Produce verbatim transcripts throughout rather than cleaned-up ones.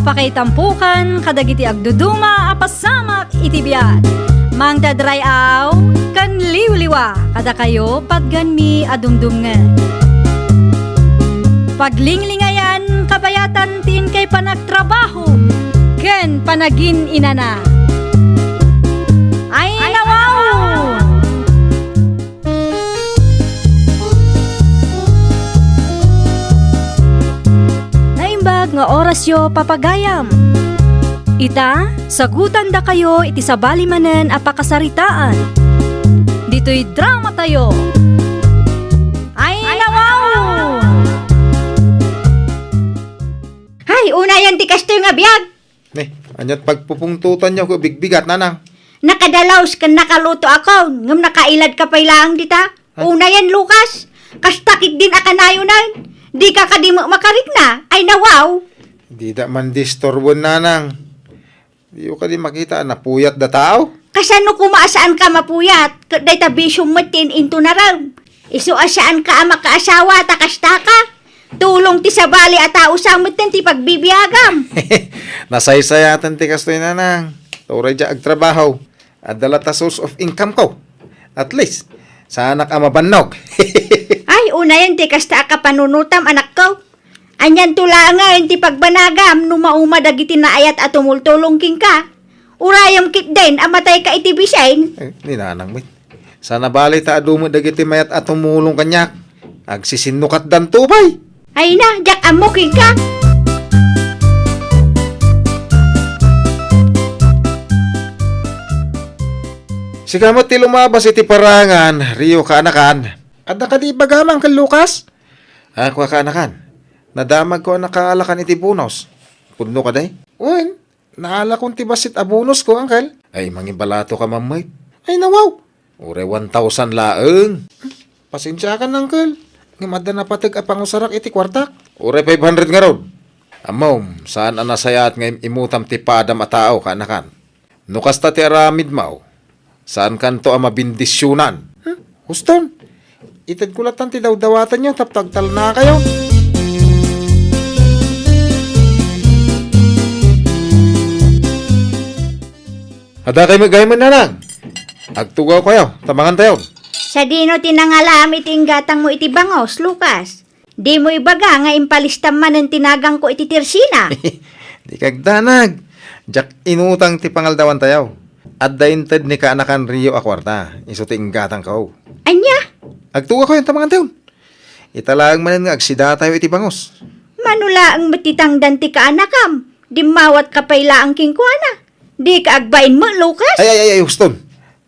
Pakaitampokan kadagiti agduduma a pasamak iti biag. Mangted ray-aw ken liwliwa kadakayo patganmi a dumdumngeg. Paglinglingayan kabayatan ti inkay panagtrabaho ken panagin-inana. Ay, nawaw! Naimbag nga orasyo, papagayam. Ita, sagutandakayo iti sabali manen a pakasaritaan. Ditoy dramatayo. Ay, nawaw! Ay, unayan ti kastoy nga biag. Ne, aniat pagpupungtotanyo ket bigbigat, nanang? Nakadalaos ken nakaluto akon, ngem nakailadka pay laeng dita. Ay. Unayan, Lucas, kasta ketdin a kanayonen. Dika kadi met makarikna. Ay, nawaw. Dida man disturboen, nanang. Diyo kadi makita a napuyat da tao? Kasano koma a saanka mapuyat? Ket dayta bisiom met ti in-intunarem. Isu a saanka a makaasawa ta kastaka. Tulong ti sabali a tao sa metten ti pagbibiagam. Nasaysayaten ti kastoy, nanang. Uray diak agtrabaho. Adda latta source of income ko. At least, saanak a mabannog. Ay, unayan ti kasta a kapanunotam, anakko. Anianto laengen ti pagbanagam no mauma dagiti naayat a tumultulong kenka? Urayem ketdin a matayka iti bisen. Eh, ni nanang met. Saan a bale ta adu met dagiti mayat a tumulong kaniak. Agsisinnukatdanto pay. Ay na, diak ammo kenka. Sika met ti lumabas iti parangan, Rio kaanakan. Adda kadi ibagam, Uncle Lucas? A, kua kaanakan. Nadamagko a nakaalakan iti bonus. Pudno kadi? Wen, naalakon ti bassit a bonusko, Uncle. Ay, mangibalato ka man met. Ay, nawaw. Uray one thousand laeng. Pasensiakan, Uncle. Ngem adda napateg a pangusarak iti kuartak. Uray five hundred ngarud. Ammom, saan a nasayaat nga im-imutam ti padam a tao, kaanakan. No kasta ti aramidmo, saankanto a mabindisionan. Hmm? Huston, itedko lattan ti dawdawatanyo tapno agtalnakayo. Adda kay met gaymen, nanang. Agtugawkayo, ta mangantayon. Sadino ti nangalam iti inggatangmo iti bangos, Lucas? Dimo ibaga nga impalistam manen ti nagangko iti tirsina. Di kagdanag. Diak inutang ti pangaldawantayo. Adda inted ni kaanakan Rio a kuarta, isu ti inggatangko. Ania? Agtugawkayon ta mangantayon. Ita laeng manen nga agsidatayo iti bangos. Mano laeng met ti tangdan ti kaanakam? Dimmawatka pay laeng kenkuana. Dika agbain met, Lucas? Ay, ay, ay, ay, huston.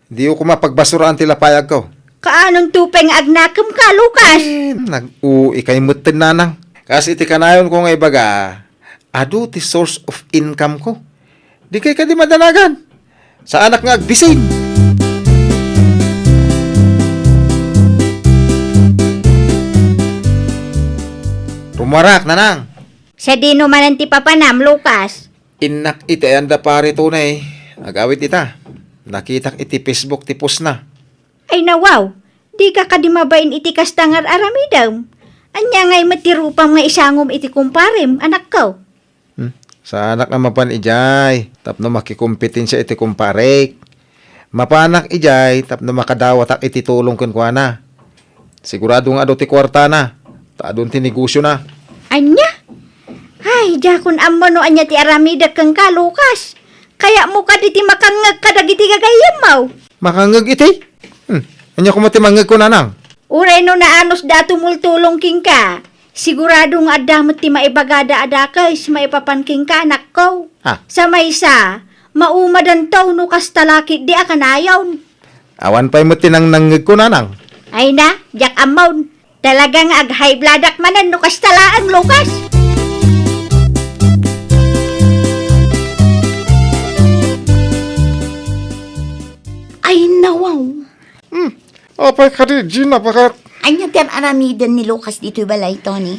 Diyo koma pagbasuraan ti lapayagko. Kaanonto pay nga agnakemka, Lucas? Eh, nag-uikay metten, nanang. Kas iti kanayonko nga ibaga, adu ti source of income ko. Dikay kadi madanagan. Saanak nga agbisin. Rumuarak, nanang. Sadino manen ti papanam, Lucas? Innak iti ayan da Pare Tony, agawid ita. Nakitak iti Facebook ti postna. Ay nawaw, dika kadi mabain iti kasta nga ar-aramidem? Ania ngay met ti rupam nga isangom iti kumparem, anakko? Hmm, saanak a mapan idiay tapno makikompetensia iti kumparek. Mapanak idiay tapno makadawatak iti tulong kenkuana. Sigurado nga adu ti kuartana, ta adun ti negosiona. Ania? Ay, diakon ammo no ania ti aramidek kenka, Lucas. Kayatmo kadi ti makangngeg kadagiti gagayyemmo? Makangngeg iti? Hmm, ania koma ti mangngegko, nanang? Uray no naanusda a tumultulong kenka, sigurado nga adda met ti maibagada a dakes maipapan kenka, anakko. Ah. Sa maysa, maumadanto no kasta la ketdi a kanayon. Awan pay met ti nangnangngegko, nanang. Ay na, diak ammon. Talaga nga ag-high bloodak manen no kasta laeng, Lucas. Ay, nawaw. Hmm, apay kadi, Gina, baket? Ania ti ar-aramiden ni Lucas ditoy balay, Tony?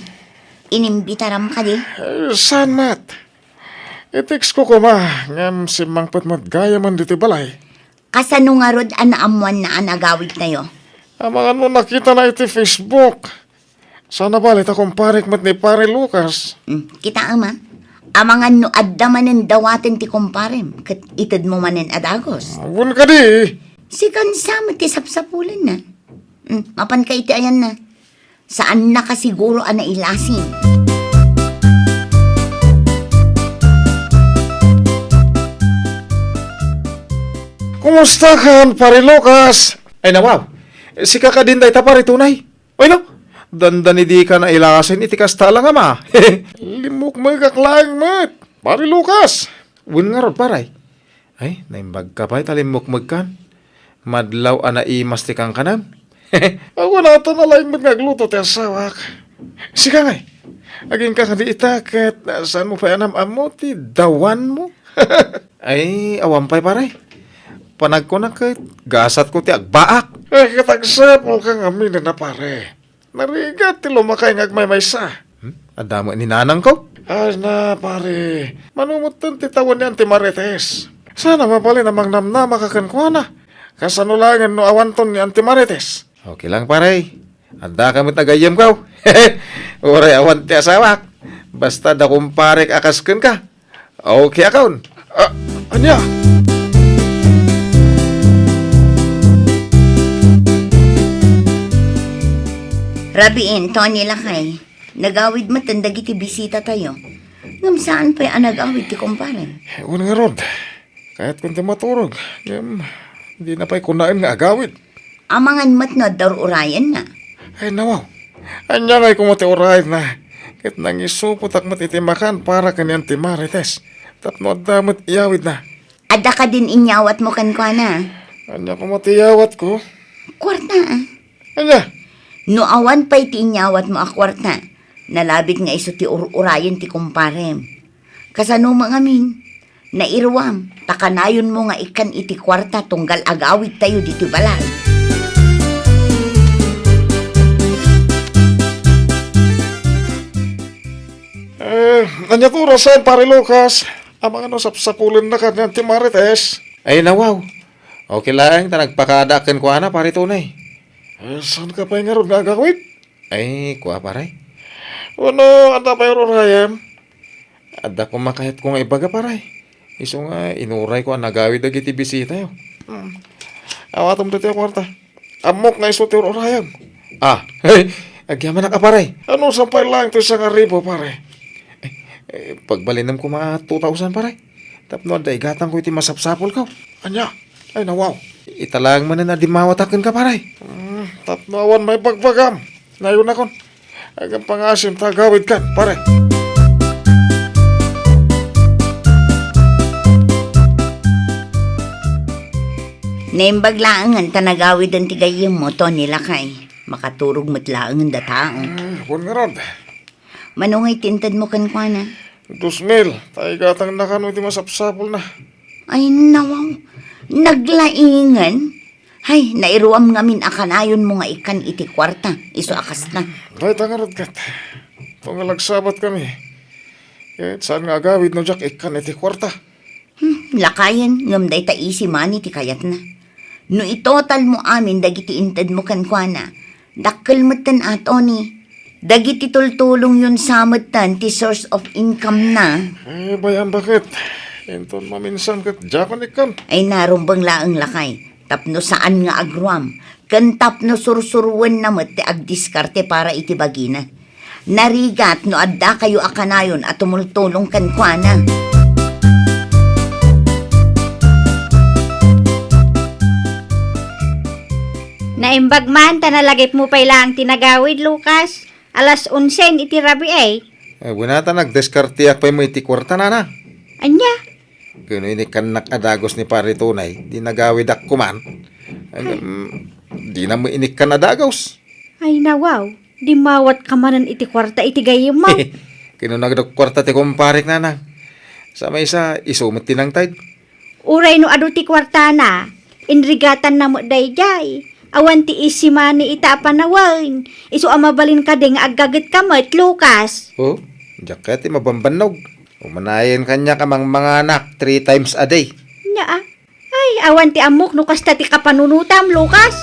Inimbitaram kadi? Eh, saan met? I-text ko koma, ngem simmangpet met gayamen ditoy balay. Kasano ngarud a naammoanna a nagawidtayo? Amangan no nakitana iti Facebook. Saan a bale ta kumparek met ni Pare Lucas. Hmm, kitaem a. Amangan no adda manen dawaten ti kumparem, ket itedmo manen a dagus. Wen kadi. Sikan sa met ti sapsapulenna. Hmm, mapanka iti ayanna. Saannaka siguro a nailasing. Kumusta kan, Pare Lucas? Ay, nawaw. Sika kadin dayta, Pare Tunay? Ay, no? Dandani dika nailasing iti kasta a langam. Limmukmegak laeng met, Pare Lucas. Wen ngarud, pare. Ay, naimbagka pay ta limmukmegkan. Madlaw a naimas ti kankanam. Awan ata nalaing met nga agluto ti asawak. Sika ngay, agingka kadi ita ket saanmo pay a nam-ammo ti dawanmo? Ay, awan pay, pare. Panagkunak ket gasatko ti agbaak. Eh, ket agsapulka ngamin a, pare. Narigat ti lumakay nga agmaymaysa. Hmm? Adda met ni nanangko? Ay na, pare. Mano metten ti tawen ni Auntie Marites. Sana mabalin a mangnamnamaka kenkuana. Kasano laengen no awanton ni Auntie Marites? Okay lang, pare. Addaka met a gayyemko. Uray awan ti asawak. Basta adda kumparek a kas kenka. Okay, akon. Ah, ania? Rabiin, Tony lakay. Nagawid metten dagiti bisitatayo. Ngem saan pay a nagawid ti kumparem. Wen ngarud. Kayatkon ti maturog. Ngem, dina pay kunaen nga agawid. Amangan met no adda ur-urayenna. Ay, nawaw. Ania ngay koma ti urayenna? Ket nangisupotak met iti makan para ken ni Auntie Marites. Tapno adda met iyawidna. Adda kadin inyawatmo kenkuana? Ania koma ti iyawatko? Kuarta, ah. Ania? No awan pay ti inyawatmo a kuarta, nalabit nga isu ti ur-urayen ti kumparem. Kasano met ngamin? Nairuam, ta kanayonmo nga ikkan iti kuarta tunggal agawidtayo ditoy balay. Eh, ania ti orasen, Pare Lucas? Amangan no sapsapulennaka ni Auntie Marites. Ay, nawaw. Okay laeng, ta nagpakadaak kenkuana, Pare Tunay. Eh, saanka pay ngarud nga agawid? Ay, kua, pare. Wenno, adda pay ur-urayem? Adda koma kayatko nga ibaga, pare. Isu nga inurayko a nagawid dagiti bisitayo. Hmm. Awatem ditoy a kuarta. Ammok nga isu ti ur-urayem. Ah, agyamanak a, pare. Anusan pay laeng ti sangaribu, pare? Eh, eh, pagbalinem koma two thousand, pare. Tapno adda igatangko iti masapsapulko. Ania? Ay, nawaw. Ita laeng manen a dimmawatak kenka, pare. Hmm, tapno awan maibagbagam. Nayonakon. Agpangaasim ta agawidkan, pare. Naimbag laengen ta nagawiden ti gayyemmo, Tony lakay. Makaturog met laengen datao. Ah, wen ngarud. Mano ngay ti intedmo kenkuana? Dos mil. Ta igatangna kano iti masapsapulna. Ay, nawaw. Naglaingen? Hay, nairuam ngamin a kanayonmo nga ikkan iti kuarta, isu a kasta. Dayta ngarud ket. Tunggal agsabatkami. Ket saan nga agawid no diak ikkan iti kuarta. Hmm, lakayen, ngem dayta easy money ti kayatna. No itotalmo amin dagiti intedmo kenkuana, dakkel metten a, Tony. Dagiti tultulongyon sa metten ti source of income na. Eh, bay-am baket. Inton maminsan ket diakon ikkan. Ay, narumbeng laeng lakay. Tapno saan nga agruam, ken tapno sursuroenna met ti agdiskarte para iti bagina. Narigat no addakayo a kanayon a tumultulong kenkuana. Naimbag man ta nalagipmo pay laeng ti nagawid, Lucas. Alas onse iti rabii. Eh, wen a ta nagdiskarteak pay met iti kuarta, nana. Ania? Ken no inikkannak a dagus ni Pare Tunay, di nagawidak koman. Ay, mm, dina met inikkan a dagus. Ay, nawaw. Dimmawatka manen iti kuarta iti gayyemmo. Ken no nagkuarta ti kumparek, nanang. Sa maysa, isu met ti nangted. Uray no adu ti kuartana, inrigatanna met daydiay. Awan ti easy money ita a panawen. Isu a mabalin kadi nga aggagetka met, Lucas. Oh, diak kayat ti mabambannog. Umanayen kaniak a mangmanganak three times a day. Nia, a? Ay, awan ti ammok no kasta ti kapanunotam, Lucas.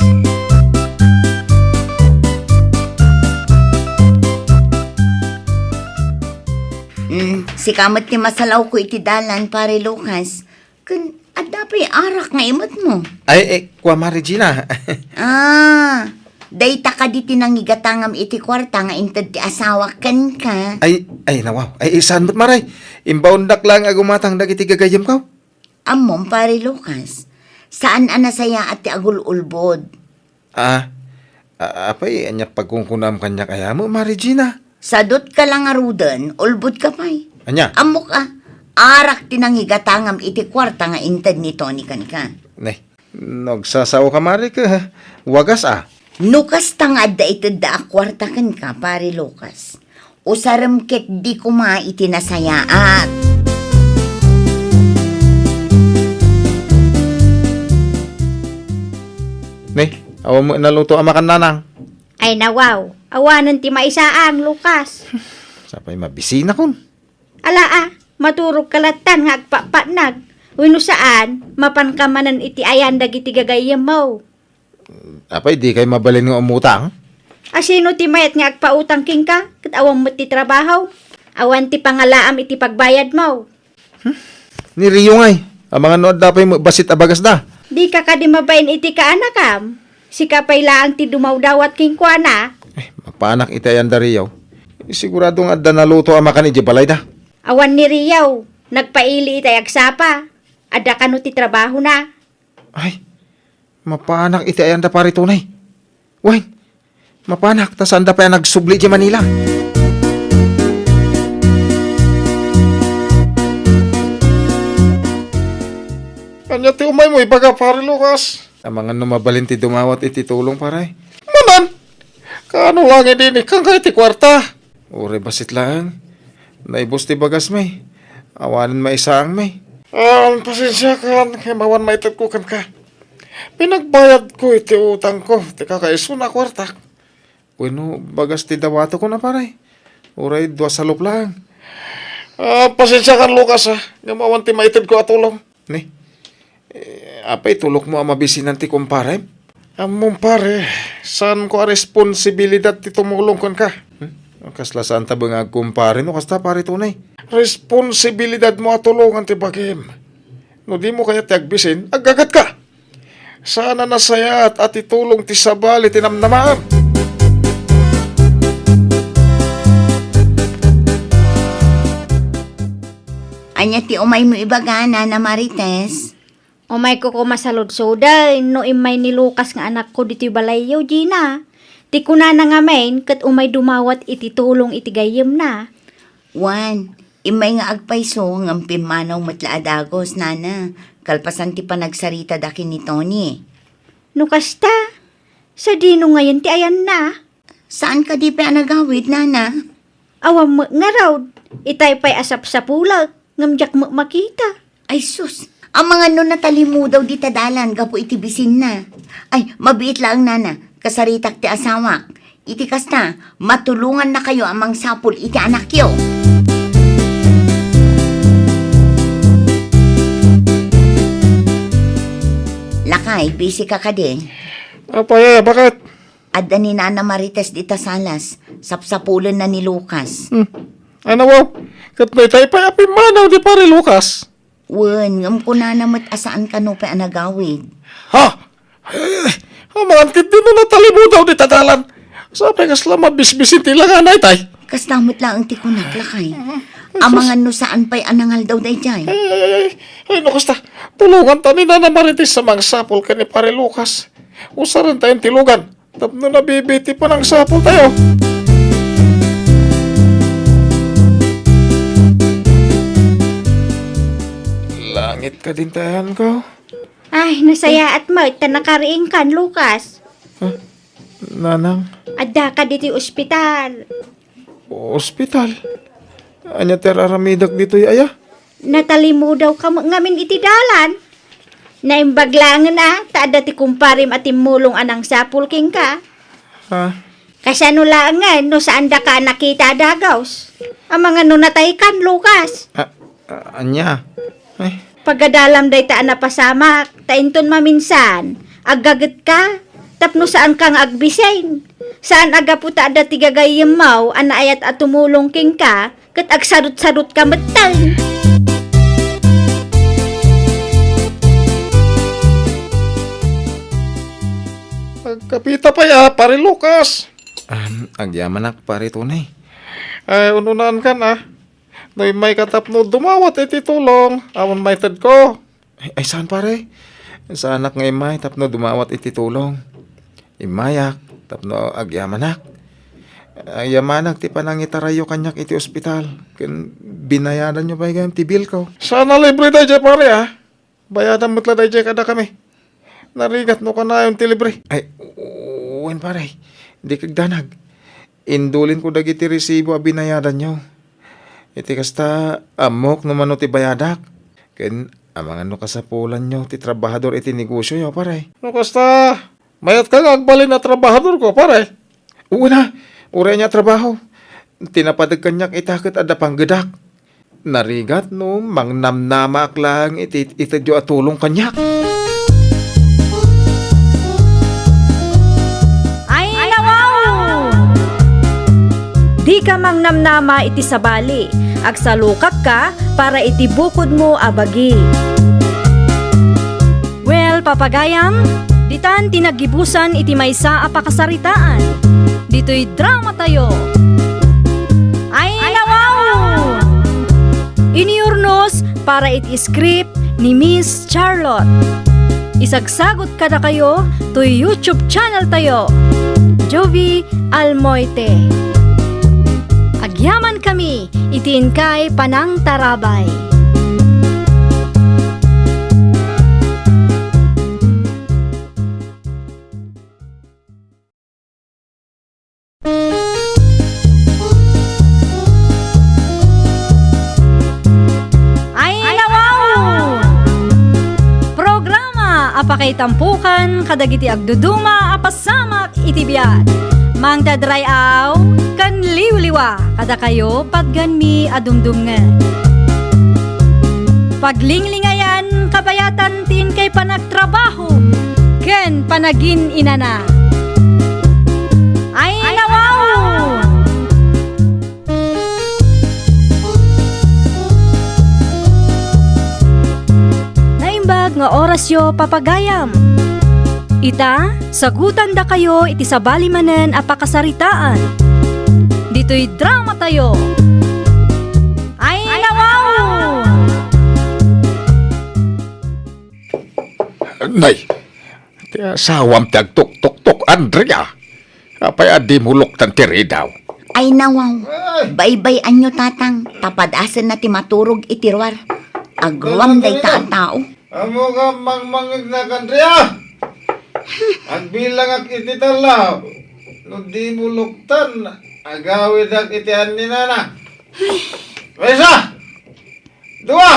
Mm, Sika met ti masalawko iti dalan, Pare Lucas. Ken adda pay arak nga imetmo. Ay, eh, kua, Mare Gina. Ah, dayta kadi ti nangigatangam iti kuarta nga inted ti asawak kenka? Ay, ay, nawaw. Ay, saan met, Mare? Imbaondak laeng a gumatang dagiti gagayyemko. Ammom, Pare Lucas, saan a nasayaat ti agul-ulbod. Ah, a-, apay, ania pagkunkunam kaniak aya met, Mare Gina? Sadutka la ngaruden, ulbodka pay. Ania? Ammok a, arak ti nangigatangam iti kuarta nga inted ni Tony kenka. Ne, no agsasaoka, Mare, ket wagas a. No kasta nga adda itedda a kuarta kenka, Pare Lucas, usarem ketdi koma iti nasayaat. Ne, awan met naluto a makan, Nanang. Ay, nawaw. Awanen ti maisaang, Lucas. Sapay mabisinakon. Ala a, maturogka lattan nga agpapatnag. Wenno saan, mapanka manen iti ayan dagiti gagayyemmo. Apay, dikay mabalin nga umutang? A, sino ti mayat nga agpautang kenka, ket awan met ti trabaho? Awan ti pangalaam iti pagbayadmo. Hmm? Ni Rio ngay, amangan no adda pay met bassit a bagasda. Dika kadi mabain iti kaanakam? Sika pay laeng ti dumawdawat kenkuana. Eh, mapaanak iti ayan da Rio. Sigurado nga adda naluto a makan idiay balayda. Awan ni Rio, nagpaili itay agsapa. Adda kano ti trabahona? Ay, mapaanak iti ayan da Pare Tony. Wen, mapaanak, ta saanda pay a nagsubli idiay Manila. Ania ti umaymo ibaga, Pare Lucas? Amangan no mabalin ti dumawat iti tulong, pare. Manen! Kaano laeng idi inikkanka iti kuarta? Uray bassit laeng. Naibus ti bagasmi. Awanen maisaangmi. Ah, pasensiakan, ngem awan maitedko kenka. Pinagbayadko iti utangko, ti kakaisuna a kuartak. Wenno, bagas ti dawatekon a, pare. Uray dua salup laeng. Ah, pasensiakan, Lucas, ah. Ngem awan ti maitedko a tulong. Ni? Eh, apay, tulokmo a mabisinan ti kumparem? Ammom, pare, saanko a responsibilidad ti tumulong kenka. Hmm? Kasla saan ta nga agkumpare no kasta, Pare Tony? Responsibilidadmo a tulongan ti bagim. No dimo kayat ti agbisin, aggagetka. Saan a nasayaat a ti tulong ti sabali ti namnamaem. Ania ti umaymo ibaga, Nana Marites? Umayko koma saludsodon no immay ni Lucas nga anakko ditoy balayyo, Gina. Ti kunana ngamin, ket umay dumawat iti tulong iti gayyemna. Wen, immay nga agpayso ngem pimmanaw met la a dagus, Nana, kalpasan ti panagsaritada ken ni Tony. No kasta, sadino ngayen ti ayanna? Saan kadi pay a nagawid, Nana? Awan met ngarud, itay pay a sapsapulek, ngem diak met makita. Ay sus, amangan no natalimudaw dita dalan gapu iti bisinna. Ay, mabiit laeng, Nana, kasaritak ti asawak. Iti kasta, matulongannakayo a mangsapul iti anakyo. Lakay, busy ka kadi? Apay, eh, bakit? Adda ni Nana Marites dita salas, sapsapulenna ni Lucas. Hmm. Ano, wow? Ket daytay pay a pimmanaw di Pare Lucas. Wen, ngem kunana met a saan kano pay a nagawid. Ha? Eh, amangan ket dino natalimudaw dita dalan. Sapay kasla mabisbisin ti langana itay. Kasta met laeng ti kunak, lakay. Amangan no saan pay a nangaldaw daydiay. Ay, ay, ay, ay. Ay, no kasta, tulonganta ni Nana Marites a mangsapul ken ni Pare Lucas. Usarentayon ti lugan. Tapno nabibiit ti panangsapultayo. Langit kadin ti ayanko. Ay, nasayaat met ta nakariingkan, Lucas. Ha? Nanang? Adda ka ditoy ospital. Ospital? Ania ti ar-aramidek ditoy aya? Natalimudawka met ngamin iti dalan. Naimbag laengen a, ta adda ti kumparem a timmulong a nangsapul kenka. Ha? Kasano laengen no saandaka a nakita a dagus? Amangan no nataykan, Lucas. A-, a-, ania? Ay. Pagadalam dayta a napasamak, ta inton maminsan, aggagetka, tapno saanka nga agbisin. Saan a gapu ta adda ti gagayyemmo a naayat a tumulong kenka, ket agsadutsadutka metten. Agkapita pay a, Pare Lucas. Am, agyamanak, Pare Tony. Ay, un-unaankan a. No immayka tapno dumawat iti tulong, awan maitedko. Ay, ay, saan, pare? Saanak nga immay tapno dumawat iti tulong. Immayak tapno agyamanak. Agyamanak ti panangitarayyo kaniak iti ospital. Ken binayadanyo pay gayam ti bilko. Sana libre daydiay, pare, a. Bayadan met la daydiay kadakami. Narigat no kanayon ti libre. Ay, wen, pare. Dika agdanag. Indulinko dagiti resibo a binayadanyo. Iti kasta, ammok no mano ti bayadak. Ken amangan no kasapulanyo ti trabahador iti negosioyo, pare. No kasta, mayatka nga agbalin a trabahadorko, pare? Wen a, uray ania a trabaho. Ti napadek kaniak ita ket adda panggedak. Narigat no mangnamnamaak laeng iti itedyo a tulong kaniak. Ay, nawaw! Dika mangnamnama iti sabali. Agsalukakka para iti bukodmo a bagi. Well, papagayam, ditan ti naggibusan iti maysa a pakasaritaan. Ditoy dramatayo. Ay, nawaw! Inurnos para iti script ni Miss Charlotte. Isagsagot kadakayo toy YouTube channel tayo, Jovie Almoite. Agyaman kami iti inkay panangtarabay. Ay, nawaw! Programa a pakaitampokan kadagiti agduduma a pasamak iti biag. Mangted ray-aw ken liwliwa kadakayo patganmi a dumdumngeg. Paglinglingayan kabayatan ti inkay panagtrabaho ken panagin-inana. Ay, nawaw! Naimbag nga orasyo, papagayam. Ita, sagutandakayo iti sabali manen a pakasaritaan. Ditoy dramatayo. Ay, nawaw! Nay, ti asawam ti agtuktuktok, Andrea. Apay a dimo luktan ti ridaw? Ay, nawaw. Ay! Baybay-anyo, Tatang, ta padasenna ti maturog iti ruar. Agruam dayta a tao. Ammok a mangmangngegnak, Andrea! Agbilangak iti tallo. No dimo luktan, agawidak iti anninana. Maysa! Dua!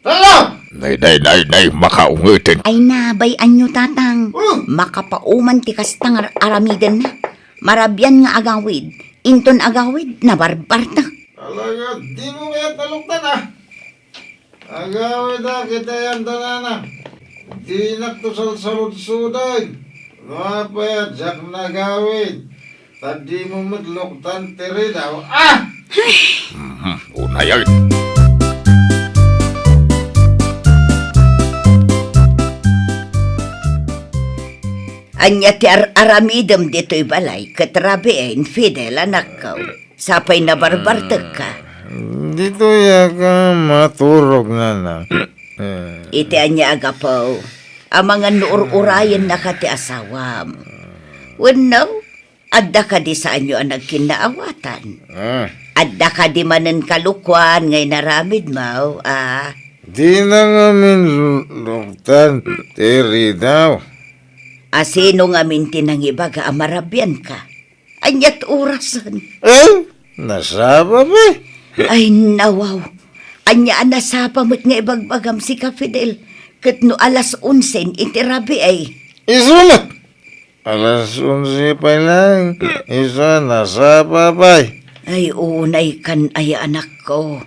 Tallo! Nay, nay, nay, nay, makaungeten. Ay, nabay-anyo, Tatang. Hmm. Makapauman ti kasta nga ar-, aramidenna. Marabian nga agawid. Inton agawid, nabarbartek. Talaga, dimo kayat naluktan, a. Agawidak iti anninana. Dinakto salsaludsodeg. No apay a diak nagawid. Ta dimo met luktan ti ridaw. Ah! Mhm, unay ay. Ania ti ar-aramidem ditoy balay ket rabiin, Fidel, anakko? Sapay nabarbartekka. Ditoyak a maturog, nana. Iti ania a gapu? Amangan no ur-urayennaka ti asawam. Wenno, adda kadi saanyo a nagkinnaawatan? Ah. Adda kadi manen kalokuan nga inaramidmo, a? Dina ngamin luktan ti ridaw. A, sino ngamin ti nangibaga a marabianka? Aniat orasen? Eh, nasapa, be? Ay, nawaw. Ania a nasapa met nga ibagbagam sika, Fidel? Ket no alas onse iti rabii, ay. Isu met. Alas onse pay laeng. Isu a nasapa pay. Ay, unay kan aya, anakko.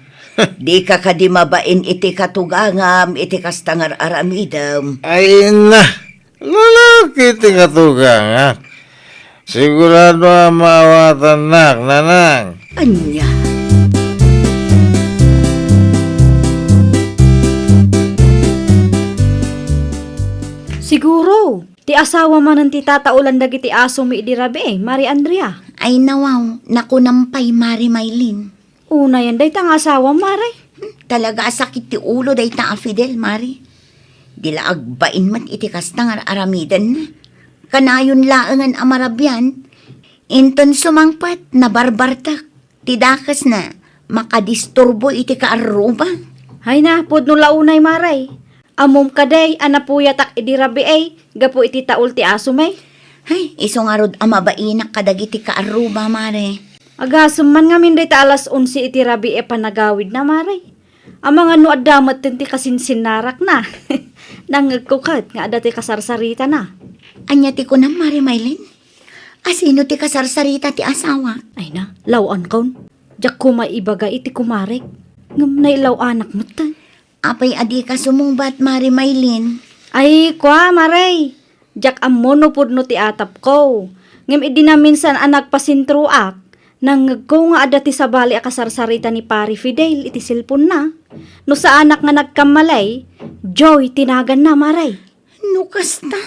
Dika kadi mabain iti katugangam iti kasta nga ar-aramidem. Ay, na. Lalaki ti katugangak. Sigurado a maawatannak, nanang. Ania? Siguro, ti asawa manen ti tataolan dagiti asomi idi rabii, Mare Andrea. Ay, nawaw, nakunam pay, Mare Maylin. Unayen dayta nga asawa, Mare. Hmm, talaga a sakit ti ulo dayta a Fidel, Mare. Di la agbain met iti kasta nga ar-aramidenna. Kanayon laengen a marabian. Inton sumangpet, nabarbartek. Ti dakesna, makadisturbo iti kaarruba. Ay na, pudno la unay, Mare. Ammom kadi a napuyatak idi rabii gapu iti taol ti asomi? Ay, isu ngarud a mabainak kadagiti kaarruba, Mare. Agasem man ngamin dayta alas onse iti rabii a panagawidna, Mare. Amangan no adda metten ti kasinsinnarakna. Nangngegko ket nga adda ti kasarsaritana. Ania ti kunam, Mare Maylin? Asino ti kasarsarita ti asawak? Ay na, law-ankon. Diak koma ibaga iti kumarek. Ngem nailaw-anak metten. Apay a dika sumungbat, Mare Maylin? Ay, kua, Mare. Diak ammo no pudno ti atapko. Ngem idi naminsan a nagpasentroak, nangngegko nga adda ti sabali a kasarsarita ni Pare Fidel iti cellphone-na. No saanak nga nagkamali, Joy ti naganna, Mare. No kasta,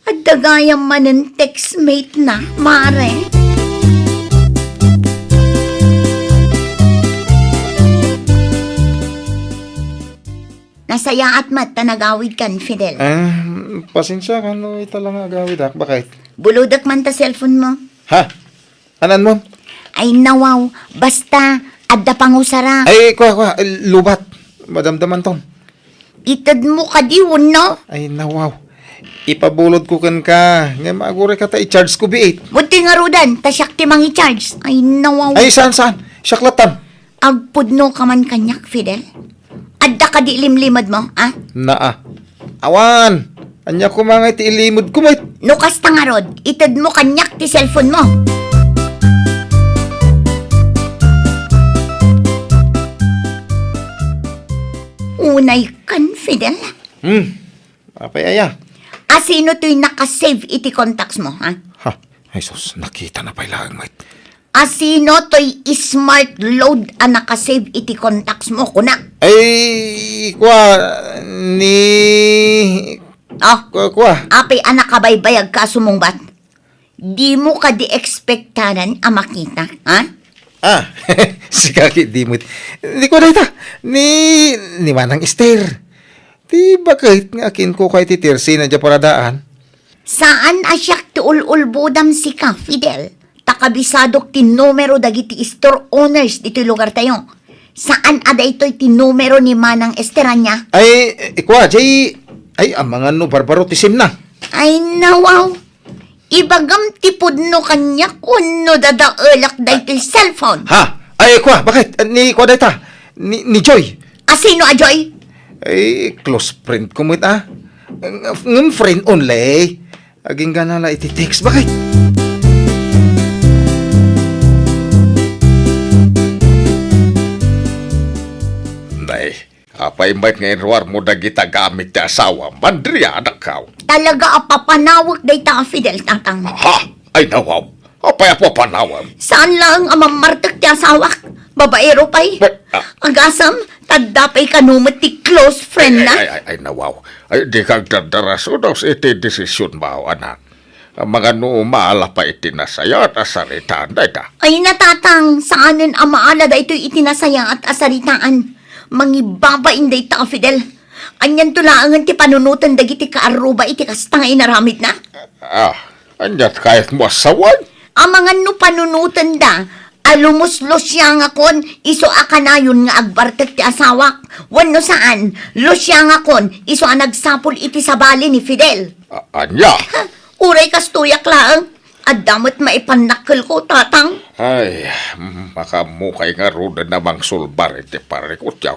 adda gayam manen textmate-na, Mare. Nasayaat met ta nagawidkan, Fidel. Eh, pasensiakan no ita la nga agawidak. Bakit? Bulodek man ta cellphone mo. Ha? Anan mo? Ay, nawaw. Basta, adda pangusara. Ay, kua, kua. Lubat. Madamdamanton. Ited mo kadi, wenno? Ay, nawaw. Ipabulod ko kenka. Ngem aguray ka ta i-charge ko biit. Wen ti ngaruden, ta siak ti mangi-charge. Ay, nawaw. Ay, saan, saan? Siak lattan. Agpudno ka man kaniak, Fidel? Adda kadi limlimed mo, a? Naa. Awan! Ania koma nga iti ilimedko met? No kasta ngarud, ited mo kaniak ti cellphone mo. Unay kan, Fidel. Hmm. Apay aya? Asino toy nakasave iti contacts mo, ha? Ha? Ay sus, nakita na pay laeng met. Asino toy smart load a nakasave iti contacts mo, kuna? Ay, kua, ni... Ah, kua, kua. Apay a nakabaybayag ka a sumungbat? Dimo kadi ekspektaran a makita, ha? Ah, sika ki, di mo. Ni kua dayta, ni, ni Manang Ester. Ti baket nga akinko kay ti Tersi na dia paradaan. Saan a siak ti ul-ulbodam sika, Fidel, ta kabisadok ti numero dagiti store owners ditoy lugartayo. Saan a daytoy ti numero ni Manang Ester ania? Ay, eh, kua, jay, ay, amangan no barbaro ti simna. Ay, nawaw. Ibagam ti pudno kaniak wenno dadaelak daytoy cellphone. Ha? Ay, kua, bakit? Ni kua dayta? Ni, ni Joy? Asino a Joy? Ay, close friend ko met, ah. Ng-, ngem friend only. Agingga na la iti text. Bakit? Nay, apay met nga inruar mo dagita gamit ti asawa, Mandria, anakkaw? Talaga a papanawek dayta a Fidel, tatang. Ha? Ay, nawaw. Apay a papanawem? Saan laeng a mammartek ti asawak. Babaero pay. But, ah, agasem, tadda pay kano met ti close friend na. Ay, ay, ay, ay, nawaw. Ay, di ka agdardarasudos iti desisyon mo, anak. Amangan no umala pay iti nasayaat a saritaan dayta. Ay, natatang, saanen a maala daytoy iti nasayaat a saritaan. Mangibabain dayta a Fidel. Anianto laengen ti panunoten dagiti kaarruba iti kasta nga inaramidna? Ah, aniat kayatmo a sawen? Amangan no panunotenda a lumuslusiangakon isu a kanayon nga agbartek ti asawak, wenno saan, lusiangakon isu a nagsapul iti sabali ni Fidel. A-, ania? Ha, uray kastoyak laeng, adda met maipannakkelko, tatang. Ay, makaammo kay ngaruden a mangsulbar iti parikutyaw.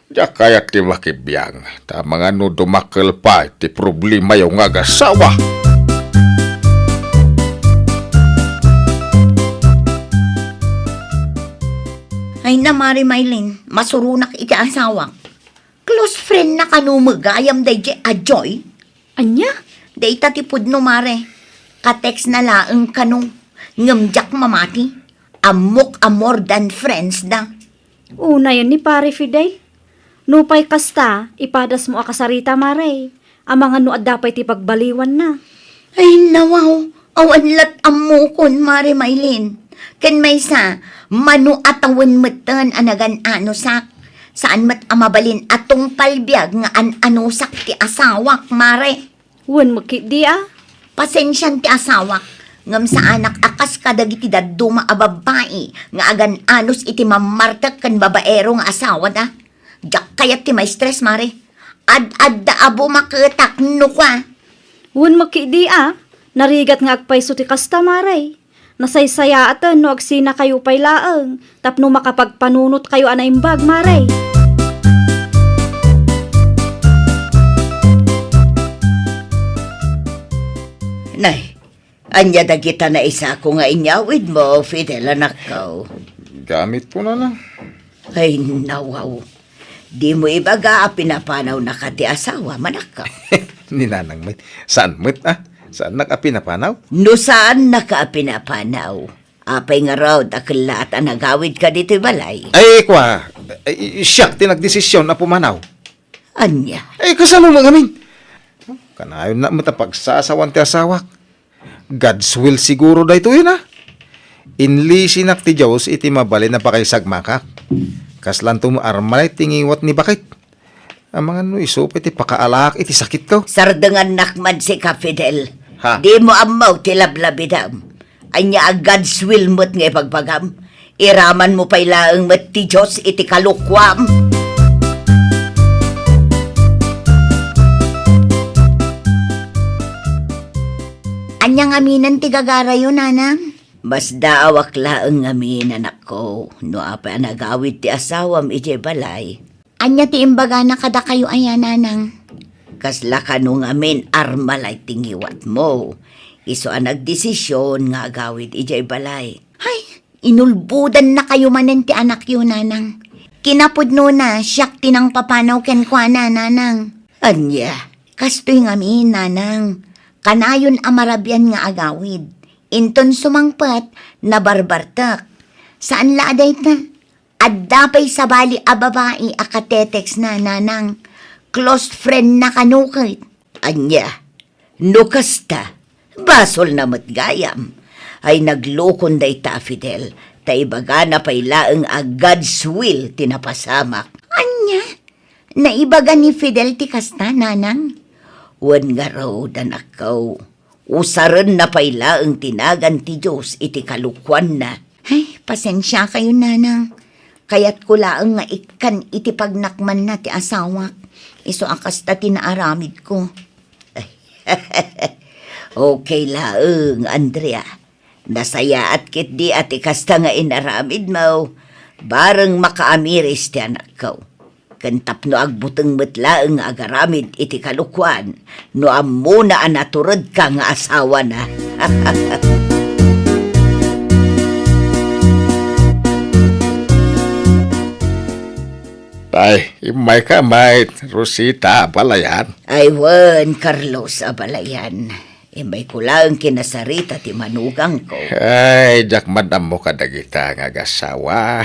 Diak kayat ti makibiang, ta amangan no dumakkel pay ti problemayo nga agasawa. Ay na, Mare Maylin, masuronak iti asawak. Close friend na kano met gayam daydiay a Joy? Ania? Dayta ti pudno, Mare. Ka-text na laeng kano. Ngem diak mamati. Ammok a more than friends da. Unayen ni Pare Fidel. Nupay kasta, ipadasmo a kasarita, Mare. Amangan no adda pay ti pagbaliwanna. Ay, nawaw, awan lat ammokon, Mare Maylin. Ken maysa, mano a tawen metten a nagan-anusak. Saan met a mabalin a tungpal biag nga an-anusak ti asawak, Mare. Wen, makitdi a. Pasensian ti asawak, ngem saanak a kas kadagiti dadduma a babbai nga agan-anus iti mammartek ken babaero nga asawada. Diak kayat ti maistres, Mare. Ad-adda a bumaketak no kua. Wen, makitdi a. Narigat nga agpayso ti kasta, Mare. Nasaysayaaten no agsinakayo pay laeng tapno makapagpanunotkayo a naimbag, Mare. Nay, ania dagita naisako nga inyawidmo, Fidel, anakko? Gamitko, Nanang. Ay, nawaw. Dimo ibaga a pinapanawnaka ti asawam, anakko? Ni Nanang met. Saan met, a? Saannak a pinapanaw? No saannaka a pinapanaw, apay ngarud a kellaat a nagawidka ditoy balay? Ay, kua, ay, siak ti nagdesisyon a pumanaw. Ania? Ay, kasano met ngamin? Kanayonna met a pagsasawan ti asawak. God's will siguro daytoy, a. Inlisinak ti Dios iti mabalin a pakaisagmakak. Kaslanto met Armalay ti ngiwat ni Bakit. Amangan no isu pay ti pakaalaak iti sakitko. Sardengannak man sika, Fidel. Ha? Dimo ammo ti lablabidam. Ania a God's will met nga ibagbagam? Iramanmo pay laeng met ti Dios iti kalokuam. Ania ngaminen ti gagarayo, Nanang? Masdaawak laeng ngamin, anakko, no apay a nagawid ti asawam idiay balay. Ania ti imbagana kadakayo aya, Nanang? Kasla kano ngamin Armalay ti ngiwatmo. Isu a nagdesisyon nga agawid idiay balay. Hay, inulbodannakayo manen ti anakyo, Nanang. Kinapudnona, siak ti nangpapanaw kenkuana, Nanang. Ania? Kastoy ngamin, Nanang. Kanayon a marabian nga agawid. Inton sumangpet, nabarbartek. Saan la a dayta? Adda pay sabali a babai a katetexna, Nanang. Close friendna kano ket. Ania? No kasta, basolna met gayam. Ay, naglukon dayta a Fidel, ta ibagana pay laeng a God's will ti napasamak. Ania? Naibaga ni Fidel ti kasta, Nanang? Wen ngarud, anakko. Usarenna pay laeng ti nagan ti Dios iti kalokuanna. Ay, pasensiakayo, Nanang. Kayatko laeng nga ikkan iti pagnakmanna ti asawak. Isu a kasta ti naaramidko. Okay laeng, Andrea. Nasayaat ketdi a ti kasta nga inaramidmo. Bareng makaamiris ti anakko. Ken tapno agbuteng met laeng nga agaramid iti kalokuan, no ammona a naturedka nga asawana. Tay, immayka met, Rosita, abalayan. Ay wen, Carlos, abalayan. Immayko laeng kinasarita ti manugangko. Ay, diak man ammo kadagita nga agasawa.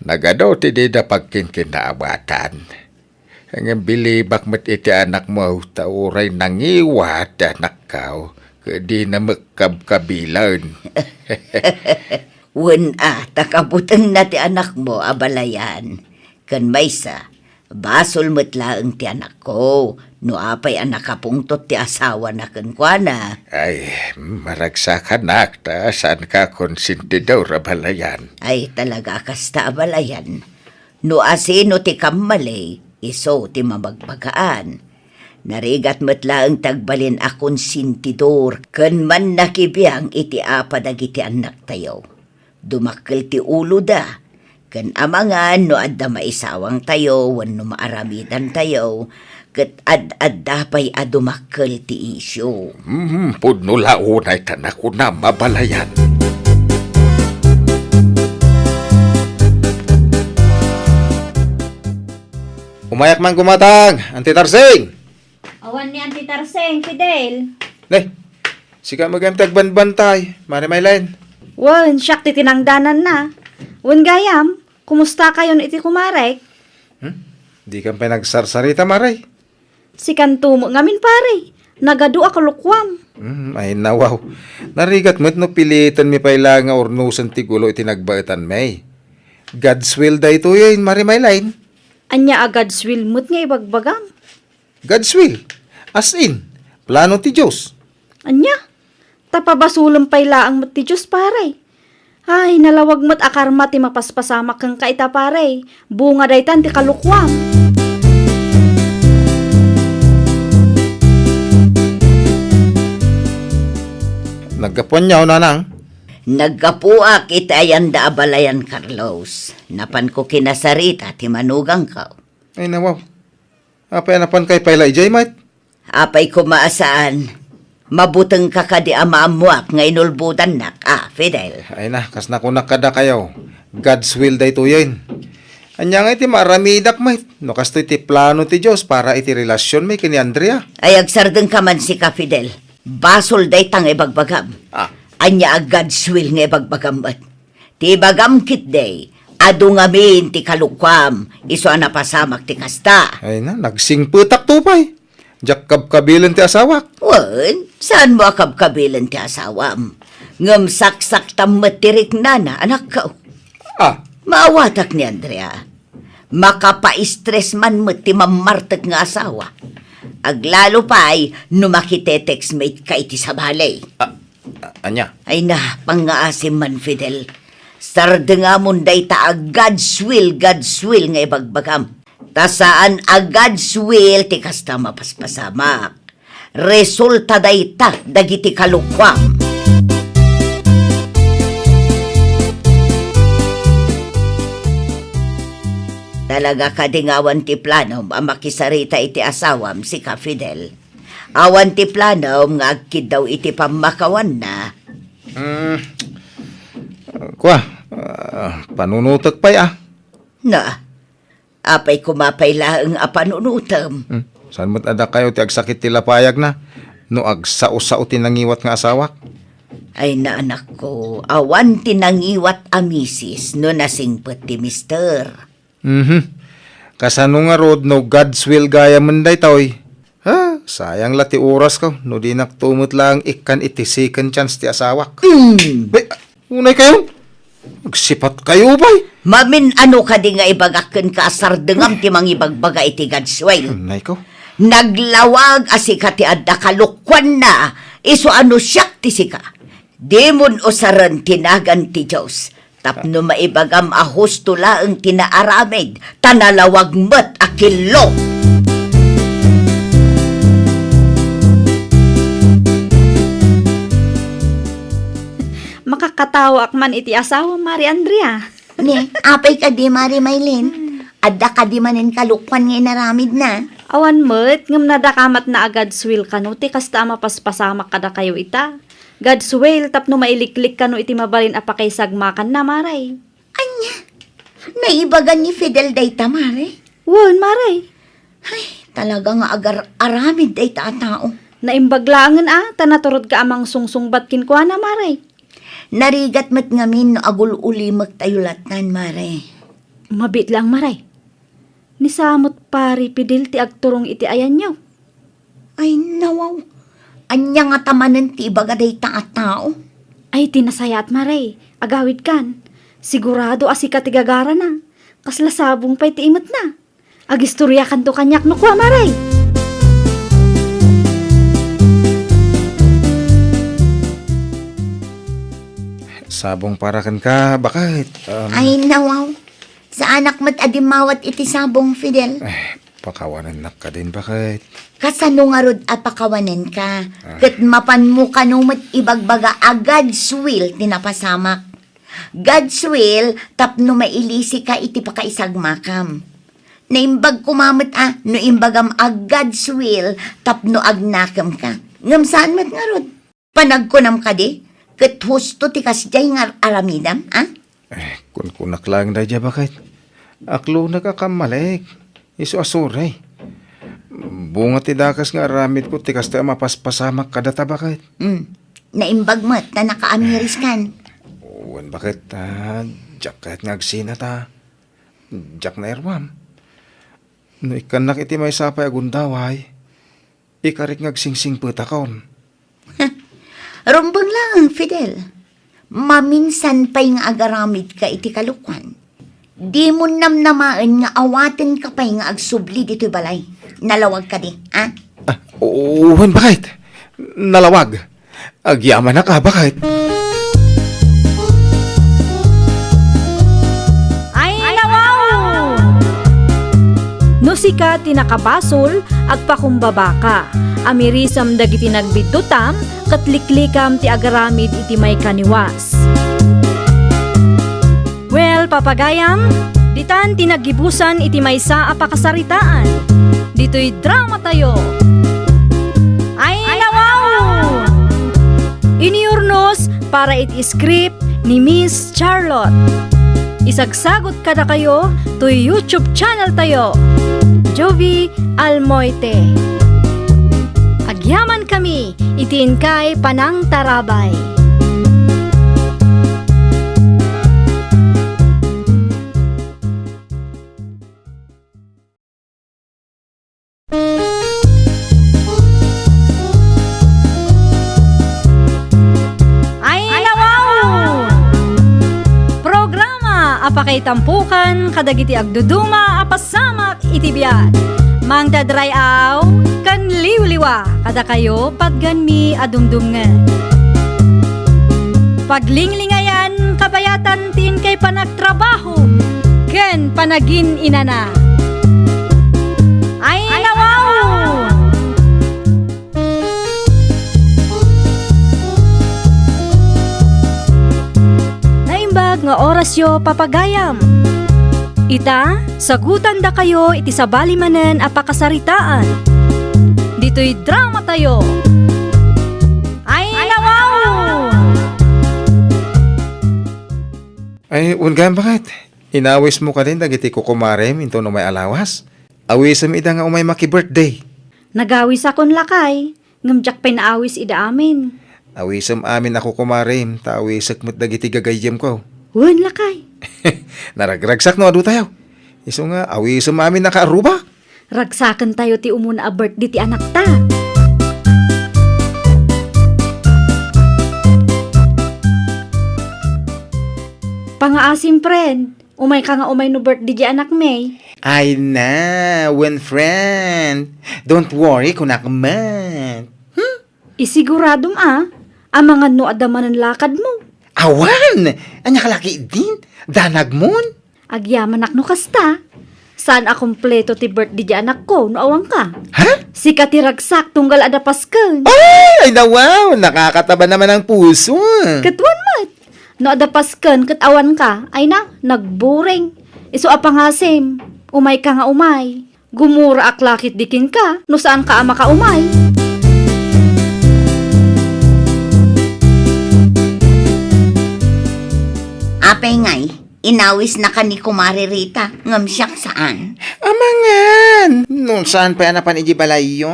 Nagadu ti dida pagkinkinnaawatan. Ngem bilibak met iti anakmo, ta uray nangiwat ti anakko, ket dina met kabkabilen. Wen a, ta kabutengna ti anakmo, abalayan. Ken maysa, basol met laeng ti anakko, no apay a nakapungtot ti asawana kenkuana. Ay, maragsakanak, ta saanka konsentidor, abalayan. Ay, talaga a kasta, abalayan. No asino ti kammali, isu ti mabagbagaan. Narigat met laeng ti agbalin a konsentidor ken mannakibiang iti apa dagiti annaktayo. Dumakkel ti uloda, ken amangan no adda maisawangtayo wenno maaramidantayo, ket ad-adda pay a dumakkel ti isyu. Hmm, pudno la unay ta nakunam, abalayan. Umayak man gumatang, Auntie Tarsing! Awan ni Auntie Tarsing, Fidel. Ne, sika met gayam ti agbanbantay, Mare Maylen. Wen, siak ti tinangdananna. Wen gayam, kumustakayon iti kumarek? Hmm? Dikam pay nagsarsarita, Mare. Sikanto met ngamin, pare. Nagadu a kalokuam. Hmm, ay, nawaw. Narigat met no pilitenmi pay la nga urnosen ti gulo iti nagbaetanmi. God's will daytoyen, Mare Maylin. Ania a God's will met nga ibagbagam? God's will. As in, plano ti Dios. Ania? Ta pabasolem pay laeng met ti Dios, pare. Ay, nalawag met a karma ti mapaspasamak kenka ita, pare. Bunga daytan ti kalokuam. Naggapuanyo, nanang? Naggapuak iti ayanda a balayan, Carlos. Napanko kinasarita ti manugangko. Ay, nawaw. Apay a napankay pay la idiay met? Apay koma a saan, mabutengka kadi a maammoak nga inulbodannak, a, Fidel? Ay na, kas nakunak kadakayo, God's will daytoyen. Ania ngay ti maaramidak met no kastoy ti plano ti Dios para iti relasionmi ken ni Andrea? Ay, agsardengka man sika, Fidel. Basol dayta nga ibagbagam. Ah. Ania a God's will nga ibagbagam met? Ti ibagam ketdi, adu ngamin ti kalokuam, isu a napasamak ti kasta. Ay na, nagsingpetakto pay. Diak kabkabilen ti asawak. Wen, saanmo a kabkabilen ti asawam? Ngem saksaktam met ti riknana, anakko. Ah. Maawatak ni Andrea. Makapa-stress man met ti mammartek nga asawa. Aglalo pay no makitetext met ka iti sabali. Ah, ah, ania? Ay na, pangngaasim man, Fidel. Sardengamon dayta a God's will, God's will nga ibagbagam. Ta saan a God's will ti kasta mapaspasamak. Resulta dayta dagiti kalokuam. Talaga kadi nga awan ti planom a makisarita iti asawam, sika, Fidel? Awan ti planom nga agkiddaw iti pammakawanna? Mm. Kua, ah, panunotek pay, ah. Na, apay koma pay laeng a panunotem? Hmm. Saan met a dakayo ti agsakit ti lapayagna no agsao-sao ti nangiwat nga asawak? Ay, naanakko, awan ti nangiwat a misis no nasingpet ti mister. Mhm. Kasano ngarud no God's will gayamen daytoy? Ha? Sayang la ti orasko no dinakto met laeng ikkan iti second chance ti asawak. Mm. Be, unay kayo? Agsipat kayo, bay. Mamin-ano kadi nga ibagak kenka a sardengam ti mangibagbaga iti God's will? Nay ko. Naglawag a sika ti adda kalokuanna, isu a no siak ti sika. Dimon usaren ti nagan ti Dios, tapno maibagam a husto laeng ti naaramid, ta nalawag met a killo. Makakatawaak man iti asawa, Mari Andrea. Ne, apay kadi, Mari Maylin? Hmm. Adda kadi manen kalokuan nga inaramidna? Awan met, ngem nadakamatna a God's will kano ti kasta a mapaspasamak kadakayo ita. God's will tapno mailiklik kano iti mabalin a pakaisagmakanna, Mari. Ania? Naibagan ni Fidel dayta, Mari? Wen, Mari. Ay, talaga nga agar-aramid dayta a tao. Naimbag laengen a, ta naturodka a mangsungsungbat kenkuana, Mari. Narigat met ngamin no agul-ulimektayo lattan, Mari. Mabiit laeng, Mari. Ni sa met, Pari Fidel ti agturong iti ayanyo. Ay, nawaw. Ania ngata manen ti ibaga dayta a tao? Ay, ti nasayaat, Mari. Agawidkan. Sigurado a sika ti gagarana. Kasla sabong pay ti imetna. Agistoriakanto kaniak no kua, Mari. Sabong para kenka, baket. Um, Ay, nawaw. Saanak met a dimmawat iti sabong, Fidel. Eh, pakawanennak kadin, baket. Kasano ngarud a pakawanenka? Ah. Ket mapanmo kano met ibagbaga a God's will ti napasamak. God's will tapno mailisika iti pakaisagmakam. Naimbag koma met a no imbagam a God's will tapno agnakemka. Ngem saan met ngarud. Panagkunam kadi, ket husto ti kasdiay nga ar-aramidam, a? Eh, kunkunak laeng daydiay, baket. Aklonek a kammalik, isu a sorry. Bunga ti dakes nga aramidko ti kasta a mapaspasamak kadata, baket. Hmm. Naimbag met ta nakaamiriskan. Wen, baket, a, diak kayat nga agsinat a. Diak nairuam. No ikkannak iti maysa pay a gundaway, Ikarik nga agsingsingpetakon. Rumbeng laeng, Fidel. Maminsan pay nga agaramidka iti kalokuan. Dimon namnamaen nga awatenka pay nga agsubli ditoy balay. Nalawag kadi, ha? Ah, wen, baket. Nalawag. Agyamanak a, baket. Ay, nawaw! No sika ti nakabasol, agpakumbabaka. Amirisem dagiti nagbiddutam, ket liklikam ti agaramid iti maikaniwas. Well, papagayam, ditan ti naggibusan iti maysa a pakasaritaan. Ditoy drama tayo. Ay, nawaw! Iniurnos para iti script ni Miss Charlotte. Isagsagot kadakayo toy YouTube channel tayo, Jovie Almoite. Agyaman kami iti inkay panangtarabay. Ay, nawaw! Programa a pakaitampukan kadagiti agduduma a pasamak iti biag. Mangted ray-aw ken liwliwa kadakayo patgenmi a dumdumngeg. Paglinglingayan kabayatan ti inkay panagtrabaho ken panagin-inana. Ay, nawaw! Naimbag nga orasyo, papagayam. Ita, sagutandakayo iti sabali manen a pakasaritaan. Ditoy drama tayo. Ay, nawaw! Ay, wen gayam, baket. Inawismo kadin dagiti kukumarem inton umay a lawas? Awisem ida nga umay maki-birthday. Nagawisakon, lakay, ngem diak pay naawis ida amin. Awisem amin a kukumarem, ta awisek met dagiti gagayyemko. Wen, lakay. Naragragsak no adu tayo. Isu nga, awisem amin a kaaruba. Ragsakentayo ti umuna a birthday ti anakta. Pangaasim, friend. Umayka nga umay no birthday di anakmi. Ay na, wen, friend. Don't worry, kunak met. Hmm? Isiguradom a, amangan no adda manen lakadmo. Awan! Ania ka laki din? Danagmon? Agyamanak no kasta. Saan a kompleto ti birthday di anakko no awanka? Ha? Sika ti ragsak tunggal adda pasken. Ay! Ay, nawaw! Nakakataba naman ang puso. Ket wen met. No adda pasken ket awanka, ay na, nagburing. Isu a pangasim, umayka nga umay. Gumuraak la ketdi kenka no saanka a makaumay. Apay ngay, inawisnaka ni Kumare Rita, ngem siak saan? Amangan! No saan pay a napan idiay balayyo?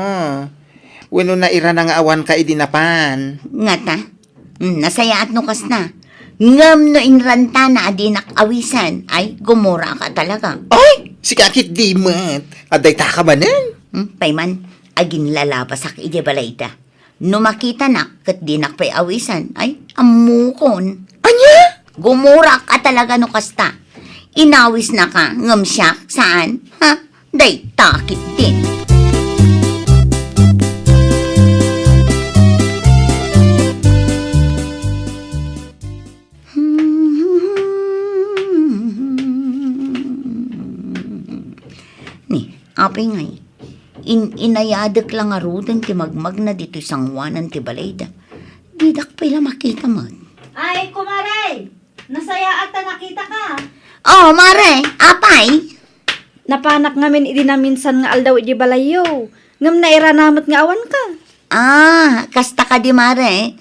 Wenno nairana nga awanka idi napan? Ngata? Hmm, nasayaat no kasta. Ngem no inrantana a dinak awisan, ay, gumuraak a talaga. Ay, sika ketdi met. Adda itaka manen? Hmm, pay man, aginlalabasak idiay balayda. No makitanak ket dinak pay awisan, ay, ammokon. Ania? Gumuraak a talaga no kasta. Inawisnaka, ngem siak, saan? Ha? Dayta ketdin. Ni, apay ngay, in-, inayadek la ngaruden ti magmagna ditoy sangoanan ti balayda. Didak pay la makita met. Ay, kumare! Nasayaat ta nakitaka. Oh, mare, apay? Napanak ngamin idi naminsan nga aldaw idiay balayyo, ngem nairana met nga awanka. Ah, kasta kadi, mare?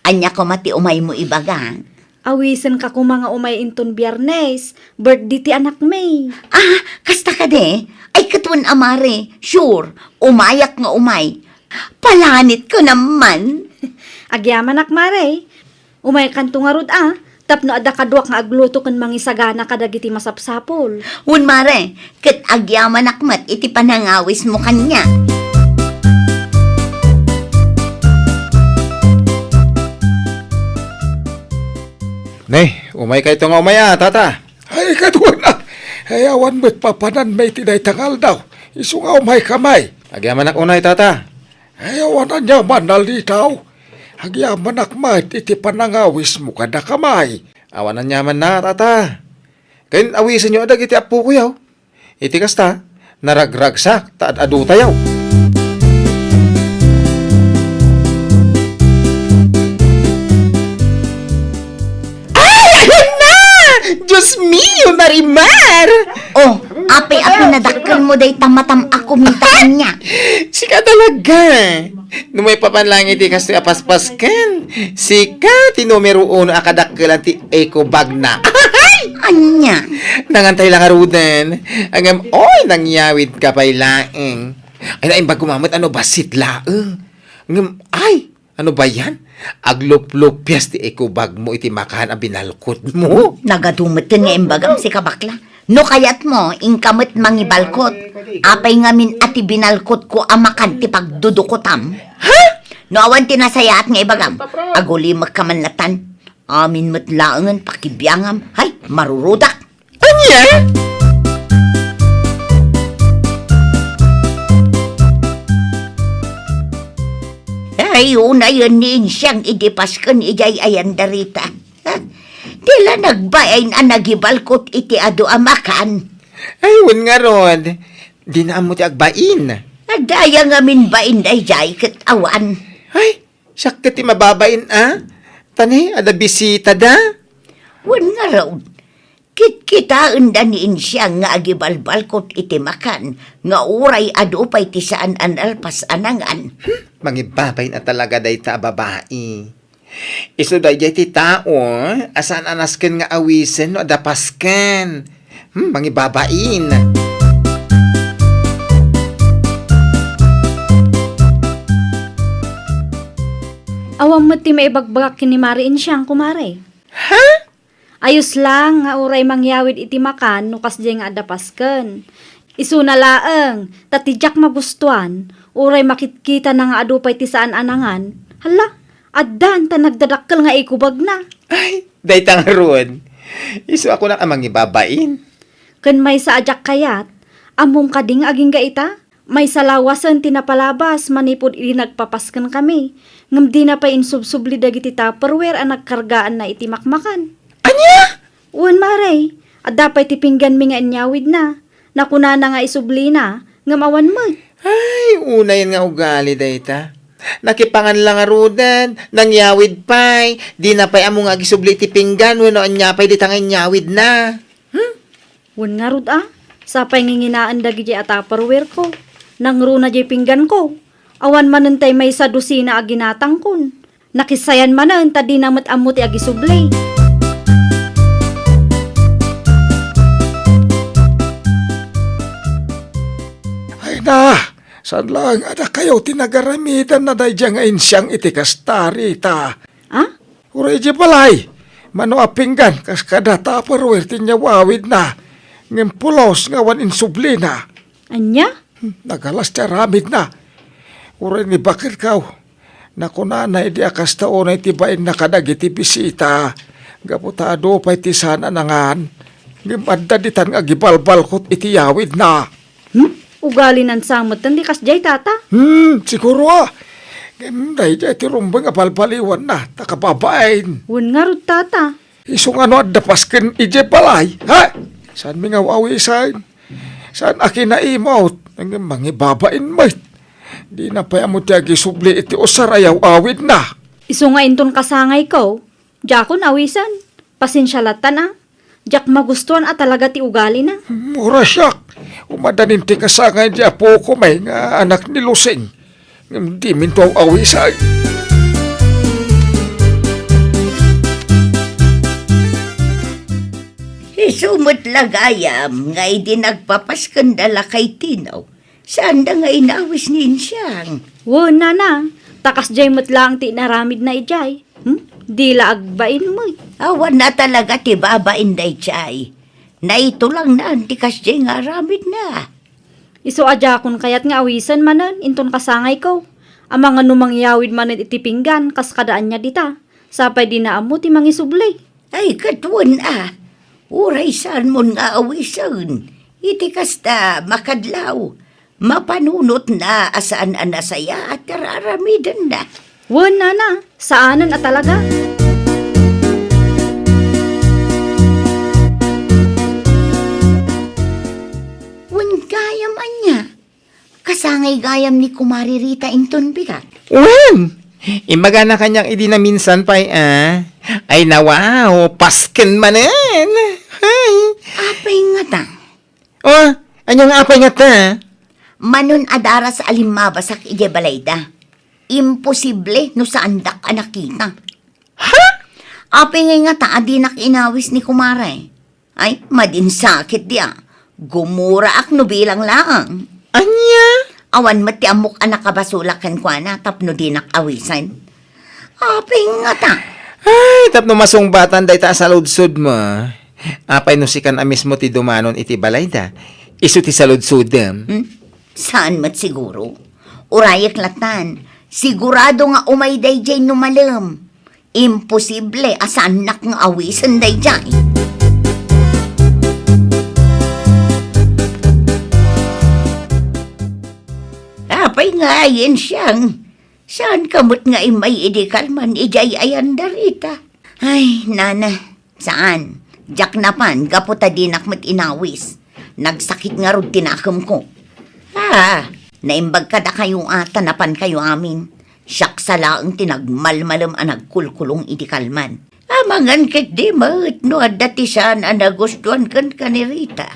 Ania koma ti umaymo ibaga? Awisenka koma nga umay inton Biyernes, birthday ti anakmi. Ah, kasta kadi? Ay, ket wen a, mare, sure, umayak nga umay. Palanitko naman. Agyamanak, mare. Umaykanto ngarud a, tapno adda kaduak nga agluto ken mangisagana kadagiti masapsapul. Wen, mare, ket agyamanak met iti panangawismo kaniak. Umaykayto nga umay a, tata. Ay, kaduana. Ay, awan met papananmi iti dayta nga aldaw. Isu nga umayka, may. Agyamanak unay, tata. Ay, awan aniaman, Nalitaw. Agyamanak met iti panangawismo kadakami. Awan aniaman na, tata. Ken awisenyo dagiti appokoyo. Iti kasta, naragragsak ta ad-adutayo. Ay, ayan na! Diyos mio, Marimar! Oh, apay a pinadakkelmo dayta matam a kumita ania? Sika talaga! No maipapan lang iti kastoy a paspasken, sika ti numero uno a kadakkelan ti eco bag na. Ania? Nangantay lang ngaruden. Ngem, oy, nangyawidka pay laeng. Ay, naimbag ko met no bassit laeng. Ngem, ay, ano ba yan? Agluplupias ti eco bag mo iti makan a binalkot mo. Nagadu met ken nga imbagam, sika bakla. No kayatmo, inka met mangibalkot. Apay ngamin a ti binalkotko a makan ti pagdudukotam? Ha? No awan ti nasayaat nga ibagam, agulimekka man latan. Amin met laengen pakibiangam. Hay, marurudak! Ania? Ay, unayen ni Insiang idi pasken idiay ayan darita. Ha? Di la nagbain a nagibalkot iti adu a makan. Ay, wen ngarud. Dina ammo ti agbain. Adda aya ngamin bain daydiay ket awan. Ay, siak ket ti mababain a. Tani, adda bisita da. Wen ngarud. Kitkitaenda ni Insiang nga agibalbalkot iti makan nga uray adu pay ti saan a nalpas a nangan. Hmm, mangibabain a talaga dayta a babai. Isu daydiay ti tao a saan a nasken nga awisen no adda pasken. Hmm, mangibabain. Awan met ti maibagbagak ken ni Mari Insiang, kumare. Ha? Ayos lang nga uray mangyawid iti makan no kasdiay nga adda pasken. Isuna laeng, ta ti diak magustuan, uray makitkitana nga adu pay ti saan a nangan, hala, addan ta nagdadakkel nga ikubagna. Ay, dayta ngarud. Isu a kunak a mangibabain. Ken maysa a diak kayat, ammom kadi nga agingga ita? Maysa lawasen ti napalabas manipud idi nagpapaskenkami, ngem dina pay insubsubli dagiti Tupperware a nagkargaanna iti makmakan. Ania? Wen, mare, adda pay ti pingganmi nga inyawidna. Nakunana nga isublina, ngem awan met. Ay, unayen nga ugali dayta. Nakipangan la ngaruden, nangyawid pay, dina pay ammo nga agisubli iti pinggan wenno ania pay dita nga inyawidna. Hmm? Wen ngarud a, sapay nginginaen dagiti a Tupperware-ko. Nangruna diay pingganko. Awan manen tay maysa dosina a ginatangkon. Nakisayan manen ta dina met ammo ti agisubli. Ay na, saan laeng a dakayo ti nagaramidanna daydiay nga insiang iti kasta, Rita? Ah? Uray idiay balay, mano a pinggan kas kada Tupperware ti inyawawidna, ngem pulos nga awan insublina. Ania? Hmm, nagalas ti aramidna. Uray ni baketko, nakunana idi a kasta unay ti bainna kadagiti bisita, gapu ta adu pay ti saan a nangan, ngem adda ditan nga agibalbalkot iti yawidna. Hmm? Ugalinan sa metten ti kasdiay, tata? Hmm, siguro a. Ngem daydiay ti rumbeng a balbaliwanna, ta kababain. Wen ngarud, tata. Isu nga no adda pasken idiay balay, ha? Saanmi nga aw-awisen? Saan a kinaimot? Ngem mangibabain met. Dina pay ammo ti agisubli iti usar a yaw-awidna. Isu nga inton kasangayko, diakon awisen. Pasensia latan a. Diak magustuan a talaga ti ugalina. Mura siak. Umadanin ti kasangay di apoko may nga anak ni Lusing. Ngem diminto aw-awisay. Isu met la gayam nga idi nagpapaskenda la kay Tino, saanda nga inawis ni Insiang. Wen, nana, ta kasdiay met laeng ti inaramidna idiay. Hmm? Di la agbain met. Awan na talaga ti babain daydiay. Naitulangnan ti kasdiay nga aramidna. Isu a diakon kayat nga awisen manen inton kasangayko. Amangan no mangyawid manen iti pinggan kas kada ania dita. Sapay dina ammo ti mangisubli. Ay, ket wen a, uray saanmon nga awisen, iti kasta, makadlaw, mapanunotna a saan a nasayaat ti ar-aramidenna. Wen, nana, saanen a talaga. Wen gayam ania? Kasangay gayam ni Kumare Rita inton bigat? Wen! Imbagana kaniak idi naminsan pay, a. Ay, nawaw, pasken manen! Ay! Apay ngata? Oh, ania nga apay ngata? Manon a daras a limmabasak idiay balayda. Imposible no saandak a nakita. Ha? Apay ngay ngata a dinak inawis ni Kumare? Ay, madinsakit dia. Gumuraak no bilang laeng. Ania? Awan met ti ammok a nakabasolak kenkuana tapno dinak awisen. Apay ngata? Ay, tapno masungbatan dayta a saludsodmo. Apay no sikan a mismo ti dumanon iti balayda? Isu ti saludsodem. Hmm? Saan met siguro? Urayek latan. Sigurado nga umay daydiay no malem. Imposible a saannak nga awisen daydiay. Apay nga ayen siang? Saanka met nga immay idi kalman idiay ayan da Rita? Ay, nana, saan. Diak napan gapu ta dinak met inawis. Nagsakit ngarud ti nakemko. Ah, naimbag kadakayo a ta napankayo amin. Siak sa laeng ti nagmalmalem a nagkulkulong idi kalman. Amangan ketdi met no adda ti saan a nagustuan kenka ni Rita.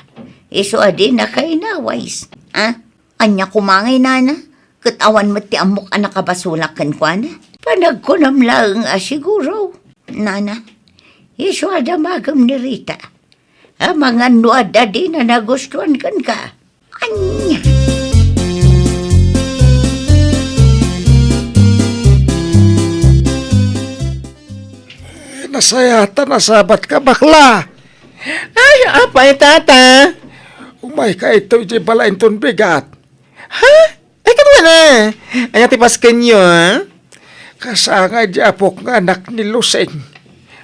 Isu a dinaka inawis. Ah, ania koma ngay, nana? Ket awan met ti ammok a nakabasolak kenkuana. Panagkunam laeng a siguro, nana. Isu a damagem ni Rita. Amangan no adda dina nagustuan kenka. Ania? Nasayaat a nasabatka, bakla. Ay, apay, tata? Umayka ito iti balaenton bigat. Ha? Ay, kaduana. Ania ti paskenyo, a? Kasangay di apok nga anak ni Lusing.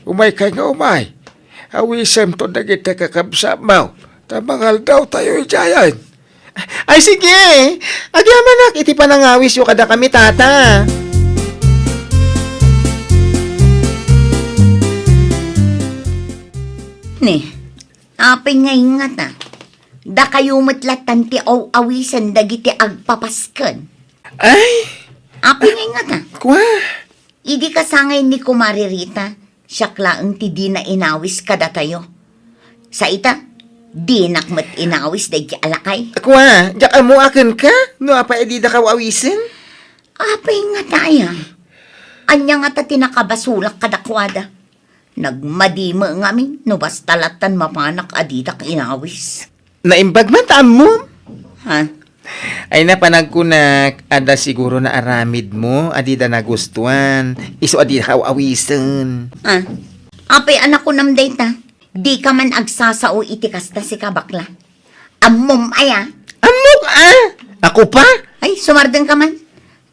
Umaykay nga umay. Awisemto dagiti kakabsatmo. Ta mangaldawtayo idiayen. Ay, sige. Agyamanak iti panangawisyo kadakami, tata. Ni, apay nga ingngata? Dakayo met latan ti aw-awisen dagiti agpapasken. Ay! Apay nga ingngata? Kua? Idi kasangay ni Kumare Rita, siak laeng ti dina inawis kadatayo. Sa ita, dinak met inawis daydi a lakay. Kua, diak ammo a kenka, no apay a didaka aw-awisen? Apay ngata aya? Ania ngata ti nakabasolak kadakuada? Nagmadi met ngamin no basta latan mapanak a didak inawis. Naimbag man ta ammom. Ha? Ay, napan agkunak, adda siguro naaramidmo a dida nagustuan, isu a dida aw-awisen. Ha? Apay a nakunam dayta? Dika man agsasao iti kasta, sika, bakla. Ammom aya? Ammok a? Ako pa? Ay, sumardengka man.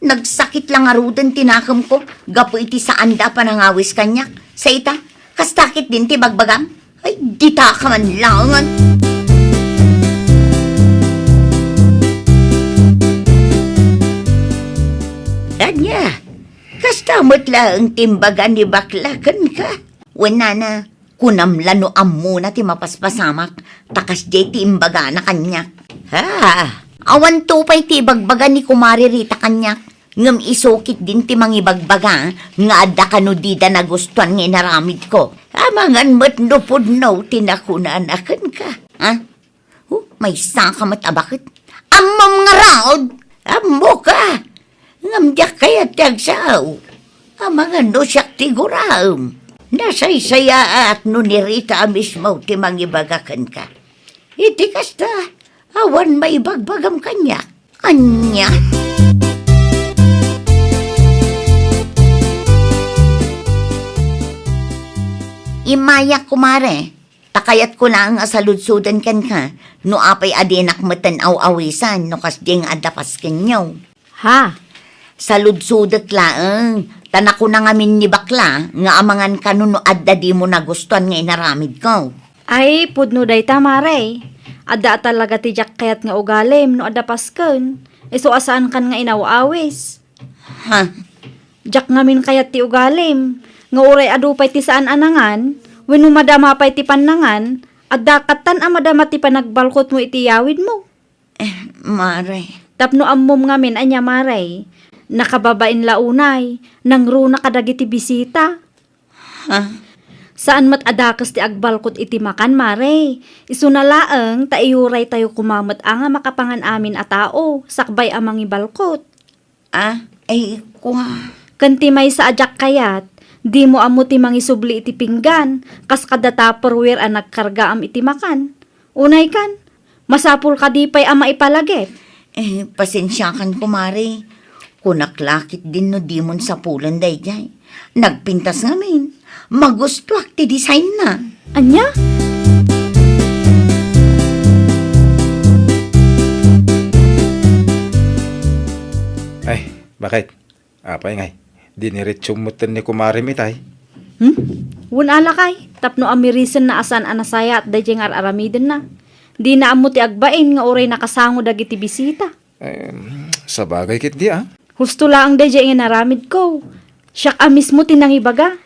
Nagsakit la ngaruden ti nakemko gapu iti saanda a panangawis kaniak. Sa ita, kasta ketdin ti bagbagam? Ay, ditaka man laengen. Ania, kasta met laeng ti imbaga ni bakla kenka? Wen, nana, kunam la no ammona ti mapaspasamak, ta kasdiay ti imbagana kaniak. Ha? Awanto pay ti ibagbaga ni Kumare Rita kaniak, ngem isu ketdin ti mangibagbaga nga adda kano dida nagustuan nga inaramidko. Amangan met no pudno ti nakunana kenka. Ha? Oh, maysaka met a baket. Ammom ngarud! Ammoka! Ngem diak kayat ti agsao. Amangan no siak ti guraem. Nasaysayaat no ni Rita a mismo ti mangibaga kenka. Iti kasta, awan maibagbagam kaniak. Ania? Immayak, kumare. Ta kayatko laeng a saludsoden kenka no apay a dinak metten aw-awisan no kasdiay nga adda paskenyo. Ha? Saludsodek laeng, Ta nakuna ngamin ni bakla nga amangan kano no adda dimo nagustuan nga inaramidko. Ay, pudno dayta, Mare. Adda a talaga ti diak kayat nga ugalim no adda pasken. Isu a saankan nga inaw-awis. Ha? Diak ngamin kayat ti ugalim, nga uray adu pay ti saan a nangan, wenno madama pay ti pannangan, adda kattan a madama ti panagbalkotmo iti yawidmo. Eh, Mare. Tapno ammom ngamin ania, Mare, nakababain la unay, nangruna kadagiti bisita. Ha? Saan met a dakes ti agbalkot iti makan, Mare. Isuna laeng ta iyuraytayo koma met a nga makapangan amin a tao, sakbay a mangibalkot. Ah, ay, kua. Ken ti maysa a diak kayat, dimo ammo ti mangisubli iti pinggan, kas kada Tupperware a nagkargaam iti makan. Unay kan, masapul kadi pay a maipalagip? Eh, pasensiakan, kumare. Kunak la ketdin no dimon sapulen daydiay. Nagpintas ngamin. Magustuak ti designna. Ania? Ay, bakit? Apay ngay, diniretsum metten ni kumarem itay? Hmm? Wen a lakay, tapno amirisenna a saan a nasayaat daydiay nga ar-aramidenna. Dina ammo ti agbain nga uray nakasango dagiti bisita. Em, sabagay ketdi, a. Husto laeng daydiay nga inaramidko. Siak a mismo ti nangibaga.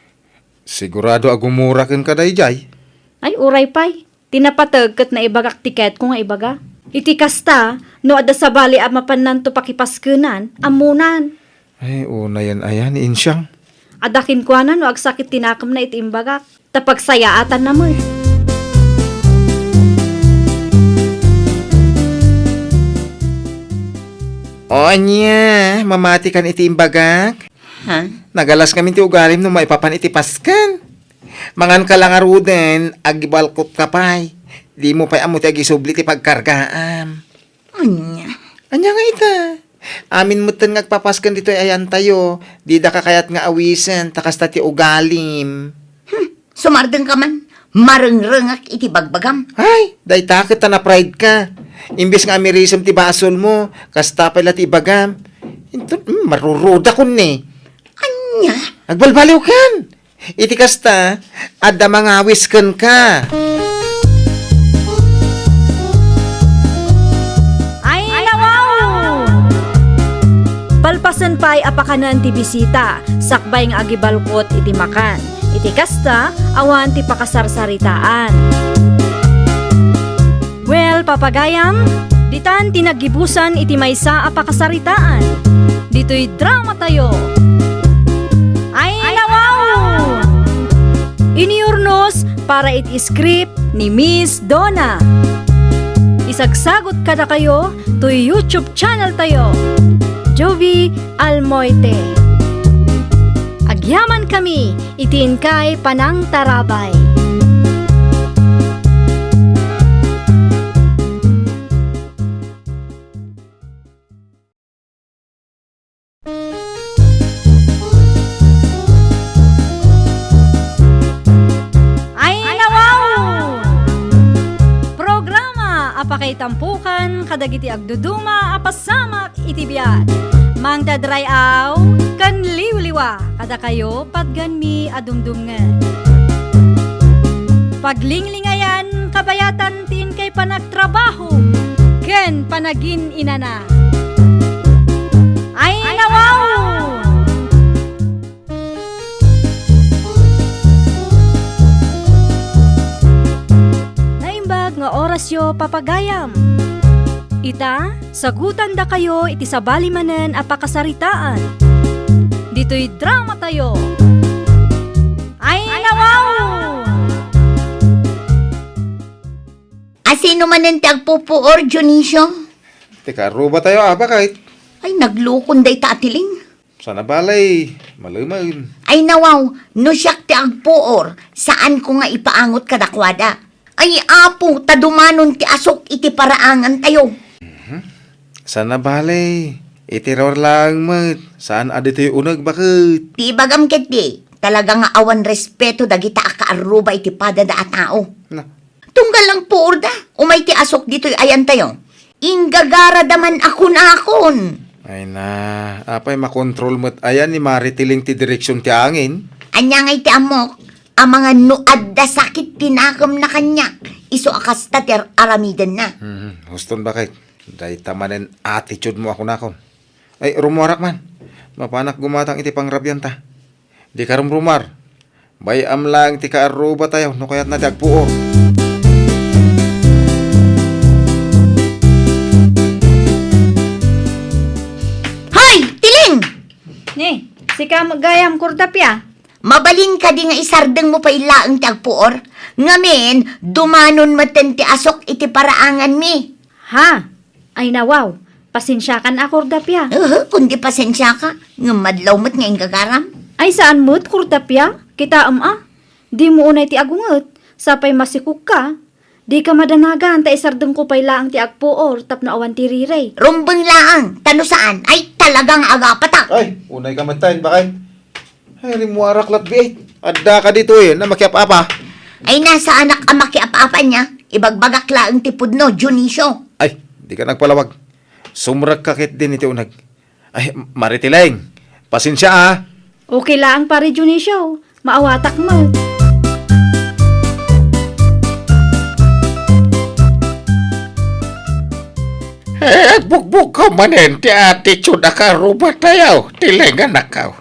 Sigurado a gumura kenka daydiay. Ay, uray pay. Ti napateg ket naibagak ti kayatko nga ibaga. Iti kasta, no adda sabali a mapannanto pakipaskenan, ammonan. Ay, unayen aya ni Insiang. Adda kenkuana no agsakit ti nakemna iti imbagak, ta pagsayaatanna met. O ania, mamatikan iti imbagak? Ha? Nagalas ngamin ti ugalim no maipapan iti pasken. Manganka la ngaruden, agibalkotka pay. Dimo pay ammo ti agisubli ti pagkargaam. Ania? Ania nga ita? Amin metten nga agpapasken ditoy ayantayo, didaka kayat nga awisen, ta kasta ti ugalim. Hmm, sumardengka man. Marengrengak iti bagbagam. Ay, dayta ket ta na-pride ka. Imbes nga amirisem ti basolmo, kasta pay la ti ibagam. Inton, hmm, marurudakon ni. Ania? Agbalbaliwkan. Iti kasta, adda mangawis kenka. Ay, nawaw! Palpasen pay a pakanen ti bisita, sakbay nga agibalkot iti makan. Iti kasta, awan ti pakasarsaritaan. Well, papagayam, ditan ti naggibusan iti maysa a pakasaritaan. Ditoy dramatayo. Ay, nawaw! Inurnos para iti script ni Miss Donna. Isagsagot kadakayo toy YouTube channel tayo, Jovie Almoite. Agyamankami iti inkay panangtarabay. Ay, nawaw! Programa a pakaitampukan kadagiti agduduma a pasamak iti biag. Mangted ray-aw ken liwliwa kadakayo patganmi a dumdumngeg. Paglinglingayan kabayatan ti inkay panagtrabaho ken panagin-inana. Ay, nawaw! Naimbag nga orasyo, papagayam. Ita, sagutandakayo iti sabali manen a pakasaritaan. Ditoy dramatayo. Ay, nawaw! Asino manen ti agpupuor, Dionisio? Ti kaarrubatayo, a, bakit? Ay, naglukon dayta a tiling. Sana balay, malemen. Ay, nawaw, no siak ti agpuor, saanko nga ipaangot kadakuada. Ay, Apo, ta dumanon ti asuk iti paraangantayo. Mhm. Sana balay, iti ruar laeng met, saan a ditoy uneg, baket. Ti ibagam ketdi, talaga nga awan respeto dagita a kaarruba iti padada a tao. Na. Tunggal lang puorda, umay ti asuk ditoy ayantayo. Inggagarada man a kunakon. Ay na, apay makontrol met aya ni Mari Tiling ti direksion ti angin? Ania ngay ti ammok? Amangan no adda sakit ti nakemna kaniak, isu a kasta ti ar-, aramidenna. Hmm, huston baket. Dayta manen attitude mo a kunakon. Ay, rumuarak man. Mapanak gumatang iti pangrabianta. Dika rumrumar. Bay-am laeng ti kaarrubatayo no kayatna ti agpuor. Hoy, Tiling! Ni, sika met gayam, Kordapia. Mabalin kadi nga isardengmo pay laeng ti agpuor? Ngamin, dumanon metten ti asok iti paraanganmi. Ha? Ay, nawaw. Pasensiakan a, Kordapia. Uhu, kundi pasensiaka. Ngem madlaw met nga inggagaram. Ay, saan met, Kordapia? Kitaem a. Dimo unay ti agunget. Sapay masikogka. Dika madanagan ta isardengko pay laeng ti agpuor tapno awan ti rirey. Rumbeng laeng, ta no saan, ay talaga nga agapatak. Ay, unay ka met tayen, baket. Ay, rimmuarak lat biit. Adda ka ditoy, na makiap-apa. Ay, na saanak a makiap-apa ania. Ibagbagak laeng ti pudno, Dionisio. Ay, dika nagpalawag. Sumrekka ketdin iti uneg. Ay, Mari Tiling, pasensia a. Okay laeng, Pare Dionisio. Maawatak met. Eh, agbugbugko manen ti attitude a kaarrubatayo, Tiling, anakko.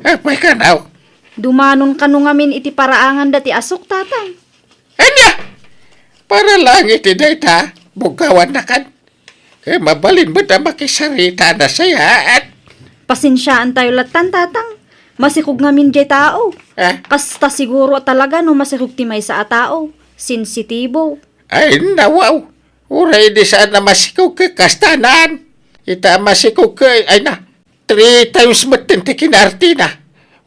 Apay kano? Dumanon kano ngamin iti paraanganda ti asok, Tatang? Ania? Para laeng iti dayta, buggawannakan. Ket mabalin met a makisarita a nasayaat. Pasensiaentayo lattan, Tatang. Masikog ngamin diay tao. Eh? Kasta siguro talaga no masikog ti maysa a tao. Sensitibo. Ay, nawaw. Uray idi saan a masikog ket kastanan. Ita a masikog ket, ay na, three times metten ti kinaartina.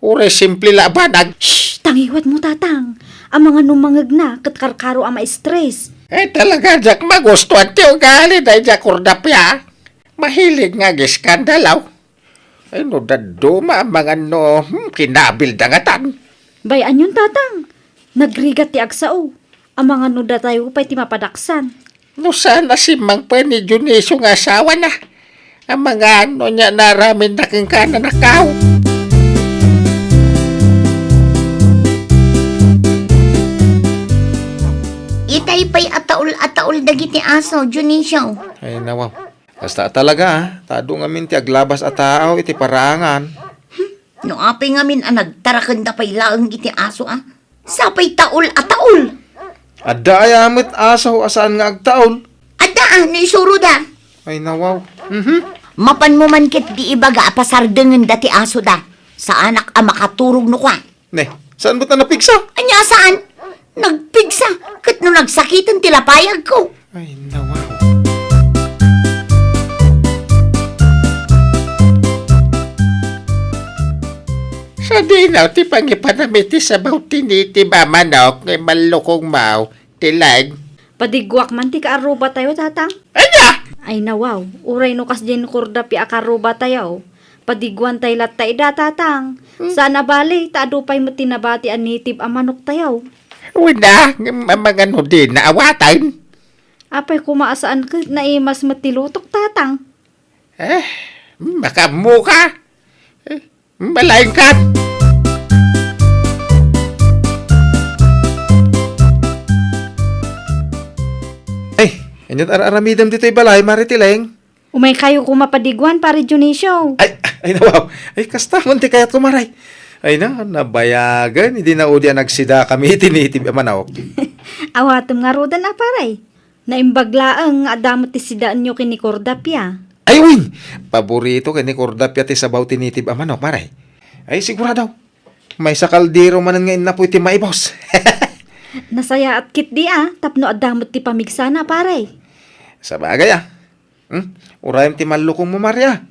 Uray simple la a banag. Shh! Tangiwatmo, Tatang. Amangan no mangngegna ket karkaro a ma-stress. Eh, talaga diak magustuan ti ugali daydiay a Kordapia. Mahilig nga agiskandalo. Ay, no dadduma, amangan no, hmm, kinabil da ngatan. Bay-anyon, Tatang. Nagrigat ti agsao. Amangan no datayo pay ti mapadaksan. No saan a simmangpen ni Dionisio nga asawana, amangan no ania naramidna kenka, anakko. Itay pay a taul a taul dagiti aso, Dionisio. Ay, nawaw. Kasta talaga, a. Ta adu ngamin ti aglabas a tao iti paraangan. Hmm, no apay ngamin a nagtarakenda pay laeng iti aso, a. Sapay taul a taul. Adda aya met aso a saan nga agtaul? Adda, a, no isuroda. Ay, nawaw. Mhm. Mapanmo man ketdi ibaga a pasardengenda ti asoda. Saanak a makaturog no kua. Ne, saan met a napigsa? Ania saan? Nagpigsa, ket no nagsakiten ti lapayagko. Ay, nawaw. Sadino ti pangipanam iti sabaw ti native a manok nga imallukongmo, Tiling? Padiguak man ti kaarrubatayo, Tatang. Ania? Ay, nawaw. Uray no kasdiay ni Kordapia a kaarrubatayo, padiguantay latta ida, Tatang. Hmm. Saan a bali, ta adu pay met ti nabati a native a manoktayo. Wen a, ngem amangan no dina awaten. Apay koma a saan ket naimas met ti lutok, Tatang? Eh, makaammoka. Eh, malaingkan. Ay, ania't ar-aramidem ditoy balay, Mari Tiling? Umaykayo koma padiguan, Pare Dionisio. Ay, ay, nawaw. Ay, kasta man ti kayatko, Mari. Ay na, nabayagen idi naudi a nagsidakami iti native a manok. Awatem ngaruden a, Pare. Naimbag laeng nga adda met ti sidaenyo ken ni Kordapia. Ay, wen! Paborito ken ni Kordapia ti sabaw ti native a manok, Mari. Ay, sigurado. Maysa kaldero manen nga innapoy ti maibus. Nasayaat ketdi a, tapno adda met ti pamigsana, Pare. Sabagay a. Hmm? Urayem ti mallukongmo, Mari a.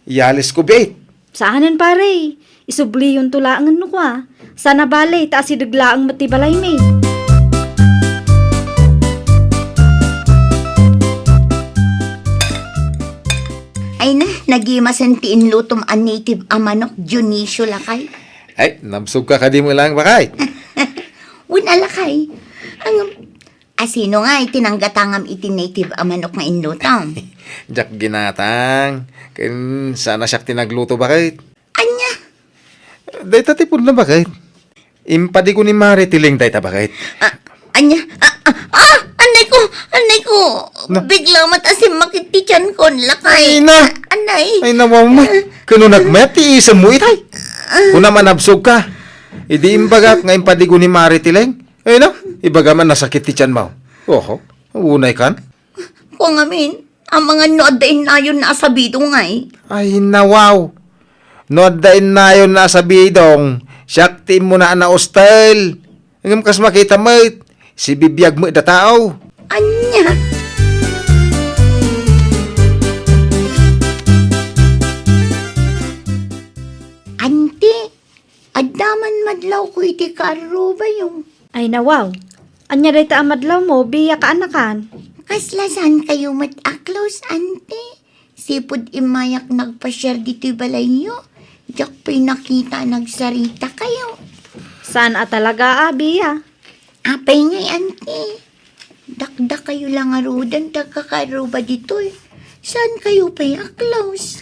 Iyalisko biit. Saanen, Pare. Isubliyonto laengen no kua. Saan a bali, ta asideg laeng met ti balaymi. Ay na, nagimasen ti inlutom a native a manok, Dionisio, lakay. Ay, nabsogka kadi met laeng, baket? Wen a, lakay. Ngem, Asino nga iti nanggatangam iti native a manok nga inlutom? Diak ginatang. Ken saan a siak ti nagluto, baket. Ania? Dayta ti pudno, baket. Impadigo ni Mare Tileng dayta, baket. Ah, ania? Ah, ah, ah, anay ko, anay ko. Na- Bigla met a simmakit ti tiyan ko, lakay. Ay, na. Anay. Ay, nawaw met. Kano nagmayat ti isemmo itay? Ah. Kuna manabsog ka. Idi imbagak nga impadigo ni Mare Tileng. Ay, na. Ibaga man nasakit ti tiyan mo. Oho. Unay kan? Kua ngamin, amangan no adda innayon na a sabidong ngay. Ay, nawaw. No adda innayon na a sabidong, siak ti immuna a naustel. Ngem kas makita met, sibibiag met da tao. Ania? Anti, adda man madlawko iti kaarrubayo. Ay, nawaw. Ania dayta a madlawmo, Bia, kaanakan? Kasla saan kayo met a close, Auntie? Sipud immayak nagpasiar ditoy balayyo, diak pay nakita a nagsarita kayo. Saan a talaga a, Bia? Apay ngay, Auntie? Dakdakayo la ngaruden ti agkakaarruba ditoy. Saan kayo pay a close?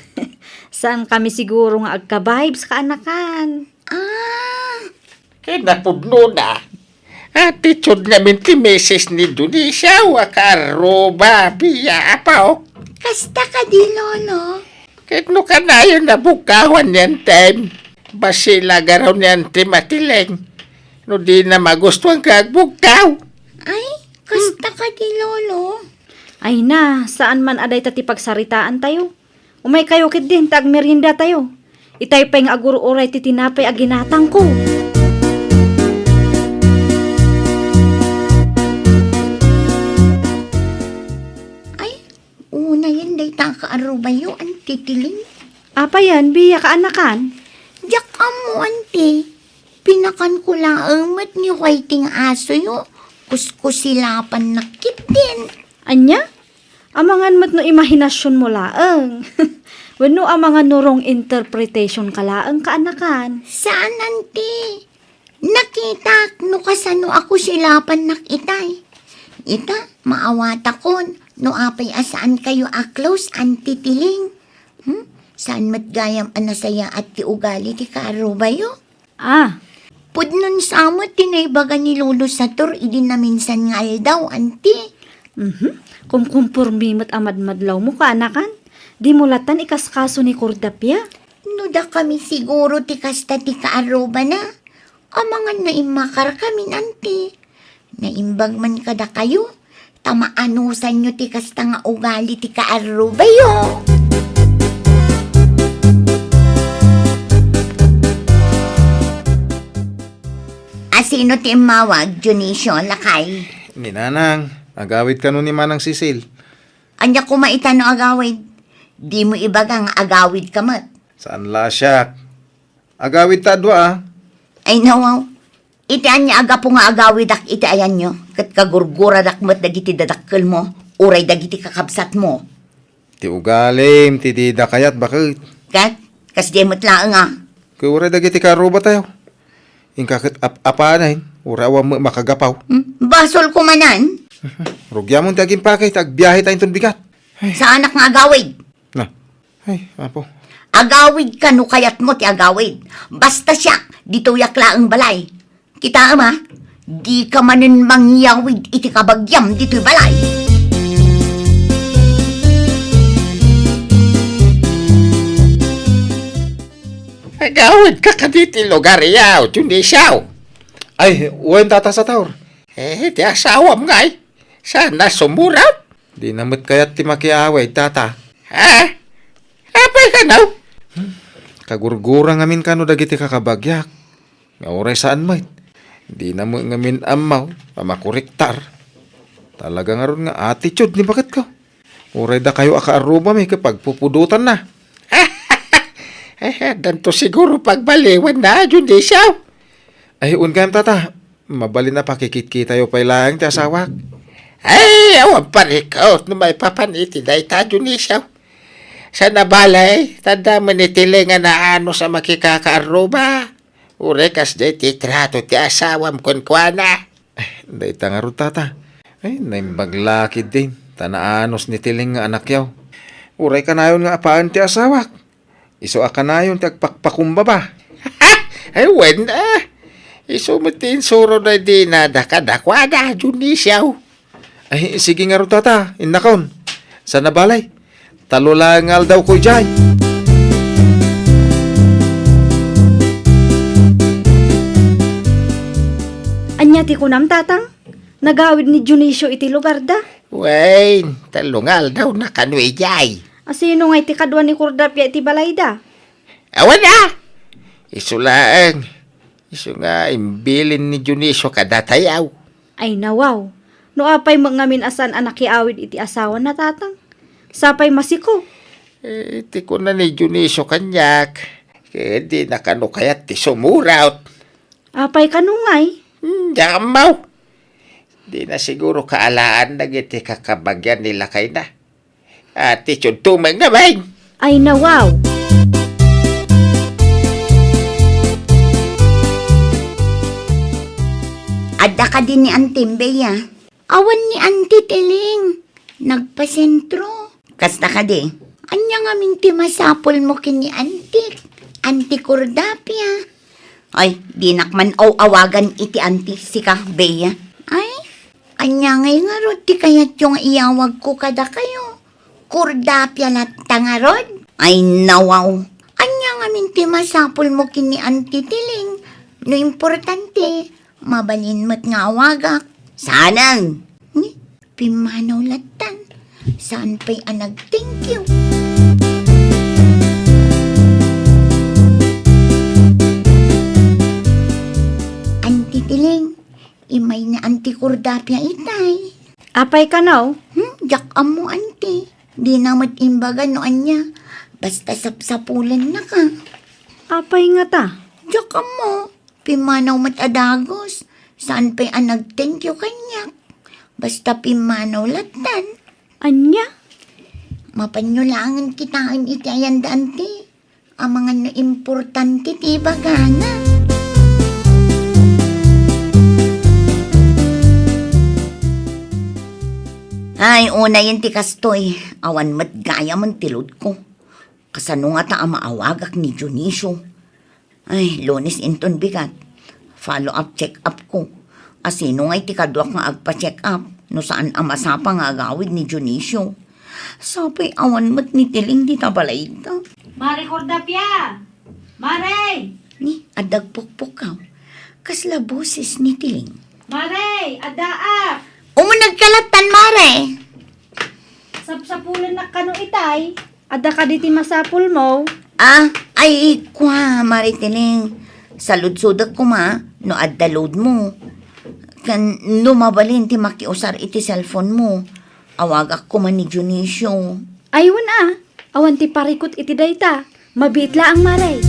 Saan kami siguro nga agka-vibes, kaanakan? Ah. Kinapudnona, attitude ngamin ti misis ni Dionisio a kaarruba, Bia, apo. Kasta kadi, Lolo? Ket no kanayon a bugkawan ni Antem, bassit la garaw ni Antem a Tileng. No dina magustuan nga agbugkaw. Ay, kasta kadi, Lolo? Ay na, saan man a dayta ti pagsaritaantayo. Umaykayo ketdin ta agmeriendatayo. Itay pay nga agur-uray ti tinapay a ginatangko. Ay, unayen dayta a kaarrubayo, Auntie Tileng. Apayen, Bia, kaanakan? Diak ammo, Auntie. Pinakanko laeng met ni Whiting asoyo. Kuskusilapannak ketdin. Ania? Amangan met no imahinasionmo laeng. Wenno amangan no wrong interpretation ka laeng, kaanakan. Saan, Auntie. Nakitak no kasano a kusilapannak itay. Ita, maawatakon no apay a saan kayo a close, Auntie Tileng. Hmm? Saan met gayam a nasayaat ti ugali ti kaarrubayo? Ah. Pudnon sa met ti naibaga ni Lolo Sator idi naminsan nga aldaw, Auntie. Mhm. Kumkumpormi met a madmadlawmo, kaanakan. Dimo lattan ikaskaso ni Cordapia. No dakami siguro ti kasta ti kaarrubana, amangan no immakarkamin, Auntie. Naimbag man kadakayo, ta maanusanyo ti kasta nga ugali ti kaarrubayo. Asino ti immawag, Dionisio, lakay? Ni Nanang, agawid kano ni Manang Cecil. Ania koma ita no agawid? Dimo ibaga nga agawid ka met. Saan la siak? Agawid ta a dua, a. Ay, nawaw. Iti ania a gapu nga agawidak iti ayanyo, ket kagurguradak met dagiti dadakkelmo, uray dagiti kakabsatmo. Ti ugalim ti dida kayat, baket. Ket, kasdiay met laeng a. Ket uray dagiti kaarrubatayo. Inka ket ap-apanen, uray awan met makagapaw. Hmm? Basol ko manen. Rugiamon ti agimpake, ta agbiahe ta inton bigat. Ay. Saanak nga agawid. Na. Ay, Apo. Agawid ka no kayatmo ti agawid. Basta siak, ditoyak laeng balay. Kitaem a, dika manen mangyawid iti kabagiam ditoy balay. Agawid ka kadi ti lugar yaw, Dionisio. Ay, wen, Tata Sator. Eh, ti asawam ngay. Saan a sumurat? Dina met kayat ti makiawid, Tata. Ha? Apay kano? Hmm. Kagurgura ngamin kano dagiti kakabagiak. Nga uray saan met. Dina met ngamin ammo a makuriktar. Talaga ngarud nga attitude ni baketko. Uray dakayo a kaarrubami ket pagpupudotanna. Eh, addanto siguro pagbaliwanna, Dionisio. Ay, wen gayam, Tata. Mabalin a pakikitkitayo pay laeng ti asawak. Ay, awan parikot no maipapan iti dayta, Dionisio. Saan a balay, ta adda met ni Tileng a naanus a makikakaarruba. Uray kasdiay ti trato ti asawam kenkuana. Eh, dayta ngarud, Tata. Ay, naimbag la ketdin, ta naanus ni Tiling nga anakyaw. Uray kanayon nga apaen ti asawak. Isu a kanayon ti agpakpakumbaba. Ay, wen, ah. Isu met ti insuro daydi na dakadakuada, Dionisio. Ay, sige ngarud, tata, innakon. Saan a balay? Tallo laeng nga aldawko idiay. Ania ti kunam, tatang? Nagawid ni Dionisio iti lugarda? Wen, tallo nga aldawna kano idiay. A, sino ngay ti kadua ni Kordapia iti balayda? Awan a! Isu laeng. Isu nga imbilin ni Dionisio kadatayaw. Ay, nawaw. No apay met ngamin a saan a nakiawid iti asawana, tatang? Sapay masiko. Eh, ti kuna ni Dionisio kaniak, ket dina kano kayat ti sumurat. Apay kano ngay? Hmm, diak ammo. Dina siguro kaalaan dagiti kakabagian ni lakayna. Attitude to met ngamin. Ay, nawaw. Adda kadi ni Antim, Bea? Awan ni Anti Tiling. Nagpasentro. Kasta kadi? Ania ngamin ti masapulmo ken ni Antik? Anti Cordapia. Ay, dinak man aw-awagan iti anti, sika, Bea. Ay, ania ngay ngarud ti kayatyo nga iyawagko kadakayo? Kordapia latta ngarud? Ay, nawaw. Ania ngamin ti masapulmo ken ni Anti Tiling? No importante, mabalin met nga awagak. Saanen? Ni, pimmanaw lattan. Saan pay a nag-thank you? Anti Tiling, imay ni Anti Cordapia itay. Apay kano? Hmm, diak ammo, Anti. Dina met imbaga no ania. Basta sapsapulennaka. Apay ngata? Diak ammo. Pimmanaw met a dagus. Saan pay a nag-thank you kaniak? Basta pimmanaw lattan. Ania? Mapanyo laengen kitaen iti ayan da, Anti. Amangan no importante ti ibagana. Ay, unayen ti kastoy. Awan met gayamen ti loadko. Kasano ngata a maawagak ni Dionisio? Ay, Lunes inton bigat. Follow-up check-up ko. A, sino ngay ti kaduak nga agpa-check-up no saan a masapa nga agawid ni Dionisio? Sapay awan met ni Tiling dita balayda. Mare Cordapia! Mare! Ni, adda agpukpukaw. Kasla boses ni Tiling. Mare! Addaak! Umuneg ka lattan, Mare! Sapsapulennak kano itay? Adda kadi ti masapulmo? Ah, ay, kua, Mare Tiling. Saludsodek koma no adda loadmo. Ken no mabalin ti makiusar iti cellphonemo, awagak koma ni Dionisio. Ay, wen a. Awan ti parikut iti dayta. Mabiit laeng, Mare.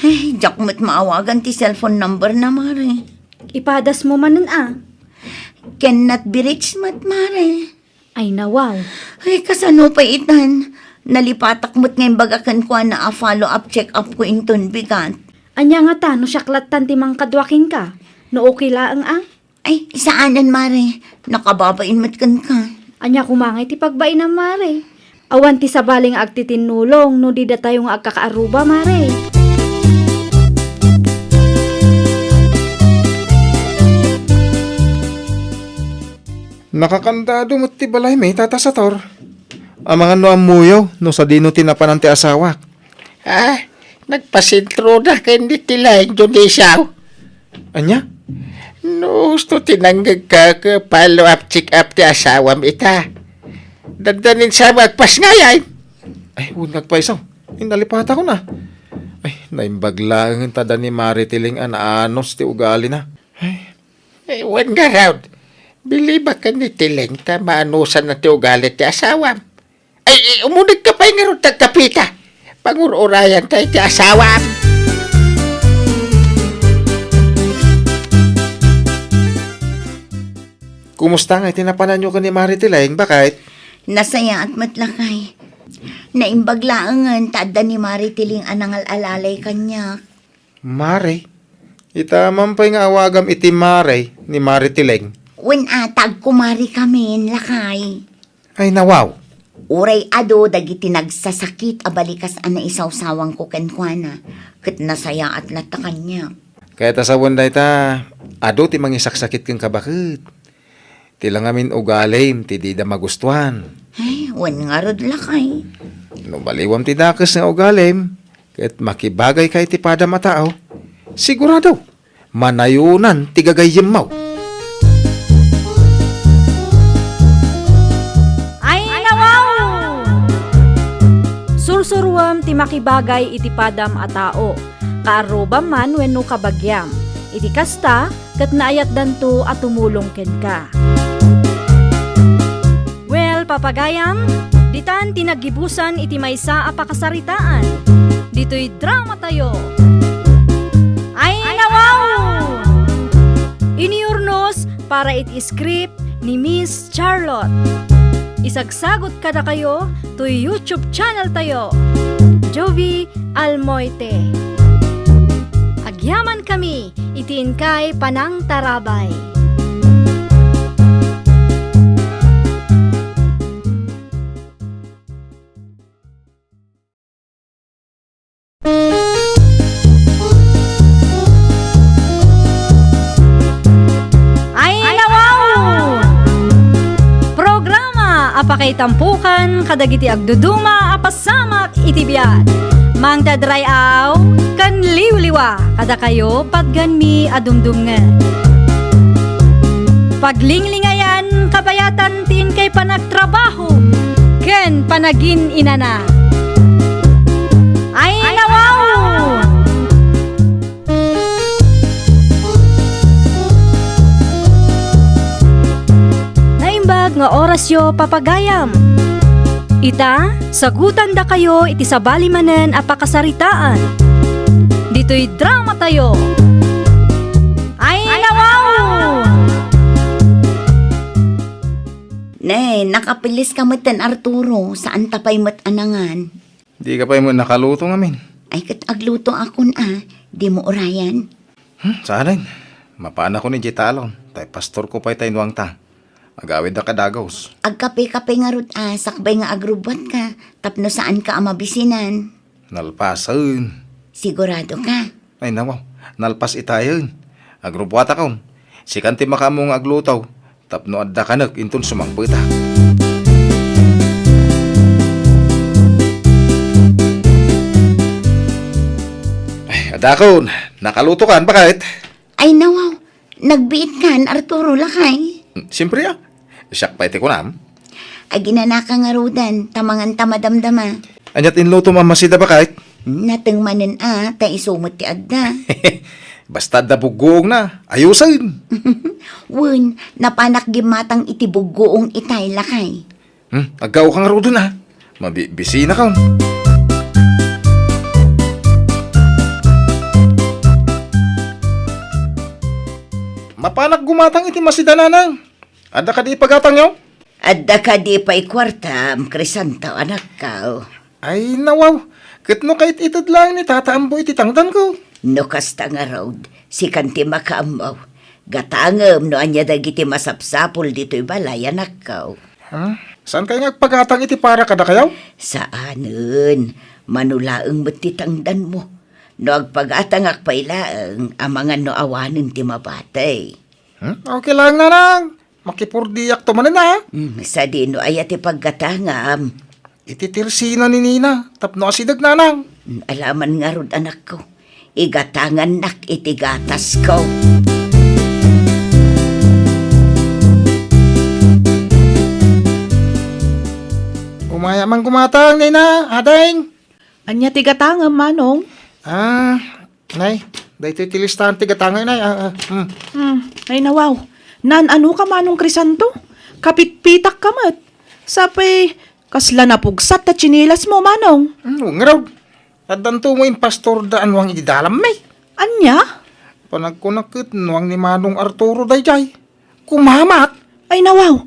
Ay, diak met maawagan ti cellphone number na, Mare. Ipadasmo manen a. Cannot be reached met, Mare. Ay, nawaw. Ay, kasano pay itan? Nalipatak met nga imbaga kenkuana a follow-up check-up ko inton bigat. Ania ngata no siak lattan ti mangkadua kenka? No okay laeng a? Ay, saanen, Mare. Nakababain met kenka. Ania koma ngay ti pagbainam, Mare? Awan ti sabali nga agtitinnulong no di datayo nga agkakaaruba, Mare. Nakakandado met ti balaymi, Tata Sator. Amangan no ammoyo no sadino ti napanan ti asawak. Ah, nagpasentroda ken ni Tiling, Dionisio. Ania? No, husto ti nangngegka, follow-up, check-up ti asawam ita. Dandanin sa agpasngayay. Ay, wen nga agpayso. Nalipatakon a. Ay, naimbag laeng ta da ni Mare Tiling a naanus ti ugalina. Ay. Eh, wen ngarud, bilibak ken ni Tiling ta maanusanna ti ugali ti asawam. Ay, eh, umunegka pay ngarud ta agkapeta. Pangur-urayanta iti asawam. Kumusta ngay ti napananyo ken ni Mare Tiling, baket? Nasayaat met, lakay. Naimbag laengen ta adda ni Mare Tiling a nangal-alalay kaniak. Mare? Ita man pay nga awagam iti Mare ni Mare Tileng. Wen a, ta agkumarekamin, lakay. Ay, nawaw. Uray adu dagiti nagsasakit a balikas a naisawsawangko kenkuana, ket nasayaat latta kaniak. Kayat a sawen dayta, adu ti mangisaksakit kenka baket. Ti la ngamin ugalim ti dida magustuan. Ay, wen ngarud, lakay. No baliwam ti dakes nga ugalim, ket makibagayka iti padam a tao, sigurado, manayonan ti gagayyemmo. Ay, nawaw! Sursuruem ti makibagay iti padam a tao, kaarrubam man wenno kabagiam. Iti kasta, ket naayatdanto a tumulong kenka. Well, papagayam, ditan ti naggibusan iti maysa a pakasaritaan. Ditoy dramatayo. Ay, nawaw! Inurnos para iti script ni Miss Charlotte. Isagsagot kadakayo toy YouTube channel tayo, Jovie Almoite. Agyamankami iti inkay panangtarabay. Ay, nawaw! Programa a pakaitampokan kadagiti agduduma a pasamak iti biag. Mangted ray-aw ken liwliwa kadakayo patganmi a dumdumngeg. Paglinglingayan kabayatan ti inkay panagtrabaho ken panagin-inana. Ay, nawaw! Naimbag nga orasyo, papagayam. Ita, sagutandakayo iti sabali manen a pakasaritaan. Ditoy dramatayo. Ay, nawaw! Ne, nakapilis ka met ken Arturo, saan ta pay met a nangan. Di ka pay met nakaluto ngamin. Ay, ket agluto akon a, di mo urayan. Hmm, saanen. Mapanakon idiay talon, tay pastorko pay tay nuangta. Agawidda ka dagus. Agkape-kape ngarud a, sakbay nga agrubbuatka, tapno saanka a mabisinan. Nalpasen. Sigurado ka? Ay, nawaw. Nalpas itayen. Agrubbuatakon. Sikan ti makaammo nga agluto. Tapno adda kanek inton sumangpeta. Ay, adakon, nakaluto kan, baket? Ay, nawaw, nagbiit kan, Arturo, lakay. Siyempre, a. Siak pay ti kunam. Aginanaka ngaruden, ta mangan ta madamdama. Ania ti inlutom a masida, baket? Nateng manen a, ta isu met ti adda. Basta adda buggoongna, ayusen. Wen, napanak gimmatang iti buggoong itay, lakay. Hmm, aggaoka ngaruden a. Mabibisinakon. Mapanak gumatang iti masida, nanang. Adda kadi ipagatangyo? Adda kadi pay kuartam, Crisanto, anakko? Ay, nawaw. Ket no kait-ited laeng ni Tata Ambo iti tangdanko. No kasta ngarud, sikan ti makaammo. Gatangem no ania dagiti masapsapul ditoy balay, anakko. Hmm? Saan kay nga agpagatang iti para kadakayo? Saanen. Mano laeng met ti tangdanmo. No agpagatangak pay laeng, amangan no awanen ti mabati. Hmm? Okay lang, nanang. Makipurdiakto manen a. Hmm, sadino aya ti paggatangam? Iti tirsina ni Nina, tapno asideg, nanang. Hmm, alaman ngarud, anakko. Igatangannak iti gatasko. Umaya man gumatang, Nina, ading. Ania ti gatangem, Manong? Ah, nay, daytoy ti listaan ti gatangay, nay. Ah, ah, hmm. Hmm, ay nawaw. Naan-ano ka, Manong Crisanto? Kapitpitak ka met. Sapay, kasla napugsat ta tsinelas mo, Manong. Hmm, ngarud. Addanto mo impastor da anuang idi dalam, may. Ania? Panagkunak ket nuang ni Manong Arturo dayjay. Kumamat? Ay nawaw.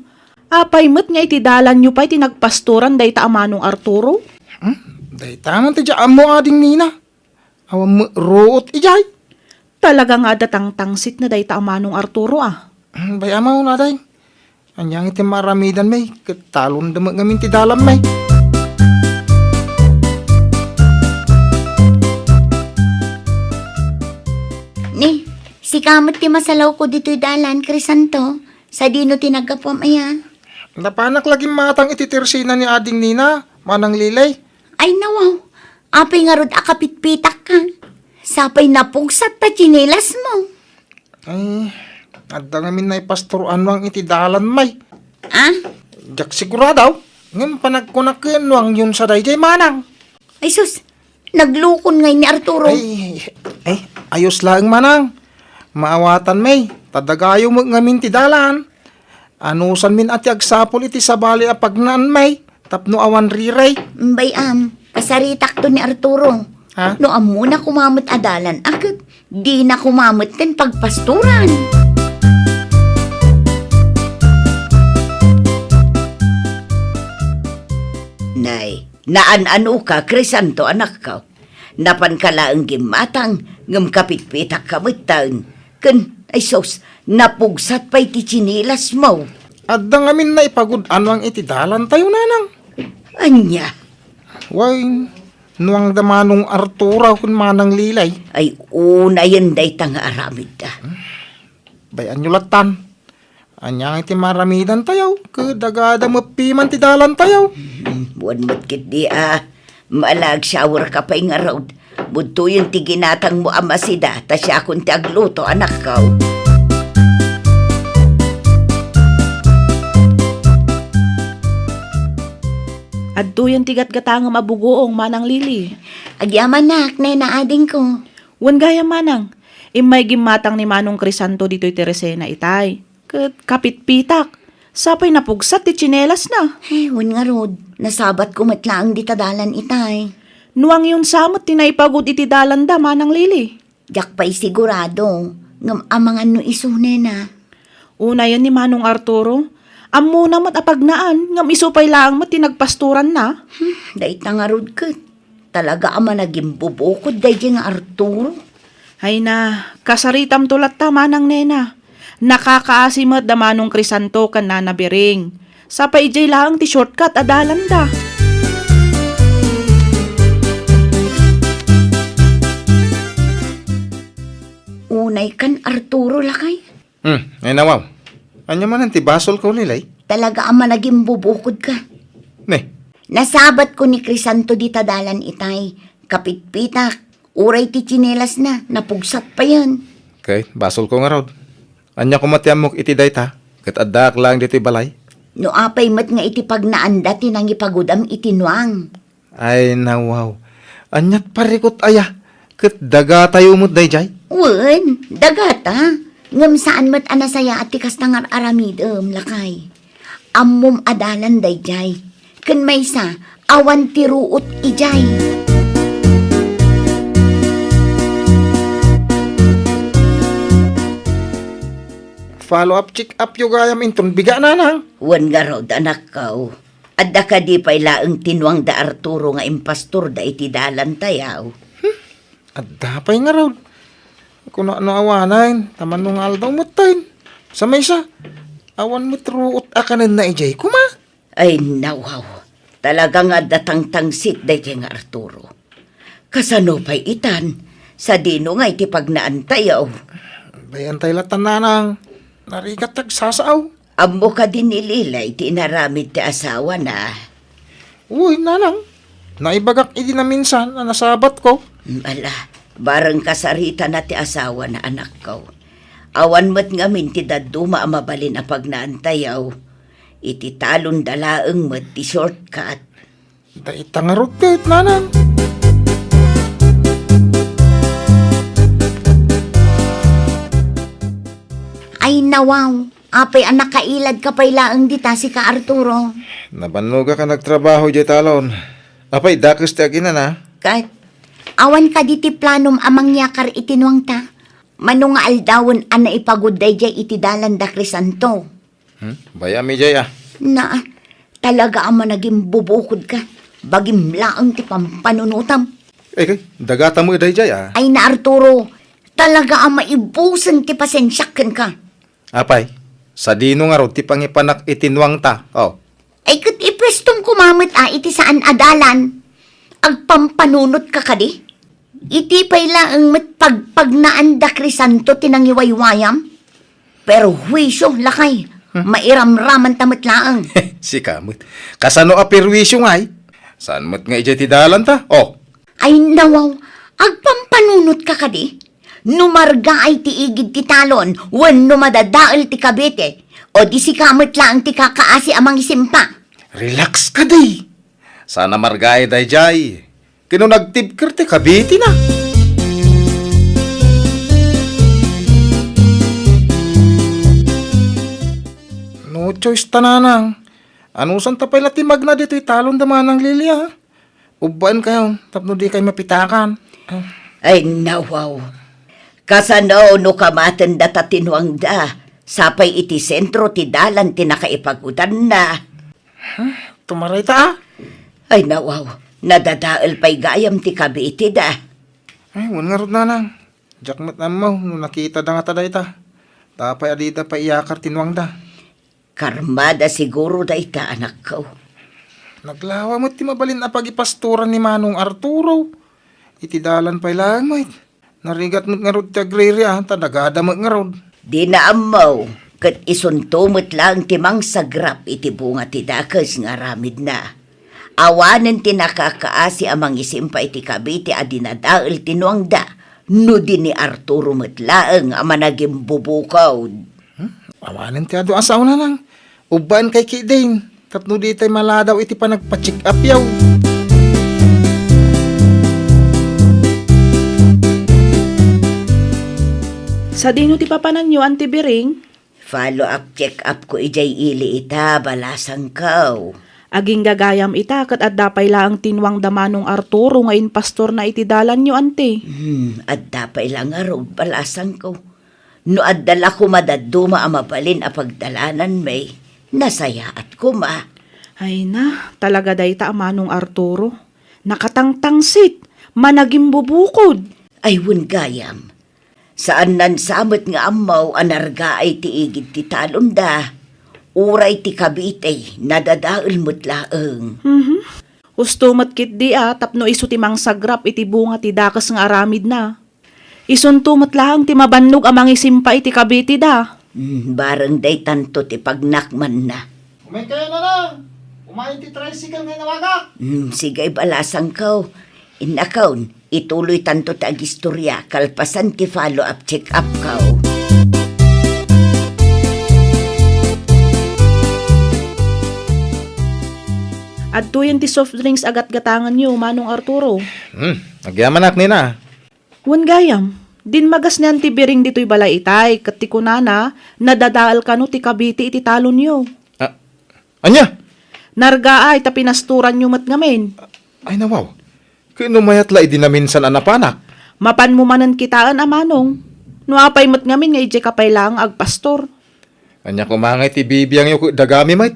Apay met nga iti dalanyo pay ti nagpastoran dayta a Manong Arturo? Hmm? Dayta man ti diak ammo, ading Nina. Awan met ruot idiay. Talaga nga adda tangtangsit na dayta a Manong Arturo, a. Hmm, bay-am, aw, naday. Ania nga iti maaramidan, may? Ket talon da met ngamin ti dalan, may. Ni, sika met ti masalawko ditoy dalan, Crisanto. Sadino ti naggapuam aya? Napanak la gimmatang iti tersena ni Ading Nina, Manang Lilay. Ay, nawaw. Apay ngarud a kapitpitak ka? Sapay napugsat ta tsinelasmo. Ay, adda ngamin naipastoran nuang iti dalan, may. Ah? Diak sigurado. Ngem panagkunak ken nuangyon sa daydiay, manang. Ay sus, naglukon ngay ni Arturo. Ay, ay, ayos laeng, manang. Maawatan, may. Ta dagayo met ngamin ti dalan. Anusanmin a ti agsapul iti sabali a pagnaan, may, tapno awan riray. Bay-am, kasaritakto ni Arturo. Ha? No ammona koma met a dalan a ket dina koma met ken pagpastoran. Nay, naan-anoka, Crisanto, anakko. Napanka laeng gimmatang, ngem kapitpitakka metten. Ken, ay sus, napugsat pay ti tsinelasmo. Adda ngamin naipagud-anuang iti dalantayo, nanang. Ania? Wen, nuangda Manong Arturo ken Manang Lilay. Ay, unayen dayta nga aramidda. Bay-anyo lattan. Ania nga iti maaramidantayo? Ket dagada met piman ti dalantayo. Hmm, wen met ketdi a. Mala, agsyawerka pay ngarud. Budtoyen ti ginatangmo a masida, ta siakon ti agluto, anakko. Adtoyen ti gatgatangem a bugoong, Manang Lili. Agyamanak, nena adingko. Wen gayam, manang. Immay gimmatang ni Manong Crisanto ditoy tersena itay. Ket kapitpitak. Sapay napugsat ti tsinelasna. Eh, wen ngarud, nasabatko met laeng dita dalan itay. Nuangyon sa met ti naipagud iti dalanda, Manang Lili. Diak pay sigurado, ngem amangan no isu, nena. Unayen ni Manong Arturo, ammona met a pagnaan, ngem isu pay laeng met ti nagpastoranna. Hmm, dayta ngarud ket. Talaga a managimbubukod daydiay nga Arturo. Ay na, kasaritamto latta, manang nena. Nakakaasi met da Manong Crisanto ken Nana Bering. Sapay idiay laeng ti shortcut a dalanda. Unay kan Arturo, lakay. Hmm, ay nawaw. Ania manen ti basolko, Lilay? Talaga a managimbubukod ka. Ne? Nasabatko ni Crisanto dita dalan itay. Kapitpitak. Uray ti tsinelasna, napugsat payen. Ket basolko ngarud. Ania koma ti ammok iti dayta? Ket addaak laeng ditoy balay. No apay met nga iti pagnaanda ti nangipagudam iti nuang. Ay, nawaw. Aniat parikut aya? Ket dagatayo met daydiay? Wen, dagata. Ngem saan met a nasayaat ti kasta nga ar-aramidem, lakay. Ammom a dalan daydiay. Ken maysa, awan ti ruot idiay. Follow up, check up yo gayam inton biga, nanang. Wen ngarud, anakko. Adda kadi pay laeng ti nuang da Arturo nga impastorda iti dalantayo? Hmm, adda pay ngarud. Kuna no awanen, ta mano nga aldaw metten. Sa maysa, awan met ruot a kanenna idiay koma. Ay, nawaw. Talaga nga adda tangtangsit daydiay nga Arturo. Kasano pay itan? Sadino nga iti pagnaantayo? Bay-antay latta, nanang. Narigat ti agsasao. Ammo kadi ni Lilay ti inaramid ti asawana? Uy, nanang. Naibagak idi naminsan a nasabatko. Ala, bareng kasaritana ti asawana, anakko. Awan met ngamin ti dadduma a mabalin a pagnaantayo. Iti talon da laeng met ti shortcut. Dayta ngarud ket, nanang. Ay, nawaw. Apay a nakailadka pay laeng dita, sika, Arturo? Nabannogak a nagtrabaho idiay talon. Apay, dakes ti aginana? Ket, awan kadi ti planom a mangyakar iti nuangta? Mano nga aldawen a naipagud daydiay iti dalan da Crisanto? Hmm? Bay-am idiay, a. Na, talaga a managimbubukodka. Bagim laeng ti pampanunotam. Ay, kay, dagata met daydiay, a. Ay na, Arturo, talaga a maibusen ti pasensiak kenka. Apay, sadino ngarud ti pangipanak iti nuangta? Oh. Ay, ket ipuestom koma met a iti saan a dalan. Agpampanunotka kadi? Iti pay laeng met pagpagnaan da Crisanto ti nangiwaywayam? Perhuisio, lakay. Hmm? Mairamramanta met laeng. Sika met. Kasano a perhuisio ngay? Saan met nga idiay ti dalanta? Oh. Ay, nawaw. Agpampanunotka kadi? No margaay ti igid ti talon, wenno madadael ti kabite, o di sika met laeng ti kakaasi a mangisimpa. Relax kadi. Saan a margaay daydiay. Ket no nagtibker ti kabitina. No choice ta, nanang. Anusanta pay la ti magna ditoy talon da Manang Lilia? Ubbaenkayon tapno dikay mapitakan. Ah. Ay, nawaw. Kasano no kamaten data ti nuangda, sapay iti sentro ti dalan ti nakaipagudanna? Huh? Tumaray ta, a? Ay, nawaw. Nadadael pay gayam ti kabitida. Ay, wen ngarud, nanang. Diak met ammo no nakitada ngata dayta. Apay a dida pay iyakar ti nuangda. Karmada siguro dayta, anakko. Naglawa met ti mabalin a pagipastoran ni Manong Arturo. Iti dalan pay laeng met. Narigat met ngarud ti agriri, a, ta dagada met ngarud. Dina ammo, ket isunto met laeng ti mangsagrap iti bunga ti dakes nga aramidna. Awanen ti nakakaasi a mangisimpa iti kabite a dinadael ti nuangda, no di ni Arturo met laeng a managimbubukod. Hmm? Awanen ti adu a sao, nanang. Ubbaenkay ketdin, tapno ditay maladaw iti panagpa-check-up yaw. Sadino ti papananyo, Auntie Biring? Follow-up check-up ko idiay ili ita, balasangko. Agingga gayam ita, ket adda pay laeng ti nuangda Manong Arturo nga impastorna iti dalanyo, Auntie. Hmm, adda pay la ngarud, balasangko. No adda la koma dadduma a mabalin a pagdalananmi, nasayaat koma. Ay na, talaga dayta a Manong Arturo. Nakatangtangsit, managimbubukod. Ay, wen gayam. Saannan sa met nga ammo a nargaay ti igid ti talonda, uray ti kabite, nadadael met laeng. Mhm. Husto met ketdi a tapno isu ti mangsagrap iti bunga ti dakes nga aramidna. Isunto met laeng ti mabannog a mangisimpa iti kabitida. Hmm, bareng daytanto ti pagnakmanna. Umaykayo, nanang! Umayen ti tricycle nga inawagak! Hmm, sige, balasangko. Innakon, ituloytanto ti agistorya kalpasan ti follow-up check-up ko. Adtoyen ti soft drinks a gatgatanganyo, Manong Arturo. Hmm, agyamanak, Nina. Wen gayam, dimmagas ni Auntie Biring ditoy balay itay, ket ti kunana, nadadael kano ti kabite iti talonyo. Ah, ania? Nargaay ta pinastoranyo met ngamin. Ay, nawaw. Ket no mayat la idi naminsan a napanak? Mapanmo manen kitaen a manong. No apay met ngamin nga idiay ka pay laeng nga agpastor. Ania koma ngay ti bibiangyo ket dagami met?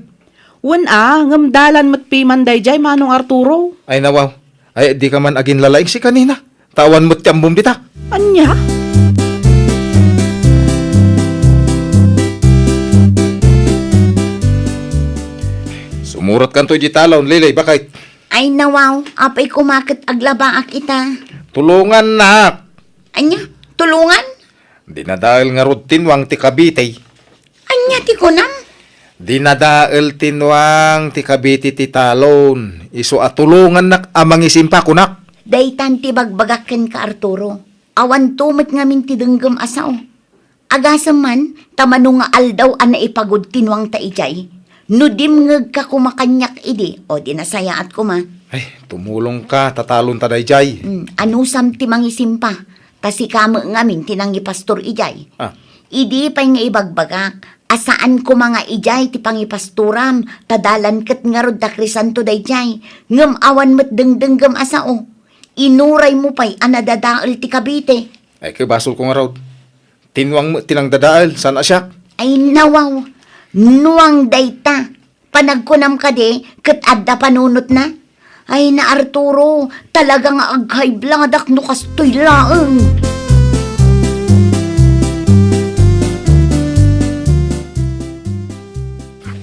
Wen a, ngem dalan met piman daydiay, Manong Arturo. Ay, nawaw. Ay, dika man aginlalaing sika, Nina. Ta awan met ti ammom dita. Ania? Sumuratkanto iti talon, Lili, baket. Ay, nawaw, apay koma ket aglabaak ita. Tulongannak. Ania? Tulongan? Dinadael ngarud ti nuang ti kabite. Ania ti kunam? Dinadael ti nuang ti kabite ti talon. Isu a tulongannak a mangisimpa, kunak. Daytan ti bagbagak kenka, Arturo. Awanto met ngamin ti denggem a sao. Agasem man, ta mano nga aldaw a naipagud ti nuangta idiay. No dimngegka koma kaniak idi, o di nasayaat koma. Ay, tumulongka, ta talonta daydiay. Hmm, anusam ti mangisimpa, ta sika met ngamin ti nangipastor idiay. Ah. Idi pay nga ibagbagak, a saan koma nga idiay ti pangipastoram, ta dalan ket ngarud da Crisanto daydiay, ngem awan met dengdenggem a sao. Inuraymo pay a nadadael ti kabite. Ay, ket basolko ngarud. Ti nuang met ti nangdadael, saan a siak? Ay, nawaw. Nuang dayta. Panagkunam kadi, ket adda panunotna? Ay na, Arturo, talaga nga aghaibladak no kastoy laeng.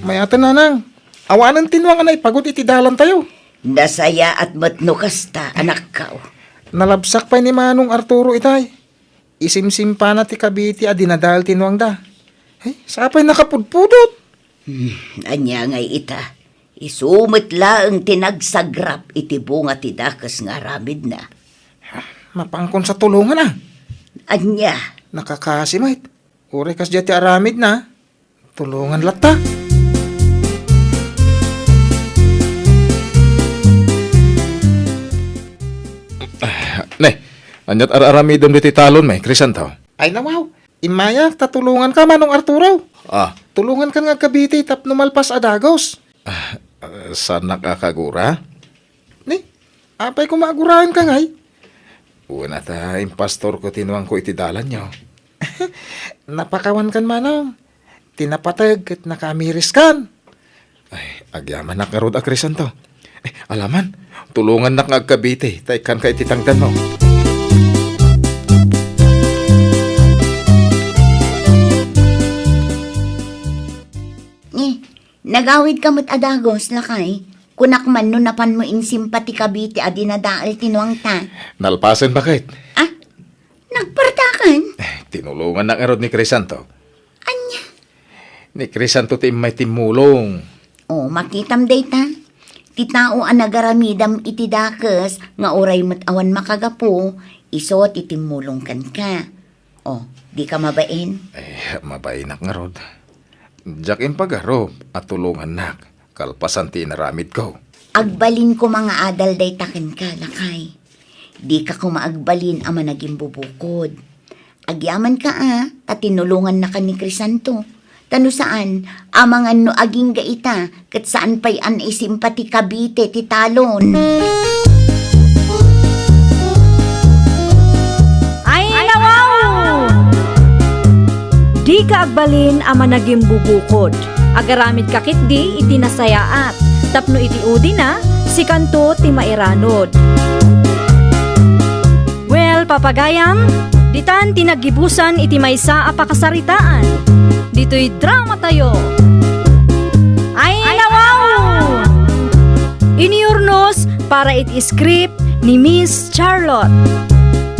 Mayat, nanang, awanen ti nuang a naipagud iti dalantayo. Nasayaat met no kasta, anakko. Nalabsak pay ni Manong Arturo itay. Isimsimpana ti Cavite a dinadael ti nuangda. Ay, sapay nakapudpudot. Hmm, ania ngay ita? Isu met laeng ti nagsagrap iti bunga ti dakes nga aramidna. Mapankon sa tulongan, a. Ania? Nakakasi met. Uray kasdiay ti aramidna, tulongan latta. Ne, aniat ar-aramidem ditoy talon, may, Crisanto? Ay, nawaw. Immayak ta tulonganka, Manong Arturo. Ah. Tulongankan nga agkabiti tapno malpas a dagos. Ah, saannak a kagura? Ni, apay koma aguraenka ngay? Wen a ta impastorko ti nuangko iti dalanyo. Napakawankan, Manong. Ti napateg ket nakaamiriskan. Ay, agyamanak ngarud a Crisanto. Eh, alaman, tulongannak nga agkabiti, ta ikkanka iti tangdanmo. Eh, nagawidka met a dagos, lakay. Kunak man no napanmo insimpa ti Cavite a dinadael ti nuangta. Nalpasen, baket. Ah? Nagpartakan? Eh, tinulongannak ngarud ni Crisanto. Ania? Ni Crisanto ti immay timmulong. O, makitam dayta. Ti tao a nagaramidam iti dakes nga uray met awan makagapu, isu ti timmulong kenka. O, dika mabain? Eh, mabainak ngarud. Diak impagarup a tulongannak kalpasan ti inaramidko. Agbalin koma nga adal dayta kenka, lakay. Dika koma agbalin a managimbubukod. Agyamanka a, ta tinulongannaka ni Crisanto. Ta no saan, amangan no agingga ita, ket saan pay a naisimpa ti Cavite ti talon. Ay, nawaw! Dika agbalin a managimbubukod. Agaramidka ketdi iti nasayaat, tapno iti udina, sikanto ti mairanod. Well, papagayam, ditan ti naggibusan iti maysa a pakasaritaan. Ditoy dramatayo. Ay, nawaw! Inurnos para iti script ni Miss Charlotte.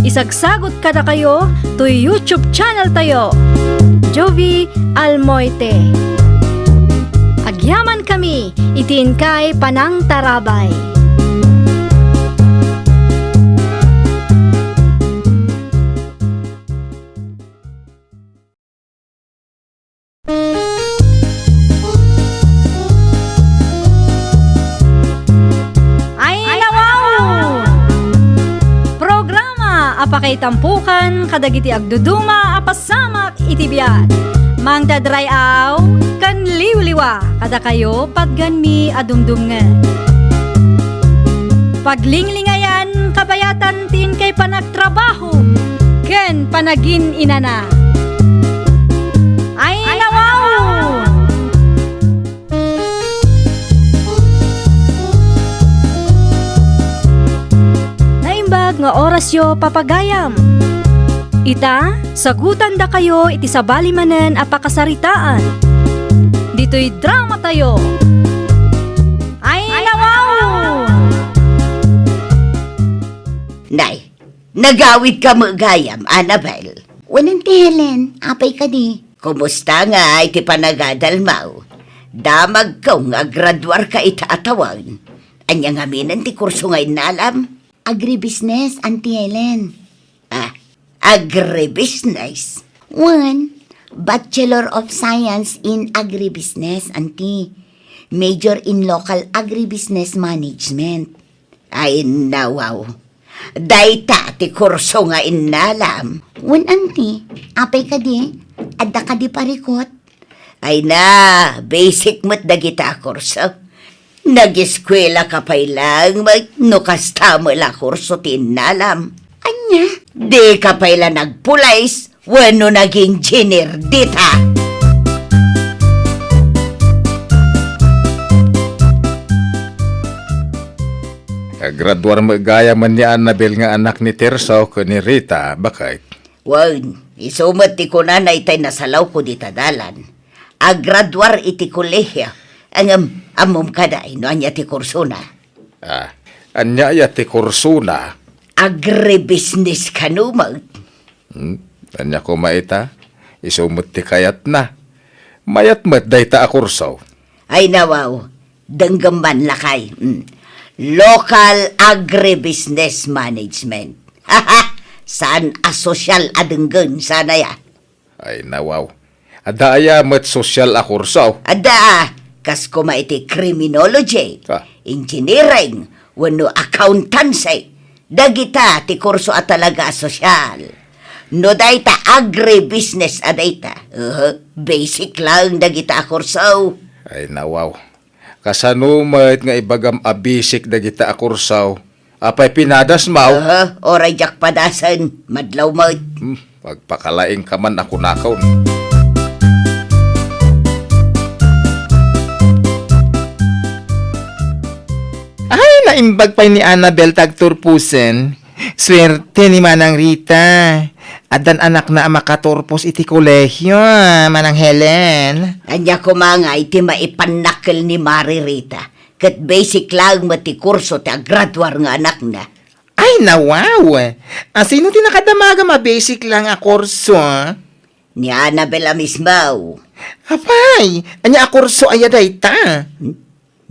Isagsagut kadakayo toy YouTube channel tayo, Jovie Almoite. Agyamankami iti inkay panangtarabay. Ay, nawaw! Programa a pakaitampukan kadagiti agduduma a pasamak iti biag. Mangted ray-aw ken liwliwa kadakayo patganmi a dumdumngeg. Paglinglingayan kabayatan ti inkay panagtrabaho ken panagin-inana. Ay, nawaw! Naimbag nga orasyo, papagayam. Ita, sagutandakayo iti sabali manen a pakasaritaan. Ditoy dramatayo. Ay, nawaw! Nay, nagawidka met gayam, Annabel? Wen, Auntie Helen, apay kadi? Kumusta ngay ti panagadalmo? Damagko nga agraduarka ita a tawen. Ania ngamin ti kurso nga innalam? Agribusiness, Auntie Helen. Ah, agribusiness? Wen, Bachelor of Science in Agribusiness, Auntie. Major in Local Agribusiness Management. Ay, nawaw. Dayta ti kurso nga innalam. Wen, Auntie, apay kadi? Adda kadi parikut? Ay na, basic met dagita a kurso. Nageskuelaka pay laeng met no kasta met la kurso ti innalam. Ania? Dika pay la nagpulis wenno nag-engineer dita. Agraduar met gayamen ni Annabel nga anak ni Tirso ken ni Rita, baket. Wen, isu met ti kunana itay nasalawko dita dalan. Agraduar iti kolehio. Ngem, ammom kadi no ania ti kursona? Ah, ania aya ti kursona? Agribusiness kano met. Hmm? Ania koma ita? Isu met ti kayatna. Mayat met dayta a kurso. Ay, nawaw. Denggem man, lakay. Mm. Local Agribusiness Management. Saan a sosyal a denggen, saan aya? Ay, nawaw. Adda aya met sosyal a kurso? Adda, kas koma iti criminology, ah, engineering, wenno accountancy. Dagita ti kurso a talaga a sosyal. No dayta agribusiness a dayta, uh, basic lang dagita a kurso. Ay, nawaw. Kasano met nga ibagam a basic dagita a kurso? Apay pinadas, maw? Aha, oray diak padasen, madlaw met. Hmm, agpakalaing ka man a kunakon. Ay, naimbag pay ni Annabel ta agturposen. Suerte ni Manang Rita. Addan anakna a makaturpos iti kolehio, Manang Helen. Ania koma ngay ti maipannakkel ni Mari Rita? Ket basic laeng met ti kurso ti agraduar nga anakna. Ay, nawaw! A, sino ti nakadamagam a basic laeng a kurso? Ni Annabel a mismo. Apay, ania a kurso aya dayta? Hmm?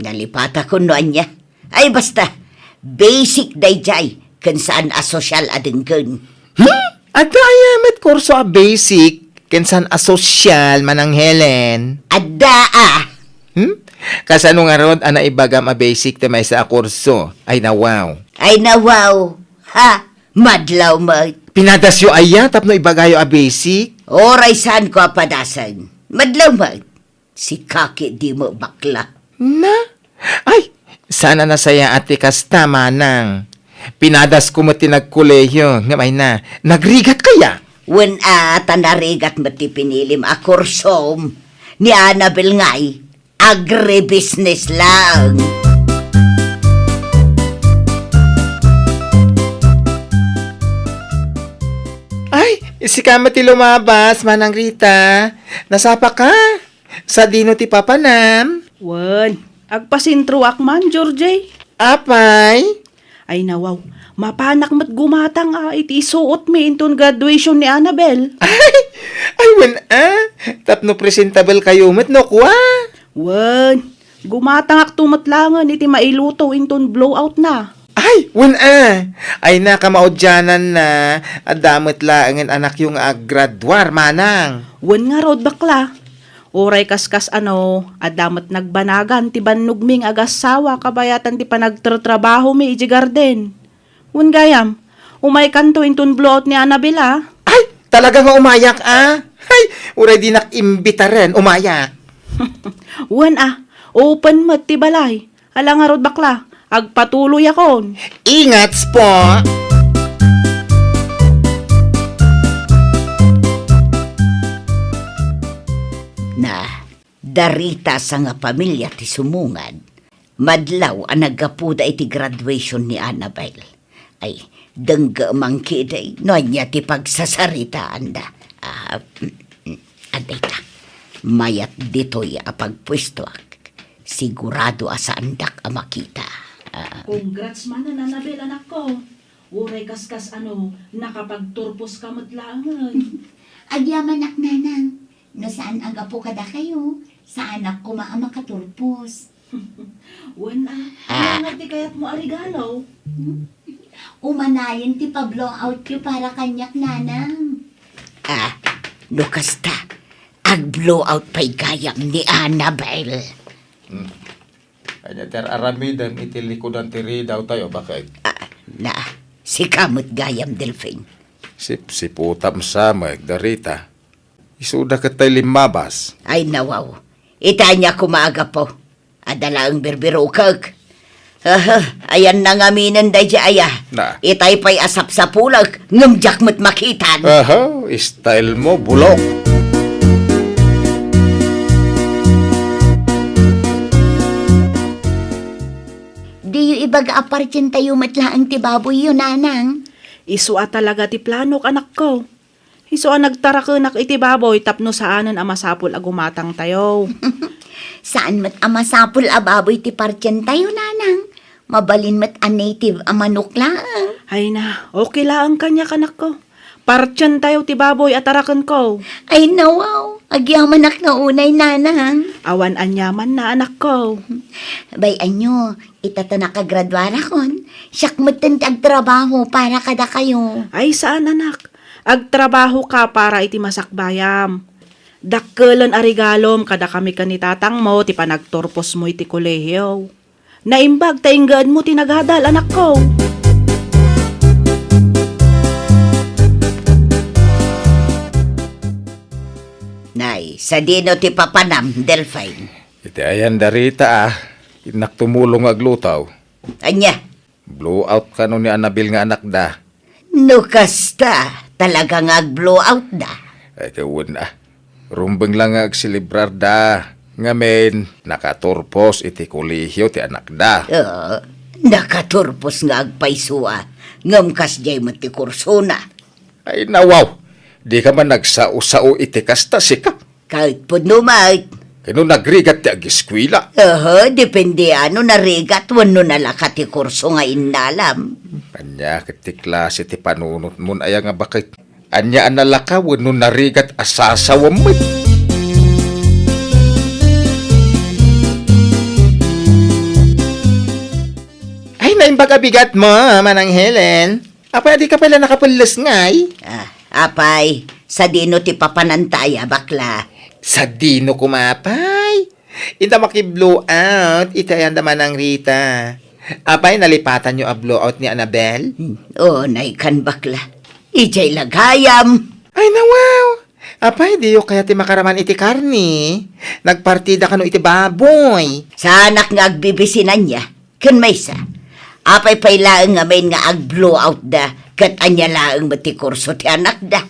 Nalipatakon no ania. Ay, basta, basic daydiay, ken saan a sosyal a denggen. Hmm? Adda aya met kurso a basic ken saan a sosyal, Manang Helen? Adda a. Hmm? Kasano ngarud a naibagam a basic ti maysa a kurso? Ay, nawaw. Ay, nawaw. Ha? Madlaw met. Pinadasyo aya tapno ibagayo a basic? Oray saanko a padasen. Madlaw met. Sika ketdi met bakla. Na? Ay, saan a nasayaat ti kasta, manang. Pinadasko met ti nagkolehiyo, ngem ay na, nagrigat kaya? Wen a, ta narigat met ti pinilim a kursom. Ni Annabel ngay, agribusiness lang. Ay, sika met ti lumabas, Manang Rita. Nasapa ka? Sadino ti papanam? Wen, agpasentroak man, Georgie. Apay? Ay, nawaw, mapanak met gumatang a iti isuotmi inton graduation ni Annabel. Ay, ay, wen a, tapno presentable kayo met no kua? Wen, gumatangakto met langen iti mailuto inton blowoutna. Ay, wen a, ay, nakamaudiananna, adda met laengen anakyo nga aggraduar, manang. Wen ngarud, bakla. Uray kaskasano, adda met nagbanagan ti bannogmi nga agassawa kabayatan ti panagtratrabahomi idiay garden. Wen gayam, umaykanto inton blowout ni Annabel a. Ay, talaga nga umayak a? Ay, uray dinak imbitaren, umayak. Wen a, open met ti balay. Ala ngarud, bakla, agpatuloyakon. Ingats po! Na, darita sa nga pamilya ti sumungad. Madlaw a naggapuda iti graduation ni Annabel. Ay, denggeman ketdi no ania ti pagsasaritaanda. Ah, mm, mm, adda ita. Mayat ditoy a pagpuestoak. Sigurado a saandak a makita. Ah. Congrats manen, Annabel, anakko. Uray kaskasano, nakapagturposka met laengen. Agyamanak, nanang. No saan a gapu kadakayo, saanak koma a makaturpos. Wen a, ah, ania nga ti kayatmo a regalo? Hmm? Umanayon ti pa-blowoutyo para kaniak, nanang. Ah, no kasta, ag-blowout pay gayam ni Annabel. Hmm. Ania ti ar-aramidem iti likudan ti ridaw tayo, baket? Ah, na, sika met gayam, Delfin. Sipsiputam sa met, darita. Isuda ket tay limmabas. Ay, nawaw. Ita ania koma a gapu? Adda laeng birbirokek. Aha, ayanna ngaminen daydi aya. Na. Itay pay a sapsapulek, ngem diak met makitan. Aha, style mo, bulok. Diyo Baga a partientayo met laeng ti baboyyo, nanang. Isu a talaga ti planok, anakko. Isu a nagtarakenak iti baboy tapno saanen a masapul a gumatangtayo. Saan met a masapul a baboy ti partientayo, nanang. Mabalin met a native a manok laeng. Ay na, okay laeng kaniak, anakko. Partientayo ti baboy a tarakenko. Ay, nawaw. Agyamanak nga unay, nanang. Awan aniamanna, anakko. Bay, ania, ita ta nakagraduarakon, siak metten ti agtrabaho para kadakayo. Ay, saan, anak. Agtrabahoka para iti masakbayam. Dakkelen a regalom kadakami ken ni tatangmo ti panagturposmo iti kolehiyo. Naimbag ta inggaanmo ti nagadal, anakko. Nay, sadino ti papanam, Delphine? Iti ayan da Rita, a. Innak tumulong nga agluto. Ania? Blowout kano ni Annabel nga anakda. No kasta, talaga nga ag-blowout da. Ay, kawen a. Rumbeng lang nga agselebrar da. Ngamin, nakaturpos iti kolehiyo ti anakda. Oo, nakaturpos nga agpayso a. Ngem kasdiay met ti kursona. Ay, nawaw. Di ka man nagsao-sao iti kasta, sika. Ket pudno met. Ket no nagrigat ti ageskuela? Aha, depende a no narigat wenno nalaka ti kurso nga innalam. Ania ket ti klase ti panunotmon aya nga baket? Ania a nalaka wenno narigat a sasawem met? Ay, naimbag a bigatmo, Manang Helen. Apay, a dika pay la nakapelles ngay? Ah, apay, sadino ti papananta aya, bakla? Sadino koma, apay? Inta maki-blowout iti ayan da Manang Rita. Apay, nalipatanyo a blowout ni Annabel? Hmm, unay kan, bakla. Idiay la gayam. Ay, nawaw! Apay, diyo kayat ti makaraman iti karne? Nagpartida kano iti baboy? Saanak nga agbibisinan aya. Ken maysa, apay pay laeng ngamin nga ag-blowout da, ket ania laeng met ti kurso ti anakda?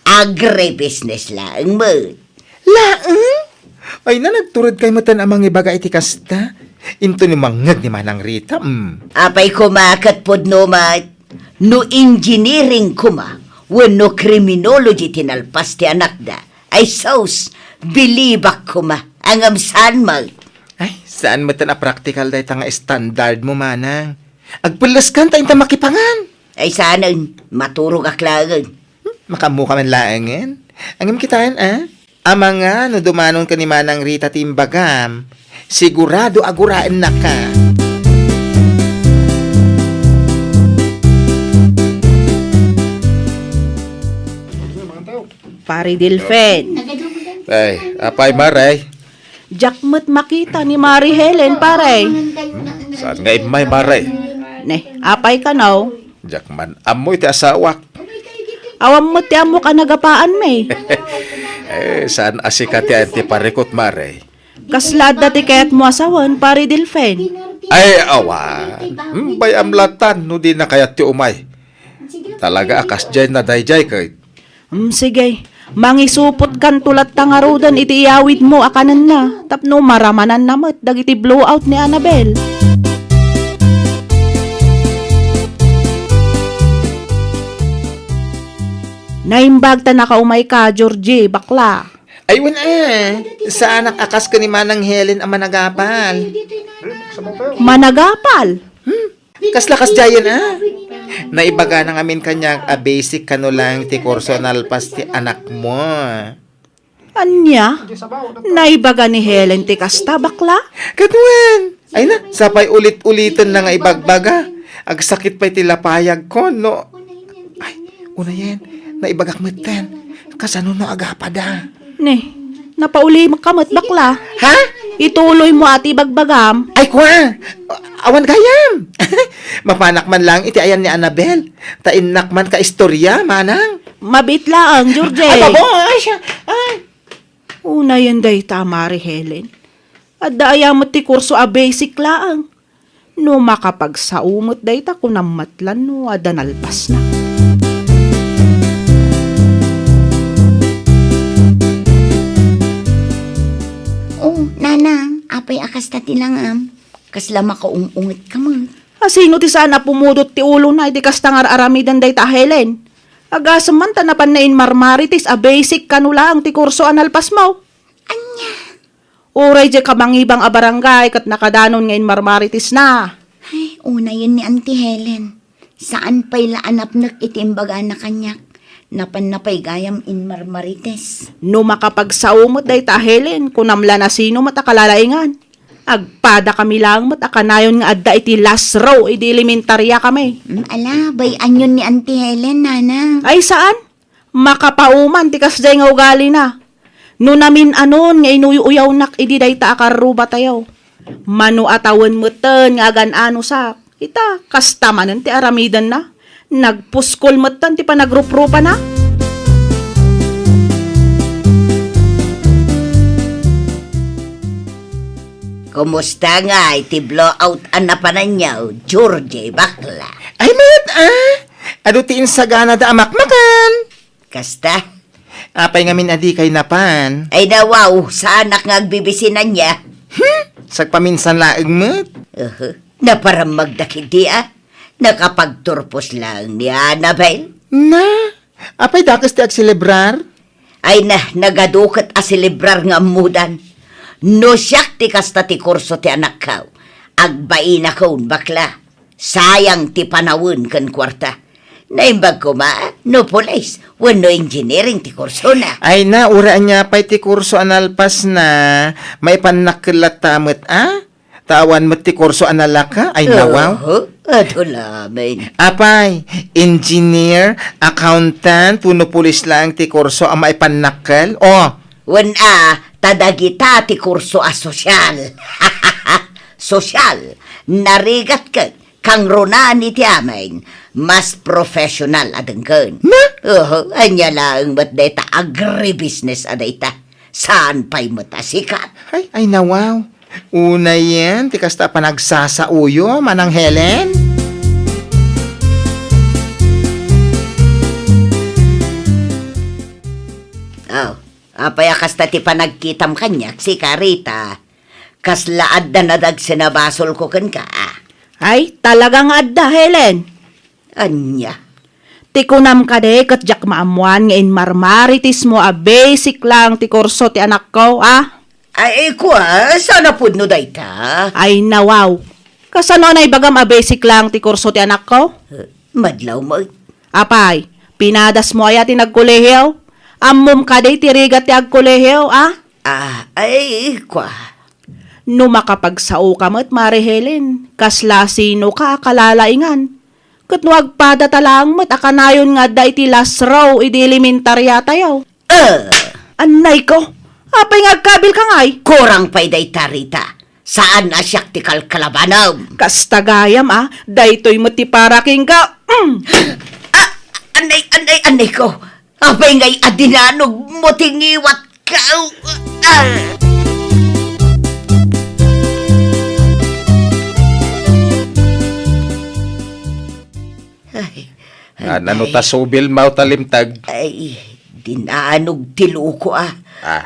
Agribusiness laeng met. Laeng? Ay na, nagturedkay metten a mangibaga iti kasta. Inton ni mangngeg ni Manang Rita, mm. Apay koma ket pudno met, no engineering koma, wenno criminology ti nalpas ti anakda, ay sus, bilibak koma, ngem saan met. Ay, saan metten a praktikal dayta nga standard mo, manang. Agpelleskan ta inta makipangan. Ay, saanen, maturogak laengen. Hmm, makaammoka man laengen. Ngem kitaen, a? Amangan no dumanon ken ni Manang Rita ti imbagam, sigurado a guraennaka. Pari Delfen. Ay, apay, Mare? Diak met makita ni Mari Helen, pare. Hmm, saan nga immay, Mare? Ne, apay kano? Diak man ammo iti asawak. Awan met ti ammok a nagapaan, me. Eh, saan a sika ti ayan ti parikut, Mare? Kasla adda ti kayatmo a sawen, Pari Delfen? Ay, awan. Hmm, bay-am latan no dina kayat ti umay. Talaga a kasdiay na daydiay ket. Hmm, sige. Mangisupotkanto latta ngaruden iti iyawidmo a kanenna tapno maramananna met dagiti blowout ni Annabel. Naimbag ta nakaumayka, Georgie, bakla. Ay, wen, a. Saanak a kas ken ni Manang Helen a managapal. Managapal? Hmm? Kasla kasdiayen, a? Naibagana ngamin kaniak a basic kano lang ti kurso a nalpas ti anakmo. Ania? Naibaga ni Helen ti kasta, bakla? Ket wen, ay na, sapay ulit-uliten na nga ibagbaga. Agsakit pay ti lapayagko, no? Ay, unayen, naibagak metten. Kasano no agapada? Ne, napaulimka met, bakla. Ha? Ituloymo a ti ibagbagam. Ay, kua! Awan gayam! Mapanak man lang iti ayan ni Annabel. Ta innak man kaistorya, manang. Mabiit laeng, Georgie. Ay, babo! Ay, siya! Ay! Unayen dayta, Mari Helen. Adda aya met ti kurso a basic laeng? No makapagsao met dayta, kunam met lan no adda nalpasna. Oh, nanang, apay a kasta ti langam? Kasla makaung-ungetka met. Asino ti saan a pumudot ti ulona iti kasta nga ar-aramiden dayta a Helen? Agasem man ta napan nainmarmarites a basic kano laeng ti kurso a nalpasmo. Ania? Uray diay kamangibang a barangay ket nakadanon nga inmarmaritesna. Ay, unayen ni Auntie Helen. Saan pay la a napnek iti imbagana kaniak. Napanna pay gayam inmarmarites. No makapagsao met dayta a Helen, kunam la no sino met a kalalaingan. Agpadakami laeng met a kanayon nga adda iti last row idi elementariakami. Mm, ala, bay-anyon ni Auntie Helen, nanang. Ay, saan? Makapauman ti kasdiay nga ugalina. No namin-anon nga inuy-uyawnak idi dayta a karrubatayo. Mano a tawen metten nga agan-anosak. Ita, kasta manen ti aramidenna. Nagpuskol metten ti panagruprupana. Kumusta ngay ti blowout a napananyo, Georgie, bakla? Ay, met, ah! Adu ti insaganada a makmakan? Kasta? Apay ngamin a dikay napan? Ay, nawaw, saanak nga agbibisin ania. Hmm? Sagpaminsan laeng met? Uhu. Naparammagda ketdi, ah. Nakapagturpos laeng ni Annabel. Na? Apay dakes ti agselebrar? Ay na, nagadu ket a selebrar nga ammodan. No siak ti kasta ti kurso ti anakko, agbainakon, bakla. Sayang ti panawen ken kuarta. Naimbag koma no pulis wenno engineering ti kursona. Ay na, uray ania pay ti kurso a nalpasna, maipannakkel latta met, a? Ta awan met ti kurso a nalaka, ay nawaw. Oho, adu lamin. Apay, engineer, accountant, wenno pulis laeng ti kurso a maipannakkel? O. Wen a, ta dagita ti kurso a sosyal. Sosyal, narigat ket kangrunaan iti amin, mas professional a denggen. Na? Oho, ania laeng met dayta agribusiness a dayta. Saan pay met a sikat? Ay, ay nawaw. Unayen ti kasta a panagsasaoyo, Manang Helen? Oh, apay a kasta ti panagkitam kaniak, sika, Rita? Kasla adda nadagsen a basolko kenka, a? Ay, talaga nga adda, Helen. Ania? Ti kunam kadi ket diak maammuan nga inmarmaritismo a basic lang ti kurso ti anakko, a? Ay, kua, saan a pudno dayta? Ay, nawaw. Kasano a naibagam a basic lang ti kurso ti anakko? Eh, madlaw mo. Apay, pinadasmo aya ti nagkolehiyo? Ammom kadi ti rigat ti agkolehiyo, a? Ah, ay, kua. No makapagsaoka met, Mare Helen, kasla sinoka a kalalaingan? Ket no agpadata laeng met a kanayon nga adda iti last row idi elementariatayo. Eh! Annayko, apay nga agkabilka ngay? Kurang pay dayta, Rita. Saan a siak ti kalkalabanem. Kasta gayam, a, daytoy met ti para kenka. Mm. Ah, annay, annay, annayko. Apay ngay a dinanogmo ti ngiwatka? Ah! Ay, ah, nano ta subil maw ta limtag? Ay, dinanog ti luko, a. Ah.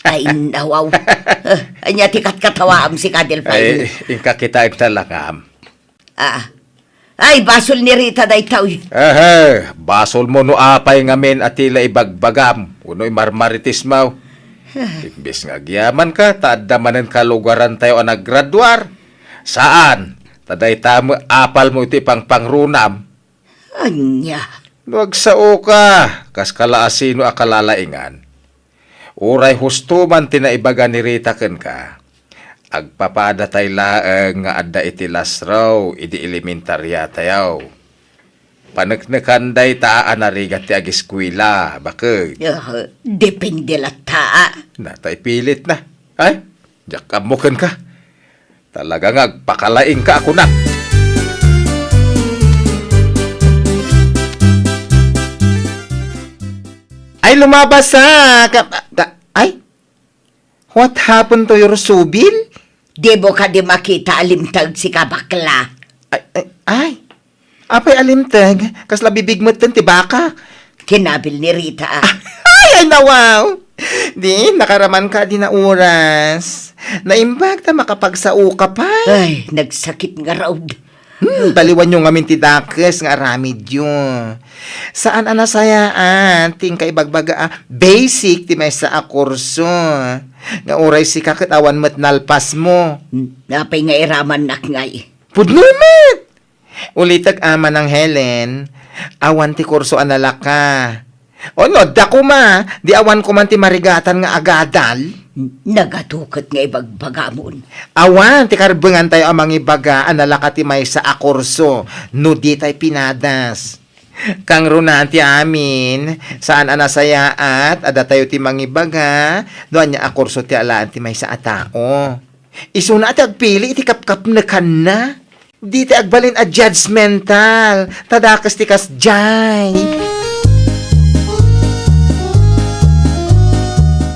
Ay, nawaw. Ah, ania ti katkatawaam, sika, Delfin? Ay, inka kitaen ta langam. Ah. Ay, basol ni Rita daytoy. Ehe, basolmo no apay ngamin a ti la ibagbagam wenno imarmaritismo. Imbes nga agyamanka, ta adda manen kalugarantayo a naggraduar. Saan, ta dayta met apalmo iti pangpangrunam. Ania? No agsaoka, kas kala a sino a kalalaingan. Uray husto man ti naibaga ni Rita kenka, agpapadatayo laeng nga adda iti last row idi elementariatayo. Paneknekan dayta a narigat ti ageskuela, baket. Ah, depende latta, a. Na, ta ipilit na. Ay, diak ammo kenka. Talaga nga agpakalaingka a kunak. Ay, lumabas, a! Ka-, ka-, ay? What happened to your subil? Dimo kadi makita a limtag, sika, bakla? Ay, ay, ay. Apay a limtag? Kasla bibig metten ti baka. Kinabil ni Rita, a. Ay, ay, nawaw! Di, nakaraman ka di na oras. Naimbag ta makapagsaoka pay. Ay, nagsakit nga raod. Hmm, baliwan yo ngamin ti dakes nga aramid yo. Saan a nasayaat ti inka ibagbaga a basic ti maysa a kurso. Nga uray sika ket awan met nalpas mo. Hmm, apay nga iramannak ngay? Pudno met! Ulitek a, Manang Helen, awan ti kurso a nalaka. O no, da koma, di awan koman ti marigatan nga agadal. Nagatuket nga ibagbagamon. Awan ti karbengantayo a mangibaga a nalaka ti maysa a kurso no ditay pinadas. Kangrunaan ti amin, saan a nasayaat a datayo ti mangibaga no ania a kurso ti alaen ti maysa a tao. Isuna ti agpili iti kapkapnekanna. Dita agbalin a judgmental, ta dakes ti kasdiay.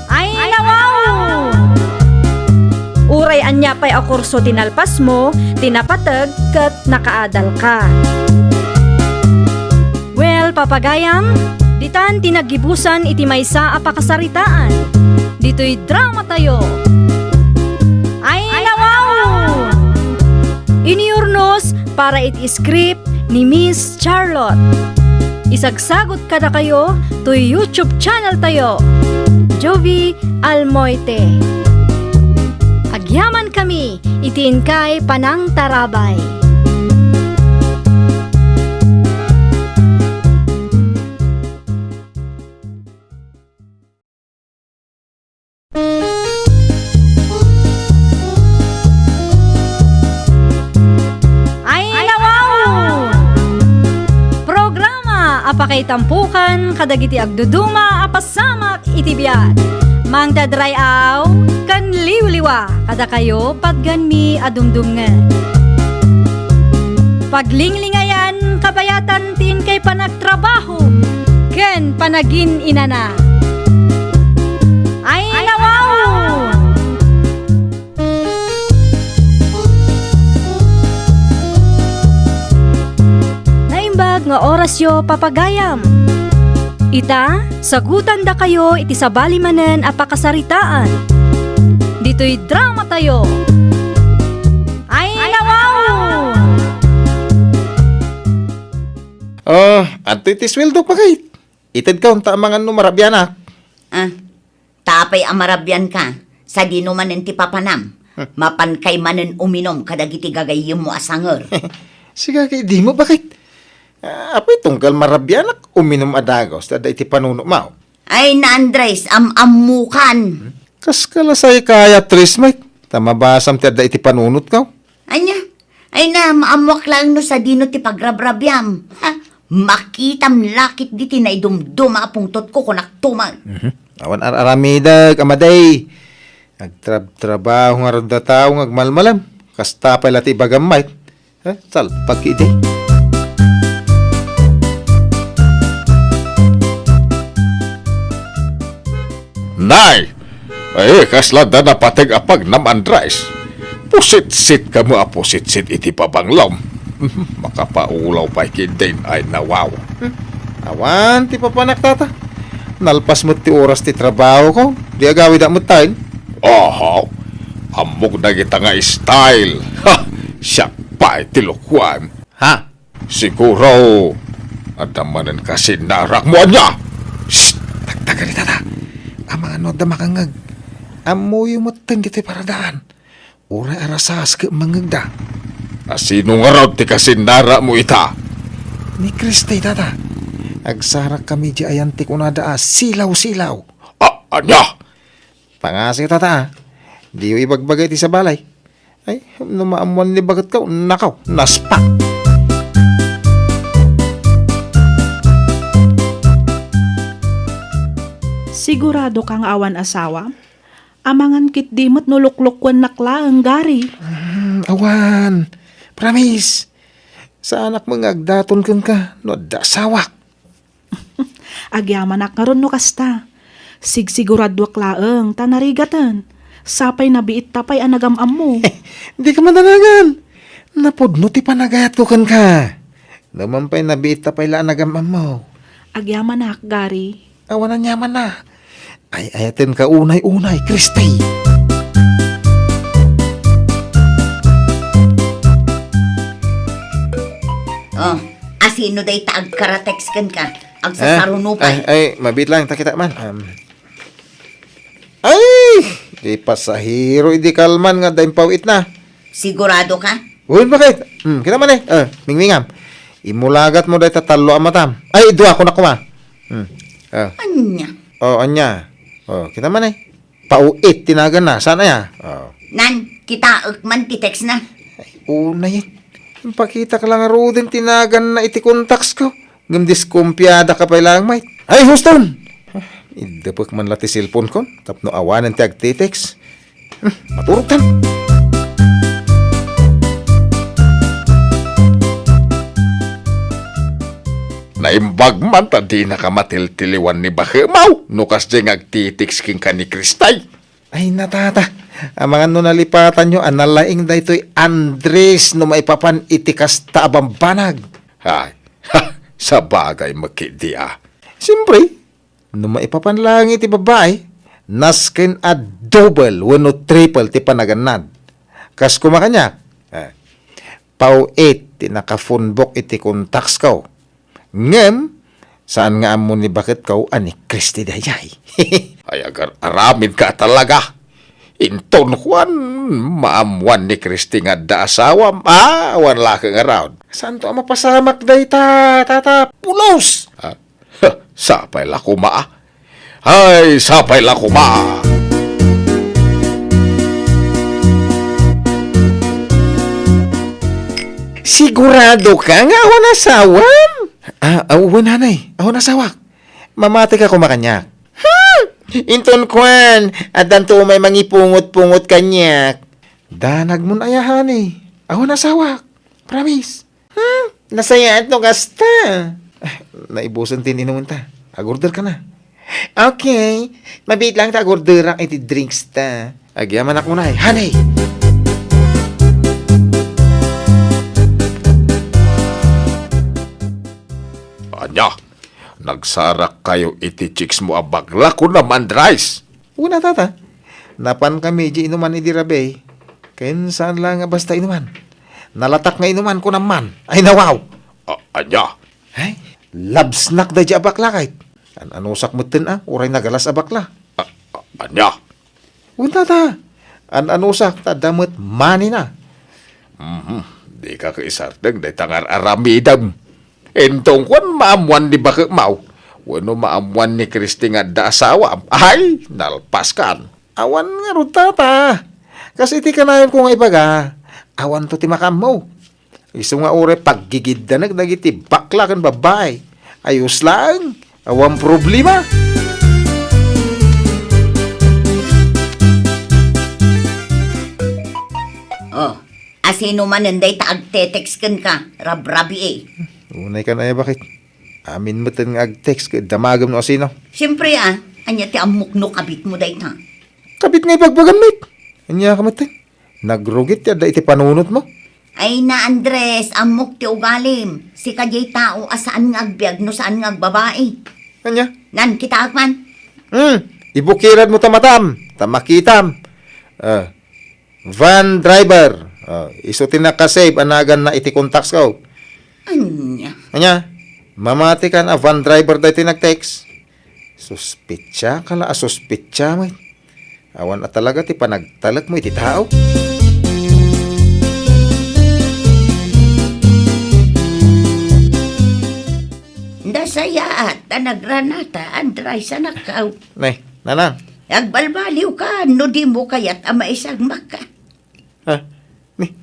Ay, nawaw! Uray ania pay a kurso ti nalpasmo, ti napateg ket nakaadalka. Well, papagayam, ditan ti naggibusan iti maysa a pakasaritaan. Ditoy dramatayo. Ay, nawaw! Iniurnos para iti script ni Miss Charlotte. Isagsagot kadakayo toy YouTube channel tayo, Jovie Almoite. Agyaman kami iti inkay panangtarabay. Ay, nawaw! Programa a pakaitampokan kadagiti agduduma a pasamak iti biag. Mangdadray-aw ken liwliwa kadakayo patganmi a dumdumngeg. Paglinglingayan kabayatan ti inkay panagtrabaho ken panagin-inana. Ay, nawaw! Naimbag nga orasyo, papagayam. Ita, sagutandakayo iti sabali manen a pakasaritaan. Ditoy dramatayo. Ay, nawaw! Ah, adtoy ti sueldo, pakit. Itedka unta amangan no marabianak. Ah, ta apay a marabianka, sadino manen ti papanam? Hmm. Mapankay manen uminum kadagiti gagayyemmo a sanger. Sika ket dimo, bakit? Ah, apay tunggal marabianak, uminum a dagus, ta adda iti panunotmo. Ay, na Andres, am-ammokan. Hmm? Kas kalasay kaya, Tris, Mike. Ta mabasam ti adda iti panunotko. Ania? Ay na, maammoak laeng no sadino ti pagrabrabiam. Ha? Makitam lakit diti naidumduma a pungtotko, kunak tuman. Mhm. Awan ar-aramidek, Amaday. Agtrab-trabaho ngarud a tao nga agmalmalem. Kasta pay la ti ibagam, Mike. Eh, salpag idi. Nay! Ay, kasla da napateg a pagnam, Andres. Pusitsit kamo a pusitsit iti pabanglom. Makapaulaw pay ket din, ay nawaw. Awan ti papanak, tata. Nalpas met ti oras ti trabaho ko. Di agawid met tayo. Oho. Ammok dagita nga style. Ha! Siak pay ti lokoan. Ha? Siguro, adda manen kasinnarakmo, ania? Shh! Tagtagari, tata. Amangan no adda makangngeg. Ammoyo metten ditoy paradaan. Uray arasas ket mangngegda. A sino ngarud ti kasinnarakmo ita? Ni Kriste, tata. Agsarakkami diay ayan ti kunada a silaw-silaw. A-, ania? Pangasikayo, tata, a. Diyo ibagbaga iti sabali. Ay, no maammoan ni baket ka, nakaw, naspak. Sigurado ka nga awan asawa? Amangan ketdi met no luklokuennak laeng, Gary. Hmm, awan. Promise. Saanak met nga agdaton kenka no adda asawak. Agyamanak ngarud no kasta. Sigsiguraduak laeng ta narigaten. Sapay nabiitta pay a nagam-ammo. Dika madanagan. Napudno ti panagayatko kenka. Numan pay nabiitta pay la a nagam-ammo. Agyamanak, Gary. Awan aniamanna. Ay-ayatenka unay-unay, Christy. Oh, asino dayta agkaratext kenka? Agsasarunupay. Eh, ay, ay, mabiit lang, ta kita man. Um, ay, di pasahero idi kalman nga adda impaw-itna. Sigurado ka? Uy, bakit? Hmm, kita man eh. Eh, mingmingam. Imulagat mo dayta tallo a matam. Ay, dua ko na kuma. Hmm. Ah. Anya? Oh, anya? Oh, kita man eh. Pau-it ti naganna. Saan aya? Oh. Nan, kitaek man ti text na. Ay, unay. Impakitak lang ruden ti naganna iti contacts ko. Ngem diskumpiada ka pay lang, mate. Ay, Houston! Idepek man la ti cellphone ko tapno awanen ti agtitext. Hmm, maturog tan. Naimbag man ta dinaka matiltiliwan ni bakemaw no kasdiay nga agtitext kenka ni Kristay. Ay, natata. Amangan no nalipatanyo a nalaing daytoy Andres no maipapan iti kasta a bambanag. Ay, ha, sabagay met ketdi a. Siyempre, no maipapan laeng iti babai, nasken a double wenno triple ti panagannad. Kas kuma kaniak, eh, pau-it ti nakafunbok iti contacts ko. Ngem, saan nga ammo ni baketko a ni Christy daydiay. Ay, agar-aramidka talaga. Inton kuan, maammuan ni Christy nga adda asawam. Ah, awan la ket ngarud. Saanto a mapasamak dayta, tata? Pulos! Ah, sapay la koma, ah. Ay, sapay la koma! Sigurado ka nga awan asawam? Ah, ah, wen, hanay. Awan asawak. Mamati ka koma kaniak. Hmm! Inton kuan, addanto umay mangipungot-pungot kaniak. Danagmon aya, hanay. Awan asawak. Promise. Hmm, nasayaat no kasta. Ah, naibusen ti inumen ta. Agorder ka na. Okay. Mabiit lang ta agorderak iti drinks ta. Agyamanak unay, honey. Ania, nagsarak kayo iti chicks mo a bakla, kuna man, Drais? Una, tata. Napan kami di inuman idi rabii. Ken saan la nga basta inuman. Nalatak nga inuman, kunam man. Ay, nawaw! A-, ania? Ay, labsnak daydi a bakla, kayt. An-anusak metten a, uray nagalas a bakla. A-, a-, ania? Wen, tata. An-anusak, ta adda met money na. Mhm. Dika kaisardeng dayta nga ar-aramidem. Inton kuan, maammuan ni bakekmaw, wenno maammuan ni Christy nga adda asawam, ay, nalpaskan. Awan ngarud, tata. Kas iti kanayonko nga ibaga, awanto ti makaammo. Isu nga uray paggigiddanek dagiti bakla ken babbai. Ayos laeng, awan problema. Oh, asino manen dayta agte-text kenka, rabrabii? Unay kan aya, bakit? Amin metten nga agtext ket damagem no asino. Siempre, ah, ania ti ammok no kabitmo dayta? Kabit nga ibagbagam met. Ania ka metten? Nagrugit ti adda iti panunotmo. Ay na, Andres, ammok ti ugalim. Sika diay tao a saan nga agbiag no saan nga agbabai. Ania? Nan, kitaak man. Hmm, ibukiradmo ta matam, ta makitam. Ah, van driver. Ah, isu ti nakasave a naganna iti contacts ko. Ania? Ania? Mamatikan a van driver daytoy nagtext? Suspitsa ka la a suspitsa met. Awan a talaga ti panagtalekmo iti tao. Nasayaat ta nagranata, Andres, anakkaw. Nay, nanang. Agbalbaliw ka no dimo kayat a maisagmakka. Ha? Ni,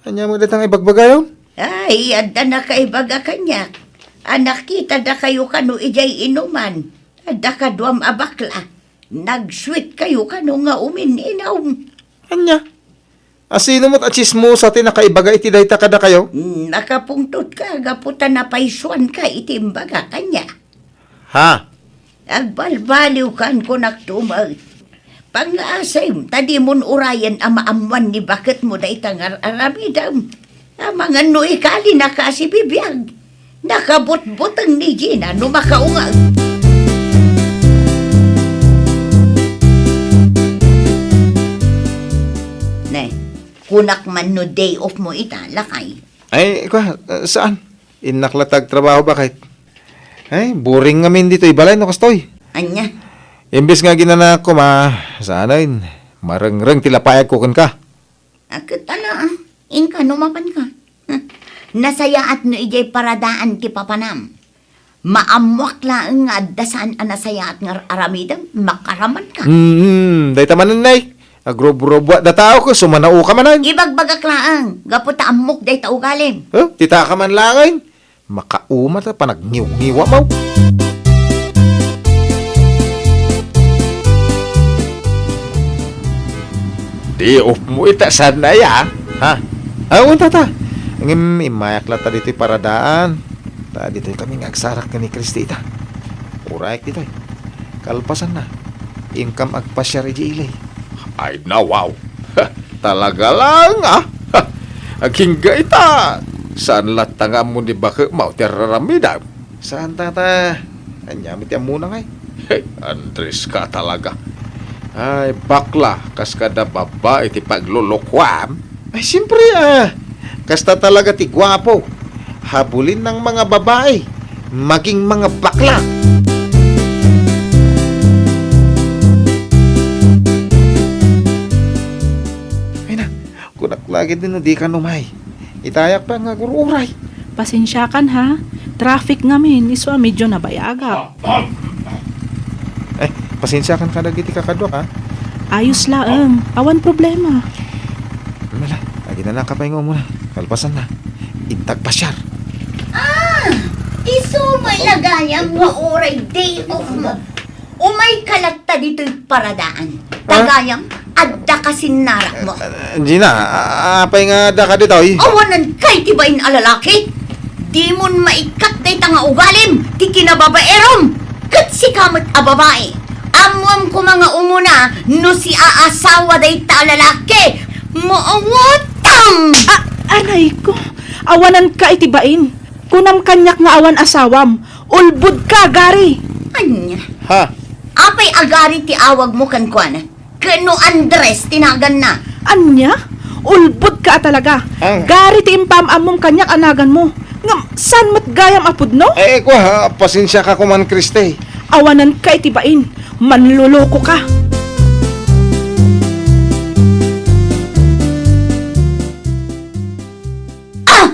ania met dayta nga ibagbagayon? Ay, adda nakaibaga kaniak. A nakitada kayo kano idiay inuman. Adda kaduam a bakla. Nag-sweet kayo kano nga umin-inom. Ania? Asino met a tsismosa ti nakaibaga iti dayta kadakayo? Hmm, nakapungtot ka gapu ta napaysuan ka iti imbaga kaniak. Ha? Agbalbaliw kan kunak tumet. Pangngaasem ta dimon urayen a maammuan ni baketmo dayta nga ar-aramidem. Amangan no ikali na ka a sibibiag. Nakabutbuteng ni Gina no makaungag. Kunak man no day off mo ita, lakay. Ay, kwa, saan? Innak la ta agtrabaho, baket. Ay, boring ngamin ditoy balay no kastoy. Ania? Imbes nga aginanaak koma, saanen, marengreng ti lapayagko kenka. A, ket ala, ah. Inka, no mapanka. Hm. Nasayaat no idiay paradaan ti papanam. Maammoak laeng nga adda saan a nasayaat nga ar-aramidem, makaramanka. Mm, dayta manen, nay. Agrubrubuat da tao ket sumanaoka manen. Ibagbagak laeng, gapu ta ammok dayta ugalim. Huh? Ti taka man laeng. Makauma ta panagniwngiwam. Day off mo ita, saan aya? Ha? Ah, unta ta. Ngem immayak latta ditoy paradaan. Ta ditoy kami nga agsarak ken ni Christy ita. Urayek ditoy. Kalpasanna, inkam agpasiar idiay ili. Ay, nawaw. Talaga laeng, ah. Agingga ita. Saan latta nga ammo ni baketmo ti ar-aramidem? Saan, tata? Ania met ti ammona ngay? Hey, Andres ka talaga. Ay, bakla, kas kada babai ti paglulukuam. Ay, siyempre, ah. Kasta talaga ti guapo. Habulin ng mga babae. Maging mga bakla. Ay na, kunak lagi din no di ka numay. Itayak pa nga agur-uray. Pasensiakan, ha? Traffic ngamin, isu a medyo nabayagak. Eh, pasensiakan kadagiti kakaduak, ha? Ayos laeng. Awan problema. Mala, aginanaka pay nga umuna. Kalpasanna, inta agpasiar. Ah! Isu met la gayam nga uray day off mo. Umayka latta ditoy paradaan. Ah? Ta gayam, adda ka sinnarakmo. Ah, Gina, a-, apay nga adda ka ditoy? Awanan kay ti bain a lalaki. Dimon maikkat dayta nga ugalim ti kinababaerom. Ket sika met a babai. Ammoam koma nga umuna no siaasawa dayta a lalaki. Maawatam! A-, anay ko, awanan ka iti bain. Kunam kaniak nga awan asawam. Ulbod ka, Gary! Ania? Ha? Apay a Gary ti awagmo kenkuana? Ken no Andres ti naganna? Ania? Ulbod ka a talaga. Ah. Gary ti impaam-ammom kaniak a naganmo. Ngem saan met gayam a pudno? Eh, kwa, ha? Pasensiaka koman, Christy. Awanan ka iti bain. Manloloko ka. Ah!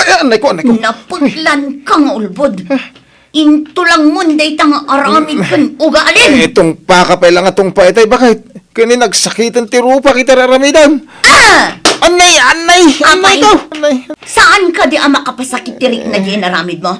Ay, anay ko, anay ko. Napudlan ka nga ulbod. Ah. Intulangmon dayta nga aramid ken ugalim. Eh, tungpa ka pay la nga tungpa itay, baket? Ken nagsakiten ti rupak iti ar-aramidem. Ah! Anay, anay, anay Apay, to. Anay. Saan ka di a makapasakit ti rikna di inaramid mo?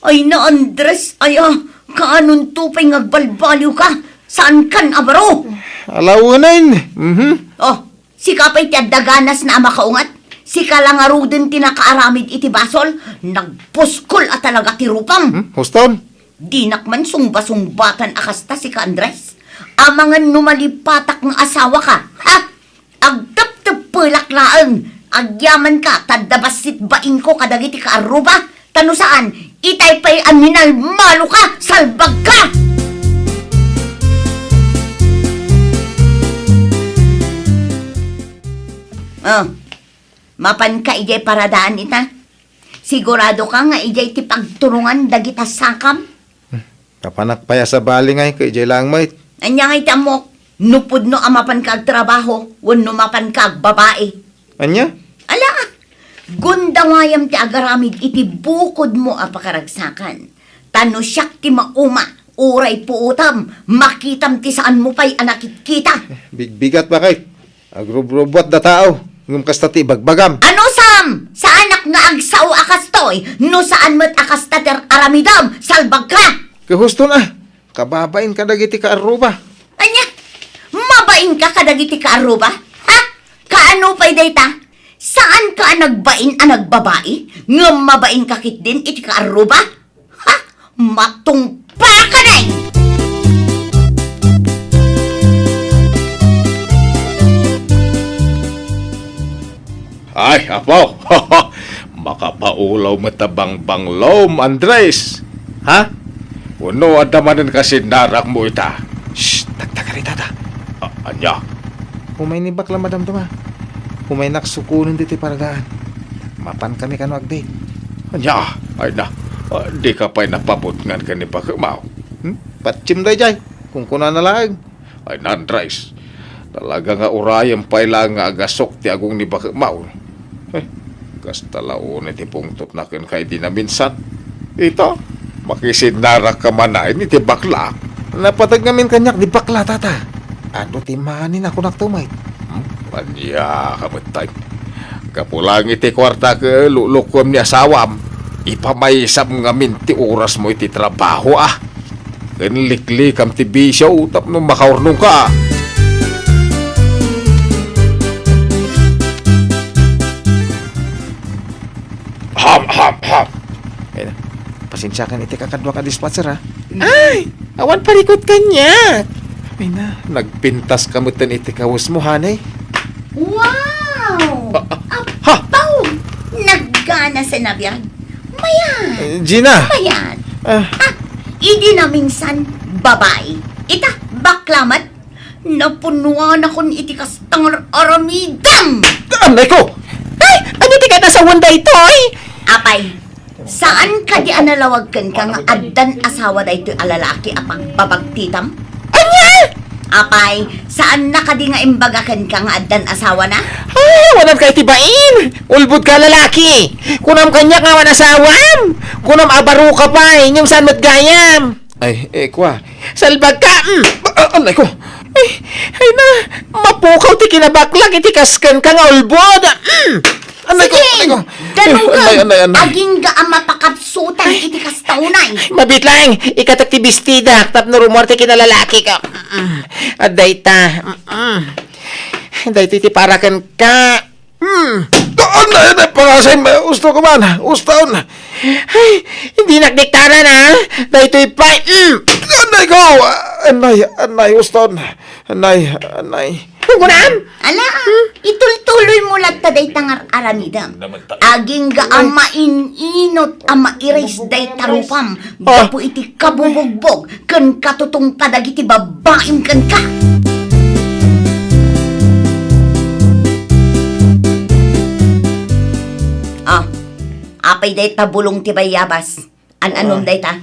Ay na, Andres, ay, ah, kaanonto pay nga agbalbaliw ka? Saan kan a baro? Alawenen. Mhm. Oh, sika pay ti adda ganasna a makaunget? Sika la ngaruden ti nakaaramid iti basol? Nagpuskol a talaga ti rupam. Hmm? Huston? Dinak man sungbasungbatan a kasta, sika, Andres. Amangan no malipatak nga asawaka, ha? Agtepteppelak laeng, agyamanka ta adda bassit bainko kadagiti kaarruba, ta no saan, itay pay a minalmaloka, salbagka! Ah, mapanka idiay paradaan ita? Siguradoka nga idiay ti pagturungan dagita sakam? Kapanak pay a sabali ngay ket idiay laeng met. Ania ngay ti ammok? No pudno a mapanka agtrabaho wenno mapanka agbabai? Ania? Ala, gundawayam ti agaramid iti bukodmo a pakaragsakan. Ta no siak ti mauma, uray puotam, makitam ti saanmo pay a nakitkita. Bigbigat, baket. Agrubrubuat da tao, ngem kasta ti ibagbagam. Ano, Sam? Saanak nga agsao a kastoy, no saan met a kasta ti aramidem, salbagka! Kahuston a, kababain kadagiti kaarruba. Ania? Mabain ka kadagiti kaarruba? Ha? Kaano pay dayta? Saan ka a nagbain a nagbabai, ngem mabain ka ketdin iti kaarruba? Ha? Matungpal ka, day! Ay, apo! Makapaulaw met a bangbanglom, Andres! Ha? Wenno adda manen kasinnarakmo ita? Shh! Tagtagari, tata. A-, ania? Umay ni bakla, madamdama. Umaynak sukonen ditoy paragaan. Mapankami kano agdate. Ania? Ay na, ah, dika pay napabutngan ken ni Bakemaw? Hmm? Patiem daydiay, kunkunana laeng. Ay na, Andres, talaga nga urayem pay laeng nga agasok ti agong ni Bakemaw. Eh, kasta la unay ti pungtotna kenka idi naminsan. Ita, makisinnarakka manen iti bakla. Napateg ngamin kaniak di bakla, tata. Adu ti mani na kunak tumay. Hmm? Ania ka met tay? Gapu laeng iti kuarta ket lulukuem ni asawam, ipamaysam ngamin ti orasmo iti trabaho, a. Ken liklikam ti bisio tapno makaurnongka. Ham, ham, ham. Ay na, pasensiakan iti kakaduak a dispatcher, a. Ay, awan parikut kaniak. Ay na, nagpintaska metten iti kawesmo, honey. Wow! Ah, ah, ha! Apaw! Nagana sa nabiag. Mayan! Eh, Gina! Mayan! Ah. Ha? Idi naminsan, babai. Ita, bakla met. Napunuanakon iti kasta nga aramidem! Anay ko! Ay, ania ti kayat a sawen daytoy? Apay, saan kadi a nalawag kenka nga addan asawa daytoy a lalaki a pagbabagtitam? Ania? Apay, saan na kadi nga imbaga kenka nga addan asawana? Ay, awanan ka iti bain! Ulbodka a lalaki! Kunam kaniak nga awan asawam! Kunam a baroka pay, ngem saan met gayam! Ay, eh, kua. Salbagka! Mm! Ah, anay ko! Ay, ay na, mapukaw ti kinabaklak iti kas kenka nga ulbod! Mm! Anay ko, sige, anay ko! Danongem! Anay, anay, anay. Agingga a mapakapsutan iti kasta unay. Mabiit laeng, ikatek ti bestidak tapno rummuar ti kinalalakiko. Mm-mm. Adda ita. Mm-mm. Daytoy ti para kenka. Hmm. Anay, anay, pangasay, usto ko man. Uston. Ay, dinak diktaran, a. Daytoy pay. Hmm. Anay ko. Anay, anay, uston. Anay, anay. Kunam? Ala, itultuloy mo latta dayta nga aramidem. Agingga a maininot a mairis dayta rupam. Ah. Gapu iti kabubugbog ken katutungpa dagiti babbaim kenka. Ah, apay dayta bulong ti bayabas? An-anom dayta?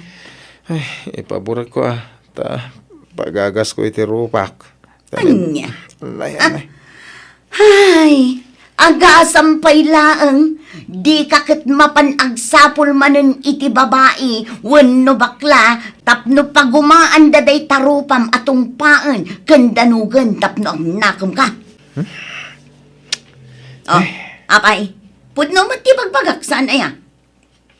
Ay, ipaburekko, a. Ta, pagagasko iti rupak. Ania? Anay, anay. Ay, agasam pay laeng, dika ket mapan agsapul manen iti babai wenno bakla tapno pagumaanda dayta rupam a tungpaen ken danogen tapno agnakemka. Hmm? Oh, ay. Apay, pudno met ti bagbagak, saan aya?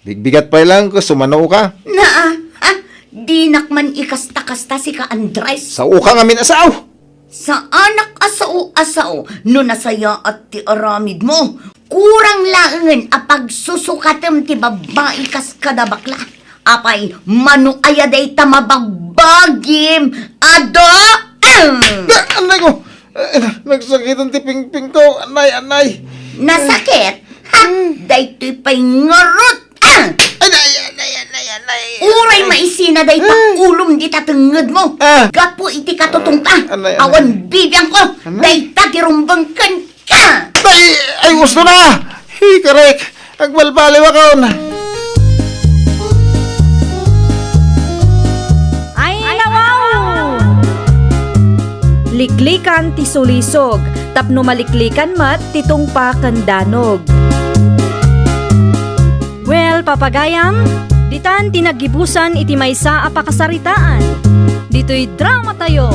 Bigbigat pay laeng ket sumanoka. Naa, ah, dinak man ikasta-kasta sika, Andres. Saoka ngamin a sao. Saanak a sao a sao no nasayaat ti aramidmo. Kurang laengen a pagsusukatem ti babbai kas kada bakla. Apay, mano aya dayta mabagbagim? Adu! Ah! Ah, anay ko! Eh, nagsakitan ti pingpingko. Anay, anay. Nasakit? Ha? Hmm. Daytoy pay ngarud. Ah! Anay, anay, anay, anay. Uray maisina dayta ulom dita tengngedmo. Ah. Gapu iti katutungpa. Ah, anay, anay. Awan bibiangko. Anay. Dayta ti rumbeng kenka. Ay, ay, usto na. Hikarek. Agbalbaliwakon. Ay, nawaw! Liklikan ti sulisog, tapno maliklikan met ti tungpa ken danog. Well, papagayam, ditan ti naggibusan iti maysa a pakasaritaan. Ditoy dramatayo.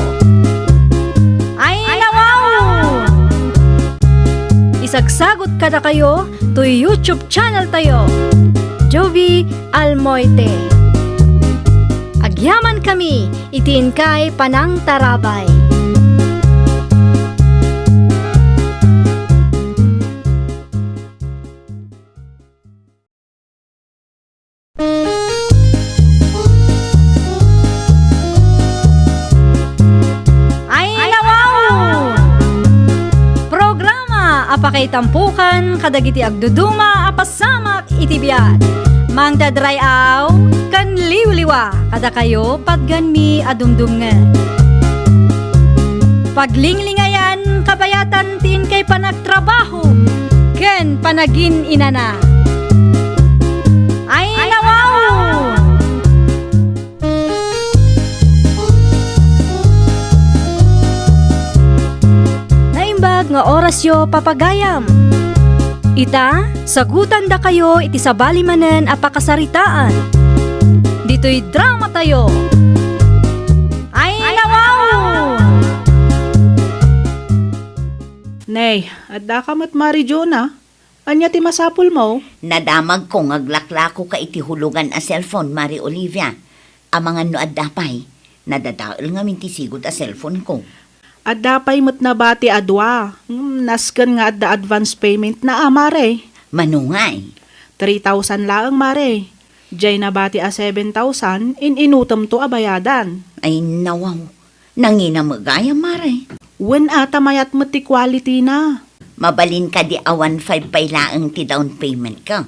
Ay, nawaw! Isagsagot kadakayo toy YouTube channel tayo, Jovie Almoite. Agyaman kami iti inkay panangtarabay. Ay, nawaw! Programa a pakaitampokan kadagiti agduduma a pasamak iti biag. Mangted ray-aw ken liwliwa kadakayo patgenmi a dumdumngeg. Paglinglingayan Bayatan ti inkay panagtrabaho ken panagin-inana. Ay, nawaw! Naimbag nga orasyo, papagayam. Ita, sagutandakayo iti sabali manen a pakasaritaan. Ditoy dramatayo. Ay, nawaw! Nay, addaka met, Mari Jonah? Ania ti masapulmo? Nadamagko nga aglaklakoka iti hulugan a cellphone, Mari Olivia. Amangan no adda pay, nadadael ngamin ti sigud a cellphone-ko. Adda pay met nabati a dua. Hmm, nasken nga adda advance payment na, a, Mare. Mano ngay? Three thousand laeng, Mare. Jay nabati a seven thousand, in-inutemto a bayadan. Ay, nawaw. Nangina met gayam, Mare. Wen a, ta mayat met ti quality na. Mabalin kadi a one five pay laeng ti down payment-ko?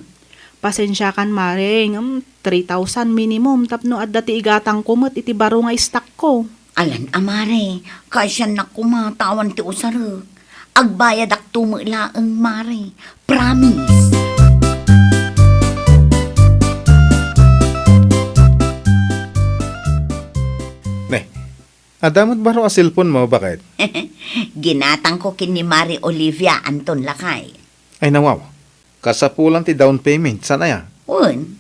Pasensiakan, Mare, ngem three thousand minimum tapno adda ti igatangko met iti baro nga stock-ko. Alan a, Mare, kaasiannak koma ta awan ti usarek. Agbayadakto met laeng, Mare. Promise. Ne, adda met baro a cellphone-mo, baket? Ginatangko ken ni Mari Olivia, Anton, lakay. Ay, nawaw. Kasapulan ti down payment, saan aya? Wen.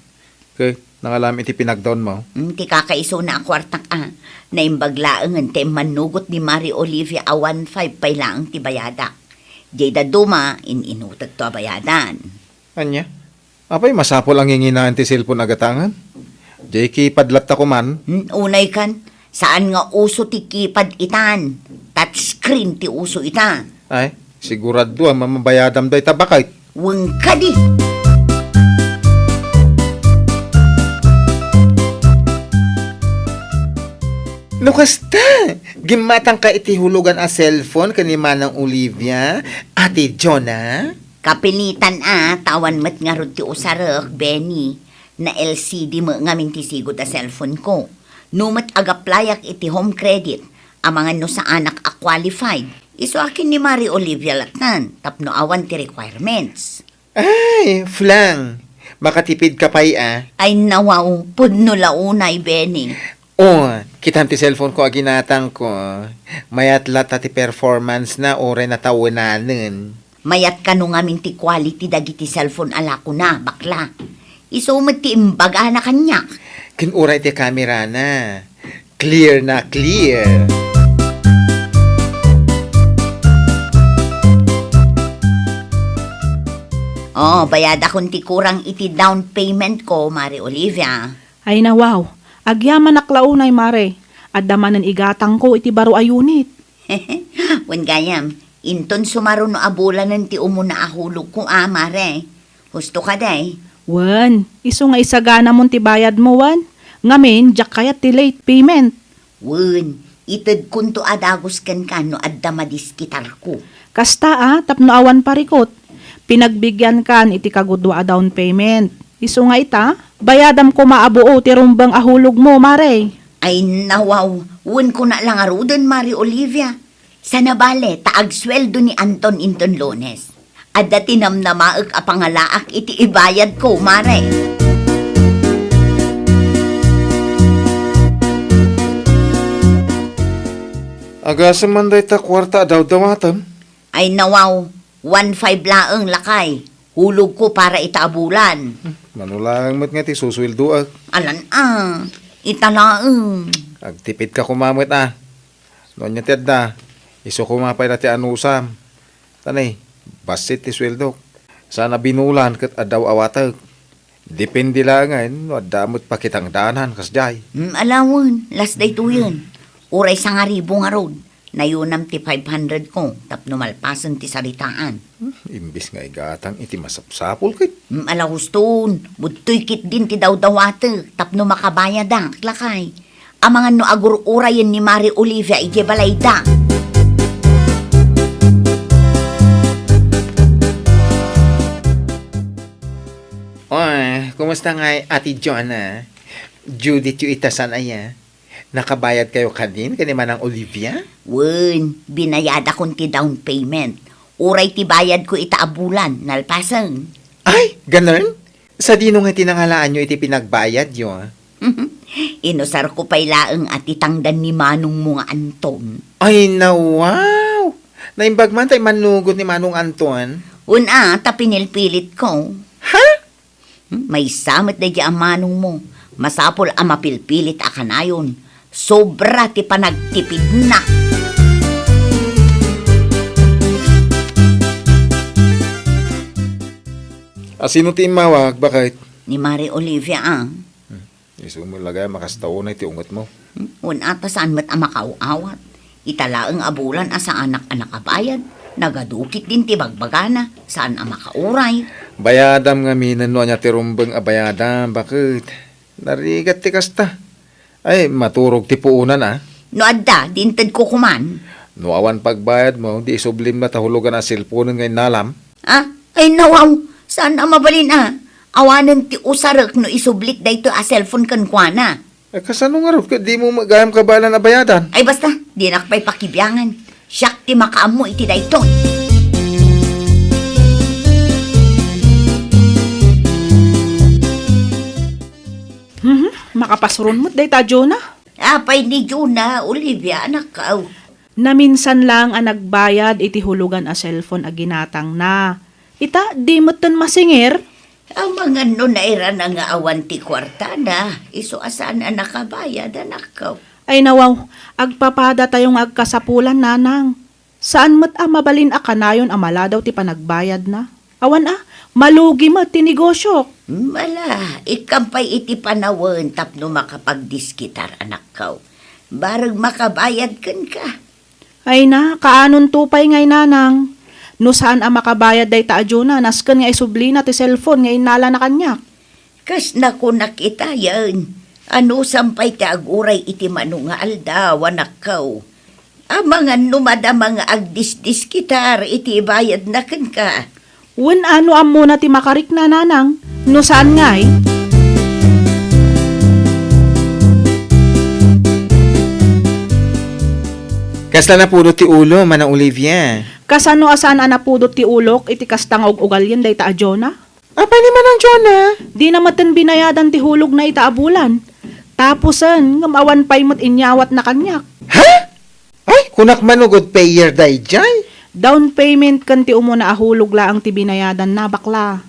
Ket, nangalam iti pinagdown-mo? Mm, ti kakaisuna a kuartak, a. Naimbag laengen ta immannugot ni Mari Olivia a one five pay laeng ti bayadak. Jay dadduma, in-inutekto a bayadan. Ania? Apay masapul a nginginaen ti cellphone a gatangen? Jay keypad latta koman. Hmm, unay kan, saan nga uso ti keypad itan. Touchscreen ti uso ita. Ay, sigurado a mamabayadam dayta, baket. Wen kadi. No kasta, gimmatangka iti hulugan a cellphone ken ni Manang Olivia, Ate Jonah? Kapilitan a, ta awan met ngarud ti usarek, Benny. Na-L C D met ngamin ti sigud a cellphone-ko. No met ag-applyak iti Home Credit, amangan no saanak a qualified. Isu a ken ni Mari Olivia lattan, tapno awan ti requirements. Ay, flang! Makatipidka pay, a. Ay, nawaw, pudno la unay, Benny. O, kitam ti cellphone-ko a ginatangko. Mayat latta ti performance-na uray natawenanen. Mayat kano ngamin ti quality dagiti cellphone a lakona, bakla. Isu met ti imbagana kaniak. Ken uray ti camera-na. Clear na clear. O, bayadakon ti kurang iti down payment-ko, Mari Olivia. Ay, nawaw. Agyamanak la unay, Mare. Adda manen igatangko iti baro a unit. Wen gayam, inton sumaruno a bulanen ti umuna a hulogko, a, Mare. Husto kadi? Wen, isu nga isaganamon ti bayadmo, wen? Ngamin, diak kayat ti late payment. Wen, itedkonto a dagus kenka no adda madiskitarko. Kasta, a, tapno awan parikut. Pinagbigyankan iti kagudua a down payment. Isu nga ita, bayadam koma a buo ti rumbeng a hulogmo, Mare. Ay, nawaw, wen kuna la ngaruden, Mari Olivia. Sana bale, ta agsueldo ni Anton inton Lunes. Adda ti namnamaek a pangalaak iti ibayadko, Mare. Agasem man dayta kuarta a dawdawatem? Ay, nawaw, one five laeng, lakay. Hulogko para ita a bulan. Hmm, mano laeng met nga ti susueldoak? Alan a, ita laeng. Agtipidka koma met, a. No ania ti adda, isu koma pay la ti anusam. Ta ne, bassit ti sueldok. Saan a binulan ket adda awatek. Depende laengen no adda met pakitangdanan kasdiay. Hmm, ala wen, las daytoyen. Uray sangaribu ngarud. Nayunam ti five hundred ko tapno malpasen ti saritaan. Hmm, imbes nga igatang iti masapsapul ket. Hmm, ala huston, budtoy ketdin ti dawdawatek tapno makabayadak, lakay. Amangan no agur-urayen ni Mari Olivia idiay balayda. Oy, kumusta ngay, Ate Jonah? Judith yu ita, saan aya? Nakabayadkayo kadin ken ni Manang Olivia? Wen, binayadakon ti down payment. Uray ti bayadko ita a bulan, nalpasen. Ay, ganun? Sadino nga ti nangalaanyo iti pinagbayadyo, ah? Inusarko pay laeng a ti tangdan ni manongmo nga Anton. Ay, na, wow! Naimbag man tay mannugot ni Manong Anton? Wen a, ta pinilpilitko. Ha? Hmm, maysa met daydi a manongmo. Masapul a mapilpilit a kanayon. Sobra ti panagtipidna. A sino ti immawag, baket? Ni Mari Olivia, ah. Hmm. Isu met la gayam a kasta unay ti ungetmo. Hmm? Wen a ta saan met a makaaw-awat. Ita laeng a bulan a saanak a nakabayad. Nagadu ketdin ti bagbagana. Saan a makauray. Bayadam ngamin no ania ti rumbeng a bayadam, baket? Narigat ti kasta. Ay, maturog ti puonan, ah. No adda, di intedko koman. No awan pagbayadmo, di isublim na ta hulugan a cellphone nga innalam. Ah, ay nawaw, saan a mabalin a? Awanen ti usarek no isublik daytoy a cellphone kenkuana. Eh, kasano ngarud ket dimo met gayam kabaelan a bayadan? Ay basta, dinak pay pakibiangan. Siak ti makaammo iti daytoy. Mhm, makapasuron met dayta a Jonah. Apay ni Jonah, Olivia, anakkaw? Naminsan laeng a nagbayad iti hulugan a cellphone a ginatangna. Ita, di metten masingir. Amangan no nairana nga awan ti kuartana, isu a saan a nakabayad, anakkaw. Ay nawaw, agpapadatayo nga agkasapulan, nanang. Saan met a mabalin a kanayon a maladaw ti panagbayadna. Awan a, malugi met ti negosiok. Mala, ikkam pay iti panawen tapno makapagdiskitar, anakkaw. Bareng makabayad kenka. Ay na, kaanonto pay ngay, nanang. No saan a makabayad dayta a Jonah, nasken nga isublina ti cellphone nga innalana kaniak. Kas nakunak itayen, anusam pay ti aguray iti mano nga aldaw, anakkaw. Amangan no madama nga agdisdiskitar iti ibayadna kenka. Wen a no ammona ti makarikna, nanang, no saan ngay? Kasta napudot ti ulo, Manang Olivia. Kasano a saan a napudot ti ulok iti kasta nga ug-ugalien dayta a Jonah? Apay ni Manang Jonah? Dina metten binayadan ti hulogna ita a bulan. Tapusen, ngem awan pay met inyawatna kaniak. Ha? Ay, kunak man no good payer daydiay. Down payment ken ti umuna a hulog laeng ti binayadanna, bakla.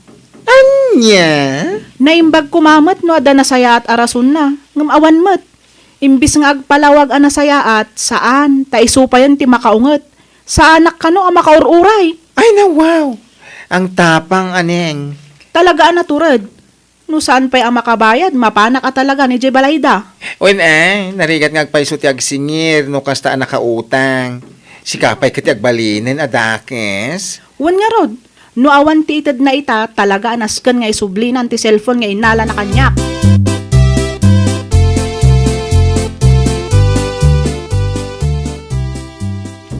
Ania? Naimbag koma met no adda nasayaat a rasonna, ngem awan met. Imbis nga agpalawag a nasayaat, saan, ta isu payen ti makaunget. Saanak kano a makaur-uray. Ay, na, wow! Ang tapang, aneng. Talaga a natured. No saan pay a makabayad, mapanak a talaga idiay balayda. Wen, eh, narigat nga agpayso ti agsingir no kasta a nakautang. Sika pay ket ti agbalinen a dakes. Wen ngarud, no awan ti itedna ita, talaga a nasken nga isublinan ti cellphone nga innalana kaniak.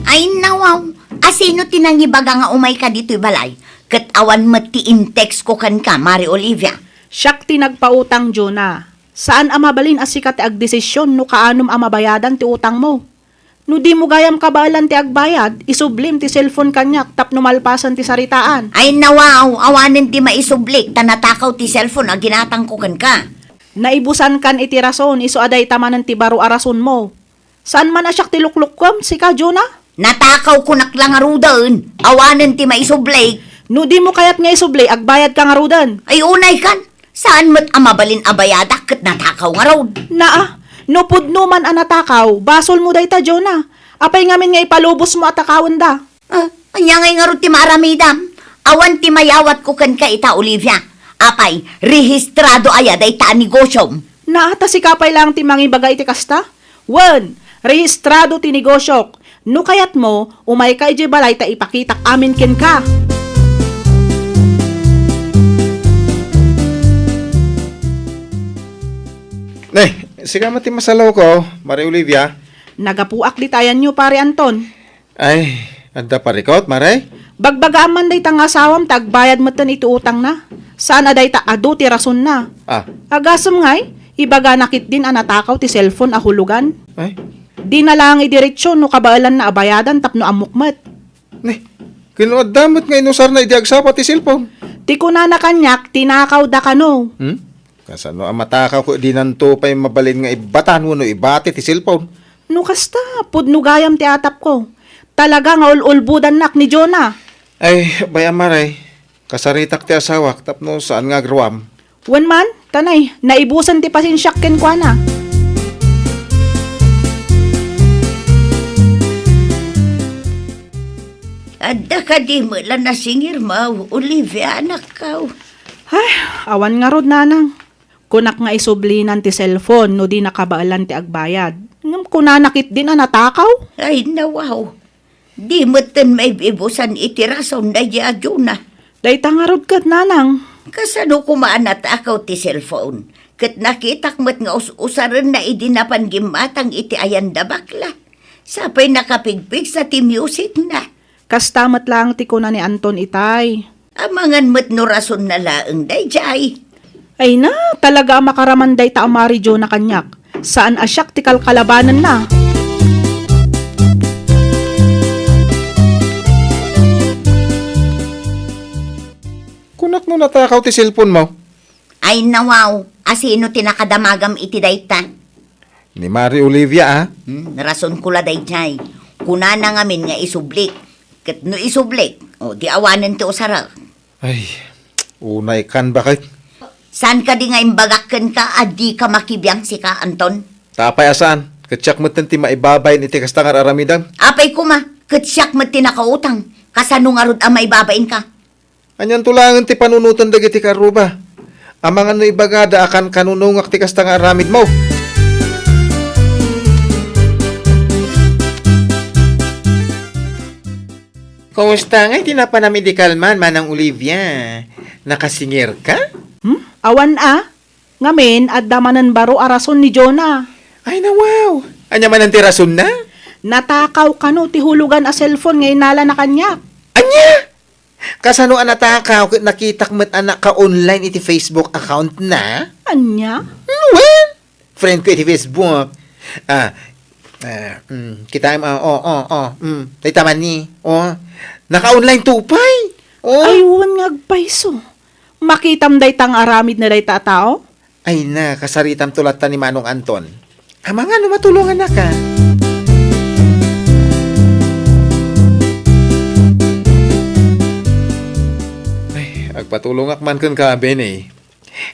Ay, nawaw, asino ti nangibaga nga umayka ditoy balay? Ket awan met ti in-textko kenka, Mari Olivia. Siak ti nagpautang, Jonah. Saan a mabalin a sika ti agdesisyon no kaanom a mabayadan ti utangmo. No dimo gayam kabaelan ti agbayad, isublim ti cellphone kaniak tapno malpasen ti saritaan. Ay, nawaw, awanen ti maisublik ta natakaw ti cellphone a ginatangko kenka. Naibusankan iti rason, isu a dayta manen ti baro a rasonmo. Saan man a siak ti luklukkom, sika, Jonah? Natakawkonak la ngaruden. Awanen ti maisublik. No dimo kayat nga isubli, agbayadka ngaruden. Ay, unaykan. Saan met a mabalin a bayadak ket natakaw ngarud. Naa, no pudno man a natakaw, basolmo dayta, Jonah. Apay ngamin nga ipalubosmo a takawenda? Ah, ania ngay ngarud ti maaramidam? Awan ti mayawatko kenka ita, Olivia. Apay, rehistrado aya dayta a negosyom? Naa, ta sika pay laeng ti mangibaga iti kasta? Wen, rehistrado ti negosyok. No kayatmo, umayka idiay balay ta ipakitak amin kenka. Ne, sika met ti masalawko, Mari Olivia. Nagapuak dita ayanyo, Pare Anton. Ay, adda parikot, Mare? Bagbagaam man dayta nga asawam ta agbayad metten iti utangna. Saan a dayta adu ti rasonna. Ah. Agasem ngay, Ibagana ketdin a natakaw ti cellphone a hulugan. Ay. Dina laeng idiretso no kabaelanna a bayadan tapno ammok met. Ni, ken no adda met nga inusarna idi agsapa ti cellphone? Ti kunana kaniak, tinakawda kano. Hmm? Kasano a matakaw ket dinanto pay mabalin nga ibbatan wenno ibati ti cellphone? No kasta, pudno gayam ti atapko. Talaga nga ul-ulbodannak ni Jonah. Ay, bay-am, Mare. Kasaritak ti asawak tapno saan nga agruam. Wen man, kanay, naibusen ti pasensiak kenkuana. Adda kadi met la nasingirmo, Olivia, anakko? Ay, awan ngarud, nanang. Kunak nga isublinan ti cellphone no di nakabaelan ti agbayad. Ngem kunana ketdin a natakaw. Ay, nawaw. Di metten maibibusan iti rason daydi a Jonah. Dayta ngarud ket, nanang. Kasano koma a natakaw ti cellphone? Ket nakitak met nga us-usarenna idi napan gimmatang iti ayanda bakla. Sa pay nakapigpigsa ti musicna. Kasta met laeng ti kuna ni Anton itay. Amangan met no rasonna laeng daydiay. Ay na, talaga a makaraman dayta a Mari Jonah kaniak. Saan a siak ti kalkalabanenna. Kunak no natakaw ti cellphone mo? Ay, nawaw, asino ti nakadamagam iti dayta? Ni Mari Olivia, a? Hmm, rasonko la daydiay. Kunana ngamin nga isublik. Ket no isublik, o, di awanen ti usarek. Ay, unay kan baket. Saan kadi nga imbagak kenka a dika makibiang sika, Anton? Apay a saan, ket siak metten ti maibabain iti kasta nga ar-aramidem. Apay koma, ket siak met ti nakautang. Kasano ngarud a maibabainka? Anianto laengen ti panunoten dagiti karruba? Amangan no ibagada a kankanunongak ti kasta nga aramidmo. Kumusta ngay ti napanam idi kalman, Manang Olivia? Nakasingirka? Hmm? Awan a. Ngamin, adda manen baro a rason ni Jonah. Ay, nawaw! Ania manen ti rasonna? Natakaw kano ti hulugan a cellphone nga innalana kaniak. Ania? Kasano a natakaw ket nakitak met a naka-online iti Facebook account na? Ania? Hmm, well, friend ko iti Facebook. Ah, ah, mm, kitaem, ah, oh, oh, oh, mm, dayta man ni, oh, naka-online to pay. Oh. Ay, wen nga agpayso. Makitam dayta nga aramid na dayta a tao? Ay na, kasaritamto latta ni Manong Anton. Amangan no matulongannaka. Ay, agpatulongak man kenka, Benny.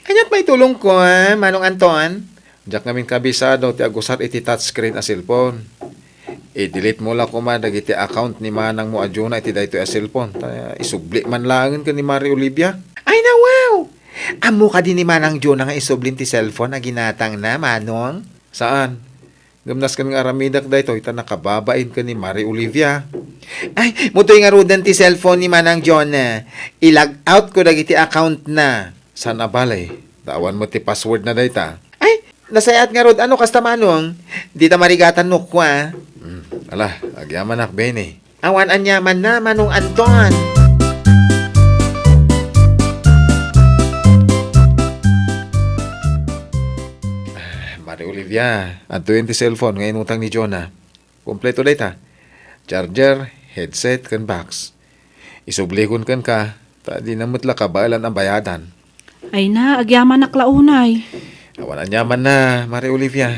Kaniat maitulongko, a, Manong Anton? Diak ngamin kabisado ti agusar iti touchscreen a cellphone. I-delete mo la koma dagiti account ni manangmo a Jonah iti daytoy a cellphone. Ta isubli man laengen ken ni Mari Olivia. Ay, nawaw! Ammo kadi ni Manang Jonah nga isublim ti cellphone a ginatangna, Manong? Saan? Ngem nasken nga aramidak daytoy ta nakababain ken ni Mari Olivia. Ay, mutoy ngaruden ti cellphone ni Manang Jonah. I-log out ko dagiti account na. Saan a bale? Ta awan met ti password na dayta. Ay, nasayaat ngarud a no kasta, Manong. Dita marigatan no kua. Hmm, ala, agyamanak, Benny. Awan aniamanna, Manong Anton. Ah, Mari Olivia, adtoyen ti cellphone nga inutang ni Jonah. Kompleto dayta. Charger, headset, ken box. Isublikon kenka, ta dina met la kabaelan a bayadan. Ay na, agyamanak la unay. Awan aniamanna, Mari Olivia.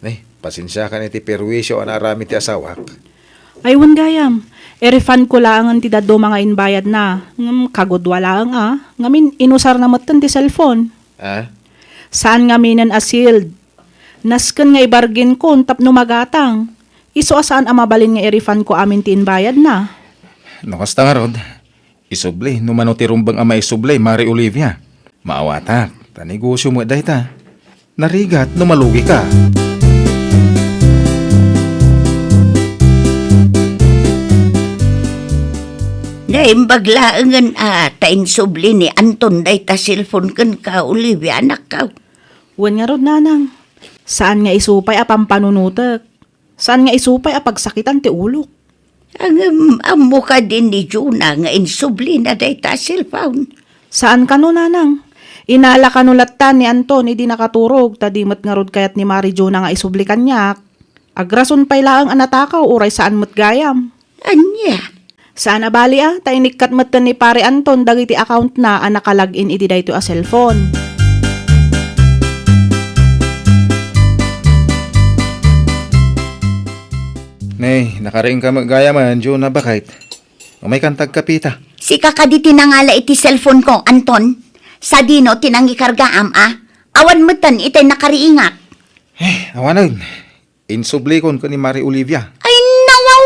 Ni, pasensiakan iti perwisyo a naaramid ti asawak. Ay, wen gayam, i-refund ko laengen ti dadduma nga imbayadna. Ngem kagudua laeng a, ngamin inusarna metten ti cellphone. Ah? Saan ngaminen a sealed. Nasken nga ibargain kon tapno magatang. Isu a saan a mabalin nga i-refund ko amin ti imbayadna. No kasta ngarud, isubli no mano ti rumbeng a maisubli, Mari Olivia. Maawatak, ta negosio met dayta. Narigat no malugika. Naimbag laengen a ta insubli ni Anton dayta cellphone kenka, Olivia, anakko. Wen ngarud, nanang. Saan nga isu pay a pampanunotek. Saan nga isu pay a pagsakitan ti ulok. Ngem ammo kadi ni Jonah nga insublina dayta a cellphone? Saan kano, nanang. Inala kano latta ni Anton idi nakaturog, ta di met ngarud kayat ni Mari Jona nga isubli kaniak. Agrason pay laeng a natakaw, uray saan met gayam. Ania? Saan a bali a, ta inikkat metten ni Pare Anton dagiti account na a naka-login iti daytoy a cellphone. Nay, nakariingka met gayam, Jona, baket. Umaykan ta agkapita. Sika kadi ti nangala iti cellphone ko, Anton. Sadino ti nangikargaam a? Awan metten itay nakariingak. Eh, awanen. Insublikon ken ni Mari Olivia. Ay, nawaw!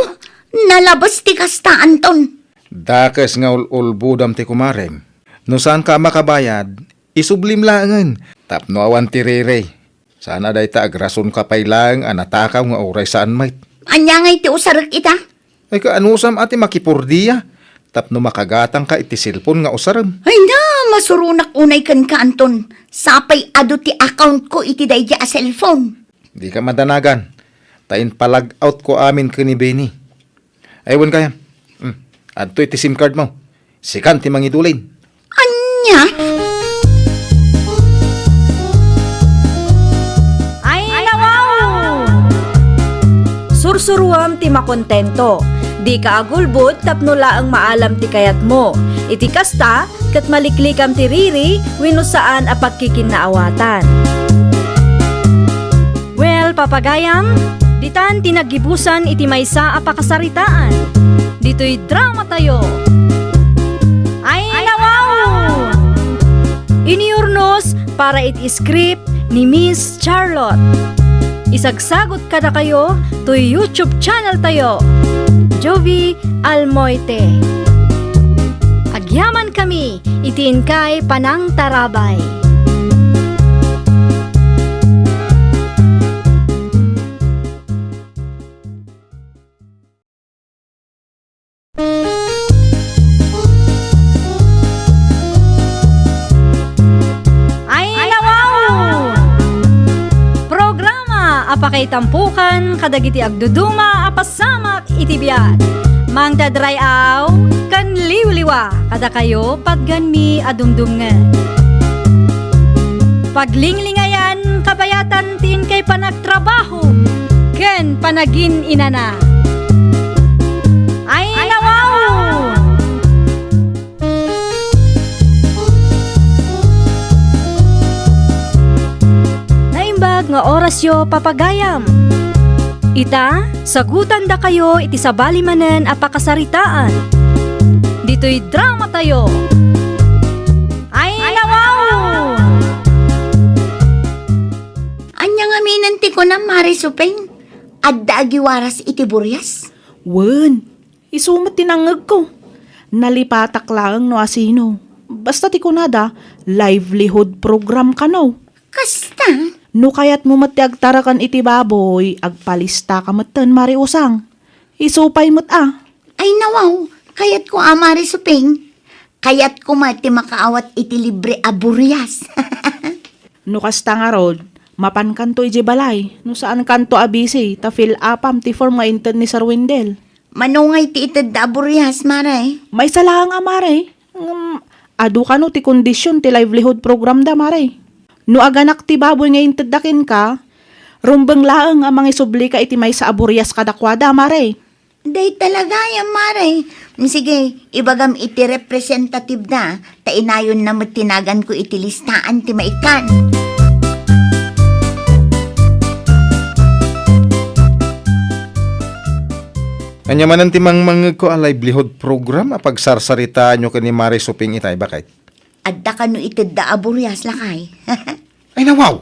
Nalabes ti kasta, Anton. Dakes nga ul-ulbodam ti kumarem. No saanka a makabayad, isublim laengen tapno awan ti riri. Sana dayta agrasonka pay laeng a natakaw nga uray saan met. Ania ngay ti usarek ita? Ay, kaanusam a ti makipurdia tapno makagatangka iti cellphone nga usarem? Ay na, masuronak unay kenka, Anton. Sapay adu ti account ko iti daydi a cellphone. Dika madanagan, ta inpalag-out ko amin ken ni Benny. Ay, wen kayam. Hmm. Adtoy ti SIM card mo. Sikan ti mangidulin. Ania? Ay, nawaw! Sursuruam ti makontento. Dika agulbod tapno laeng maalam ti kayatmo. Iti kasta, ket maliklikam ti riri wenno saan a pagkikinnaawatan. Well, papagayam, ditan ti naggibusan iti maysa a pakasaritaan. Ditoy dramatayo. Ay, nawaw! Inurnos para iti script ni Miss Charlotte. Isagsagot kadakayo toy YouTube channel tayo, Jovie Almoite. Agyamankami iti inkay panangtarabay. Ay, nawaw! Programa a pakaitampokan kadagiti agduduma a pasamak iti biag. Mangdadray-aw ken liwliwa kadakayo patganmi a dumdumngeg. Paglinglingayan kabayatan ti inkay panagtrabaho ken panagin-inana. Ay, nawaw! Naimbag nga orasyo, papagayam. Ita, sagutandakayo iti sabali manen a pakasaritaan. Ditoy dramatayo. Ay, nawaw! Ania ngamin ti kunam, Mare Supeng? Adda agiwaras iti burias? Wen, isu met ti nangngegko. Nalipatak laeng no asino. Basta ti kunada, livelihood program kano. Kasta? No kayatmo met ti agtaraken iti baboy, agpalistaka metten, Mare Usang. Isu pay met a. Ay, nawaw, kayatko a, Mare Supeng. Kayatko met ti makaawat iti libre a burias. No kasta ngarud, mapankanto idiay balay, no saankanto a busy, ta fill upam ti form nga inted ni Sir Wendell. Mano ngay ti itedda a burias, Mare? Maysa laeng a, Mare. Ngem, adu kano ti kondisyon ti livelihood program da, Mare. No aganak ti baboy nga intedda kenka, rumbeng laeng a mangisublika iti maysa a burias kadakuada, Mare. Dayta la gayam, Mare. Sige, ibagam iti representative da, ta inayonna met ti naganko iti listaan ti maikkan. Ania manen ti mangmangngegko a livelihood program a pagsarsaritaanyo ken ni Mare Supeng itay, baket? Adda kano itedda a burias, lakay? Ay, nawaw!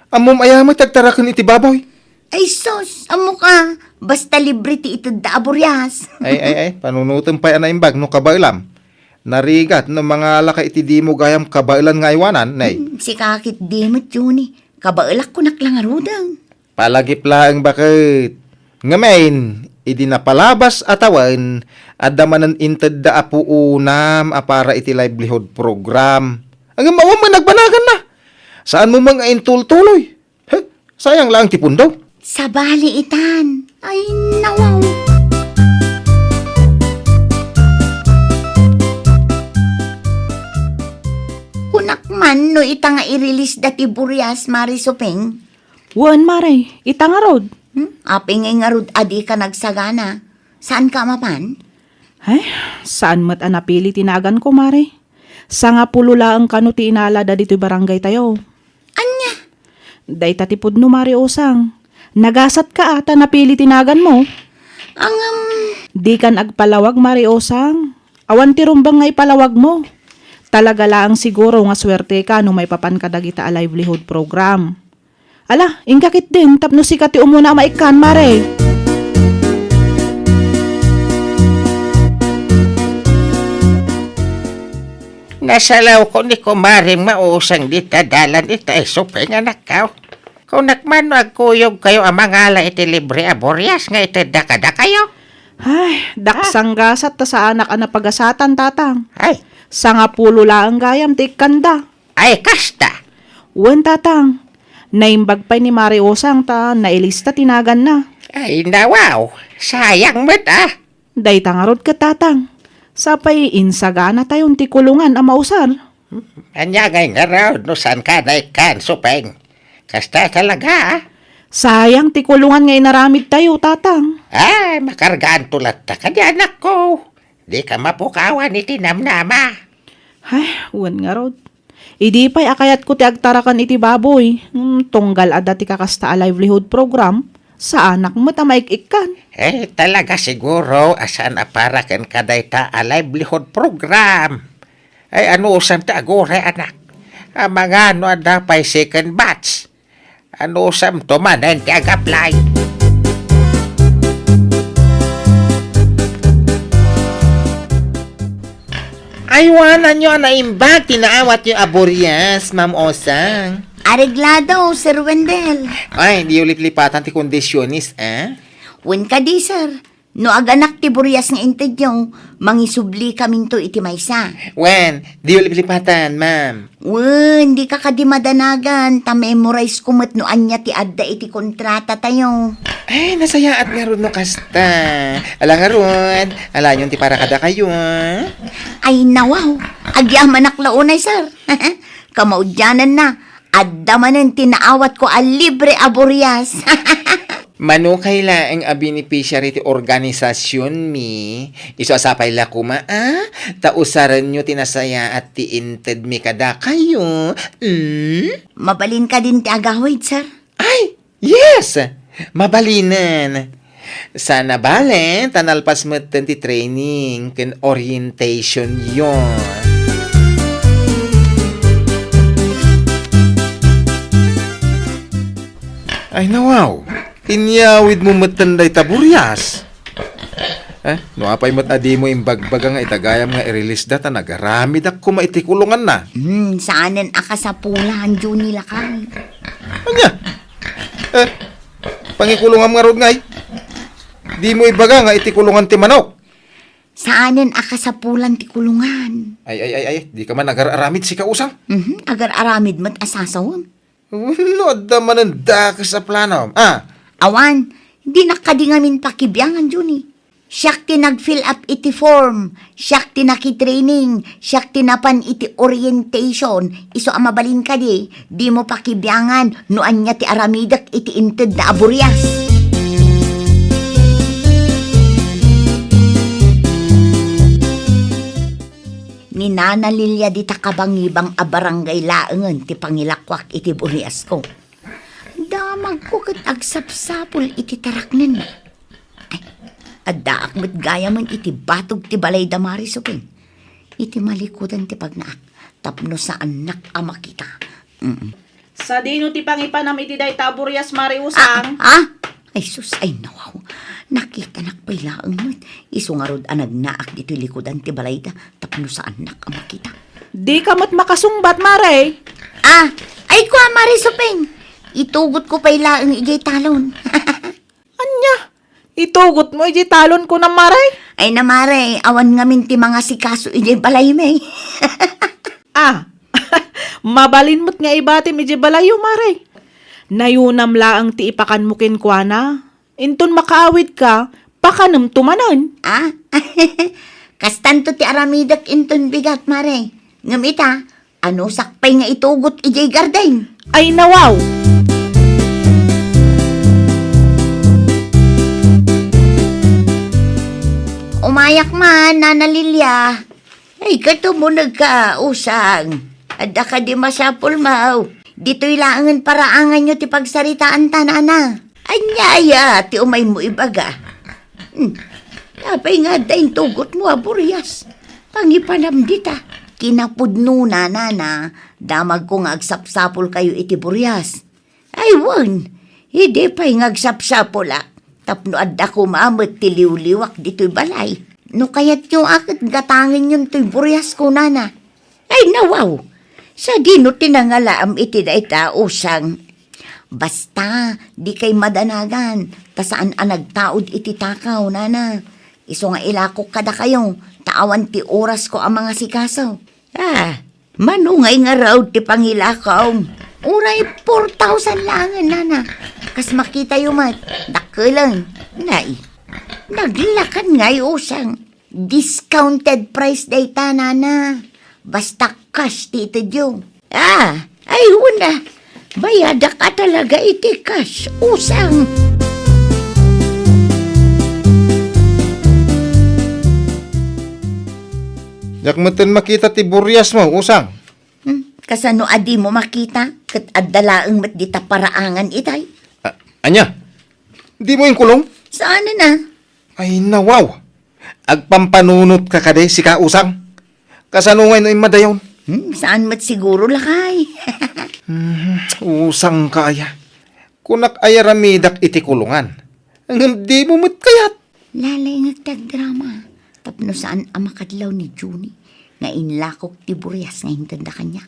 Ammom aya met ti agtaraken iti baboy? Ay, sus! Ammoka, basta libre ti itedda a burias. Ay, ay, ay, panunotem pay a naimbag no kabaelam. Narigat no mangalaka iti dimo gayam kabaelan nga aywanan, nay. Hmm, sika ket di met, Juni. Kabaelak kunak la ngaruden. Palagip laeng, baket. Ngamin, idi napalabas a tawen, adda manen intedda a puonam a para iti livelihood program. Ngem awan met nagbanaganna. Saanmo met nga intultuloy. He, sayang laeng ti pundo. Sabali itan. Ay, nawaw. Kunak man, Ita nga i-release da ti burias, Mare Suping? Wen, Mare. Ita ngarud. Hmm? Apay ngay ngarud a dika nagsagana? Saanka a mapan? Ay, saan met a napili ti naganko, Mare. Sangapulo laeng kano ti inalada ditoy barangay tayo. Ania? Dayta ti pudno, Mare Usang. Nagasatka a ta napili ti naganmo. Angam. Dikan agpalawag, Mare Usang. Awan ti rumbeng nga ipalawagmo. Talaga laeng siguro nga suerteka no maipapanka dagita a livelihood program. Ala, inka ketdin tapno sika ti umuna a maikkan, Mare. Nasalawko ni kumarem nga usang dita dalan ita, Suping, anakko. Kunak man no agkuyogkayo a mangala iti libre a burias nga itedda kadakayo. Ay, daksanggasat ta saanak a napagasatan, Tatang. Ay. Sangapulo laeng gayam ti ikkanda. Ay, kasta? Wen, Tatang. Naimbag pay ni Mare Usang ta nailista ti naganna. Ay, nawaw. Sayang met, ah. Dayta ngarud ket, Tatang. Sapay insaganatayon ti kulongan a mausar. Ania ngay ngarud no saanka naikkan, Suping? Kasta talaga, ah. Sayang ti kulongan nga inaramidtayo, Tatang. Ay, makargaanto latta kadi, anakko. Dika mapukawan iti namnama. Ay, wen ngarud. Idi pay a kayatko ti agtaraken iti baboy, mm, tunggal adda ti kakasta a livelihood program, saanak met a maik-ikkan. Eh, talaga siguro a saan a para ken kadayta a livelihood program. Ay, anusam ti aguray, anak? Amangan no adda pay second batch. Anusamto manen ti ag-apply? Aywananyo a naimbag ti naawatyo a burias, Ma'am Osang. Areglado, Sir Wendell. Ay, diyo liplipatan ti kondisiones, eh? Wen kadi, sir. No aganak ti burias nga intedyo, mangisubli kaminto iti maysa. Wen, diyo liplipatan, ma'am. Wen, dika kadi madanagan, ta memorize ko met no ania ti adda iti kontratatayo. Ay, nasayaat ngarud no kasta. Ala ngarud, alayon ti para kadakayo. Ay, nawaw. Agyamanak la unay, sir. Kamaudiananna, adda manen ti naawatko a libre a burias. Mano kay laeng a beneficiary ti organisasionmi, isu a sapay la koma, a? Ta usarenyo ti nasayaat ti intedmi kadakayo. Mm? Mabalin kadin ti agawid, sir? Ay, yes! Mabalinen. Sana bale, ta nalpas metten ti training ken orientationyo. Ay, nawaw. Inyawidmo metten dayta burias. Eh, no apay met a dimo imbagbaga nga ita gayam nga i-release da ta nagaramidak koma iti kulonganna. Hmm, saanen a kasapulan, Johnny, lakay. Ania? Eh, pangikulongam ngarud ngay? Dimo ibaga nga iti kulongan ti manok. Saanen a kasapulan ti kulongan. Ay, ay, ay, ay, dika man agar-aramid, sika, Usang? Mhm, agar-aramid met a sasawem. Wenno adda manen dakes a planom, a? Awan, dinak kadi ngamin pakibiangan, Johnny. Siak ti nag-fill up iti form, siak ti nakitraining, siak ti napan iti orientation. Isu a mabalin kadi, dimo pakibiangan no ania ti aramidek iti intedna a burias. Ni Nana Lilia dita kabangibang a barangay laengen ti pangilakuak iti buriasko. Damagko ket agsapsapul iti taraknenna. Ay, addaak met gayamen iti batog ti balay da Mari Suping. Iti malikudan ti pagnaak, tapno saannak a makita. Mm. Sadino ti pangipanam iti dayta a burias, Mari Usang? Ah, ah? Ay sus, ay nawaw. Nakitanak pay laeng met. Isu ngarud a nagnaak ditoy likudan ti balayda tapno saannak a makita. Dika met makasungbat, Mare. Ah, ay kua, Mare Suping. Itugotko pay laeng idiay talon. Ania? Itugotmo idiay talon, kunam, Mare? Ay na, Mare, awan ngamin ti mangasikaso idiay balaymi. Ah, mabalin met nga ibatim idiay balayyo, Mare. Nayunam laeng ti ipakanmo kenkuana. Inton makaawidka, pakanemto manen. Ah? Kastanto ti aramidek inton bigat, Mare. Ngem ita, Anusak pay nga itugot idiay garden. Ay, nawaw! Umayak man, Nana Lilia. Ay, katumon ka, Usang. Adda kadi masapulmo? Ditoy laengen paraanganyo ti pagsaritaanta, Nana. Ania aya ti umaymo ibaga? Hmm. Apay nga adda intugotmo a burias? Pangipanam dita. Kinapudnona, Nana, damagko nga agsapsapulkayo iti burias. Ay, wen, idi pay nga agsapsapulak, tapno adda koma met ti liwliwak ditoy balay. No kayatyo a ket gatangenyon toy buriasko, Nana. Ay, nawaw! Sadino ti nangalaam iti dayta, Usang? Basta, dikay madanagan, ta saan a nagtaud iti takaw, Nana. Isu nga ilakok kadakayo, ta awan ti orasko a mangasikaso. Ah, mano ngay ngarud ti pangilakaw? Uray four thousand laengen, Nana. Kas makitayo met, dakkelen. Nay, naglakad ngay, Usang. Discounted price dayta, Nana. Basta cash ti itedyo. Ah, ay, una. Bayadak a talaga iti cash, Usang. Diak metten makita ti buriasmo, Usang. Hmm, kasano a dimo makita? Ket adda laeng met dita paraangan itay. A-, ania? Dimo inkulong? Saan a? Ay, nawaw! Agpampanunotka kadi, sika, Usang? Kasano ngay no immadayon? Hmm, saan met siguro, lakay? Hmm, Usangka aya. Kunak aya ramidak iti kulongan. Ngem dimo met kayat. Lalengek ti agdrama. Tapno saan a makadlaw ni Junie nga inlakok ti burias nga intedda kaniak.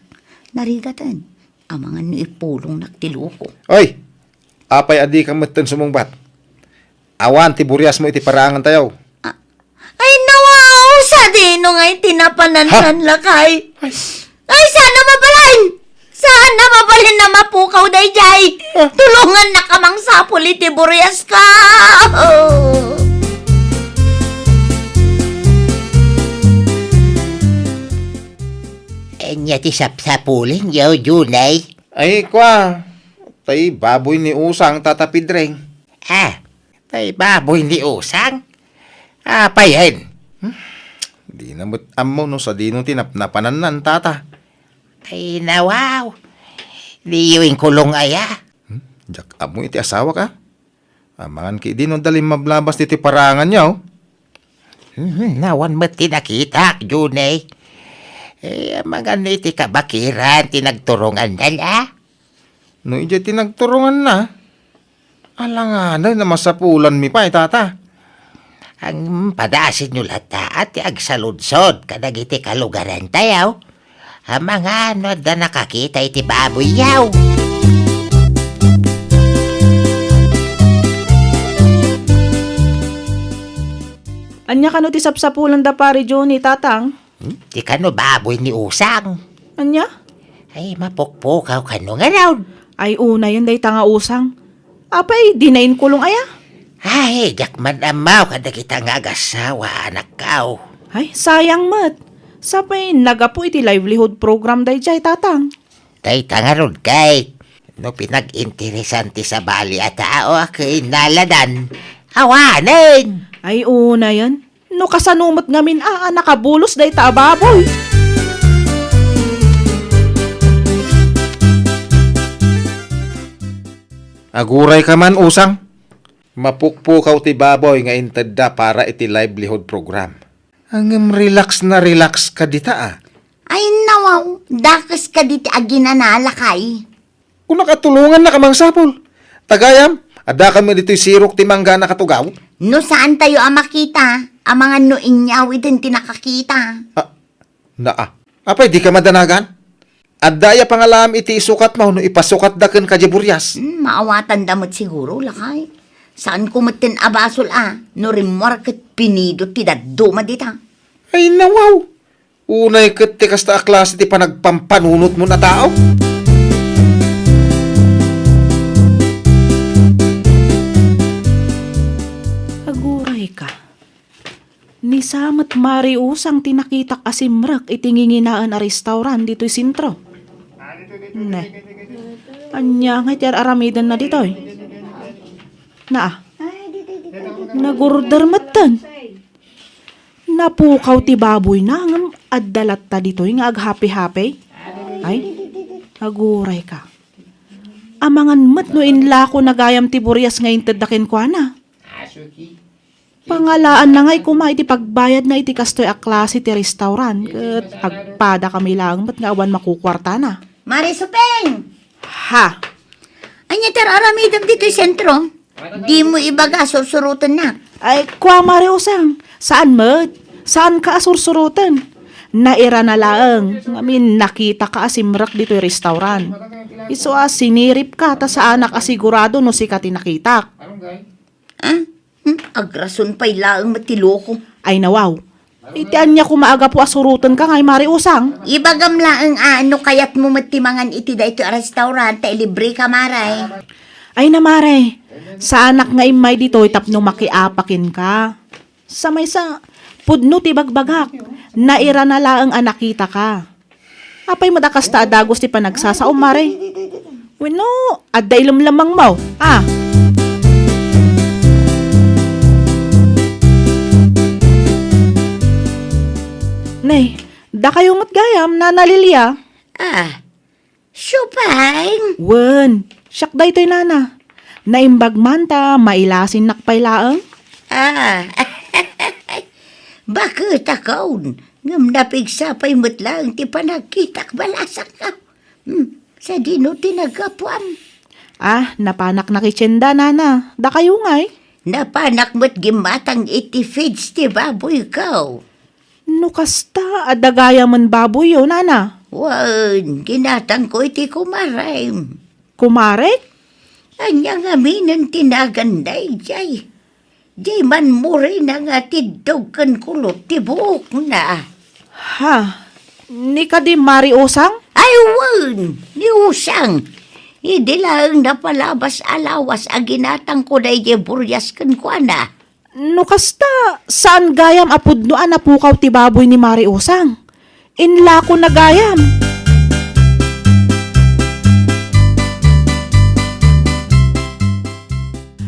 Narigaten. Amangan no ipulongnak ti luko. Oy! Apay a dika metten sumungbat? Awan ti buriasmo iti paraangantayo. A-, ay, nawaw! Sadino ngay ti napanannan, lakay? Ay. Ay, saan a mabalin? Saan a mabalin a mapukaw daydiay? Ah. Tulongannak a mangsapul iti buriaska! Ania ti sapsapulenyo, Junie? Ay, kua, tay baboy ni Usang, Tata Pedreng. Ah, tay baboy ni Usang? Apayen? Hmm? Dina met ammo no sadino ti napnapanannan, Tata. Ay, nawaw. Diyo inkulong aya? Hmm? Diak ammo iti asawak, a. Amangan ketdi no adda limmablabas ditoy paraanganyo. Hmm, awan met ti nakitak, Junie. Eh, amangan no iti kabakiran ti nagturonganna, a? No idiay ti nagturonganna, alanganen a masapulanmi pay, Tata. Ngem padasenyo latta ti agsaludsod kadagiti kalugarantayo. Amangan no adda nakakita iti baboyyo. Ania kano ti sapsapulan da Pari Johnny, Tatang? Hmm? Ti kano baboy ni Usang? Ania? Ay, mapukpukaw kano ngarud. Ay, unayen dayta nga usang. Apay, dina inkulong aya? Ay, diak man ammo kadagita nga agasawa, anakko. Ay, sayang met. Sapay nagapu iti livelihood program daydiay, Tatang. Dayta ngarud, Kate. No pinag-interesan ti sabali a tao a ken naladan, awanen. Ay, unayen. No kasano met ngamin a, a nakabulos dayta a baboy? Agurayka man, Usang. Mapukpukaw ti baboy nga intedda para iti livelihood program. Ngem relax na relax ka dita, a. Ay, nawaw, dakes kadi ti aginana, lakay. Kunak a tulongannaka a mangsapul. Ta gayam, adda kami ditoy sirok ti mangga a nakatugaw. No saantayo a makita, amangan no inyawiden ti nakakita. Ah, naa. Apay, dika madanagan? Adda aya pangalaam iti isukatmo no ipasukatda kenka diay burias? Hmm, maawatanda met siguro, lakay. Saanko metten a basol a, no rimmuar ket pinido ti dadduma dita. Ay, nawaw! Unay ket ti kasta a klase ti panagpampanunotmo a tao? Agurayka. Maysa met Mari Usang ti nakitak a simrek iti nginginaen a restaurant ditoy sentro. Ne. Ania ngay ti ar-aramidenna ditoy? Naa. Nagurder metten. Napukaw ti baboyna, ngem adda latta ditoy nga aghapi-hapi. Ay, agurayka. Amangan met no inlakona gayam ti burias nga intedda kenkuana. Pangalaanna ngay koma iti pagbayadna iti kastoy a klase ti restaurant, ket agpadakami laeng met nga awan makukuartana. Mari Supeng! Ha? Ania ti ar-aramidem ditoy sentro? Dimo ibaga, sursurotennak. Ay, kua, Mari Usang, saan met? Saanka a sursuroten? Nairana laeng, ngamin nakitaka a simrek ditoy restaurant. Isu a siniripka, ta saanak a sigurado no sika ti nakitak. Ah? Hmm? Agrason pay laeng met ti loko. Ay, nawaw. Iti ania koma a gapu a surotenka ngay, Mari Usang? Ibagam laeng a no kayatmo met ti mangan iti daytoy a restaurant, ta ilibreka, Mare. Ay na, Mare. Saanak nga immay ditoy tapno makiapa kenka. Sa maysa, pudno ti bagbagak. Nairana laeng a nakitaka. Apay met a kasta a dagus ti panagsasaom, Mare? Wenno, adda ilemlemangmo, a? Nay, dakayo met gayam, Nana Lilia? Ah, Supeng? Wen, siak daytoy, Nana. Naimbag man ta mailasinnak pay laeng. Ah, baket a kaon, ngem napigsa pay met laeng ti panagkitak, balasakka. Hmm, sadino ti naggapuam? Ah, napanak nakitienda, Nana. Dakayo ngay? Napanak met gimmatang iti feeds ti baboyko. No kasta, adda gayamen baboyyo, Nana? Wen, ginatangko iti kumarem. Kumarek? Ania ngamin ti nagan daydiay? Diay manmurina nga tiddog ken kulot ti buokna. Ha? Ni kadi Mari Usang? Ay, wen, ni Usang. Idi laeng napalabas a lawas a ginatangko daydiay burias kenkuana. No kasta, saan gayam a pudno a napukaw ti baboy ni Mari Usang? Inlakona gayam.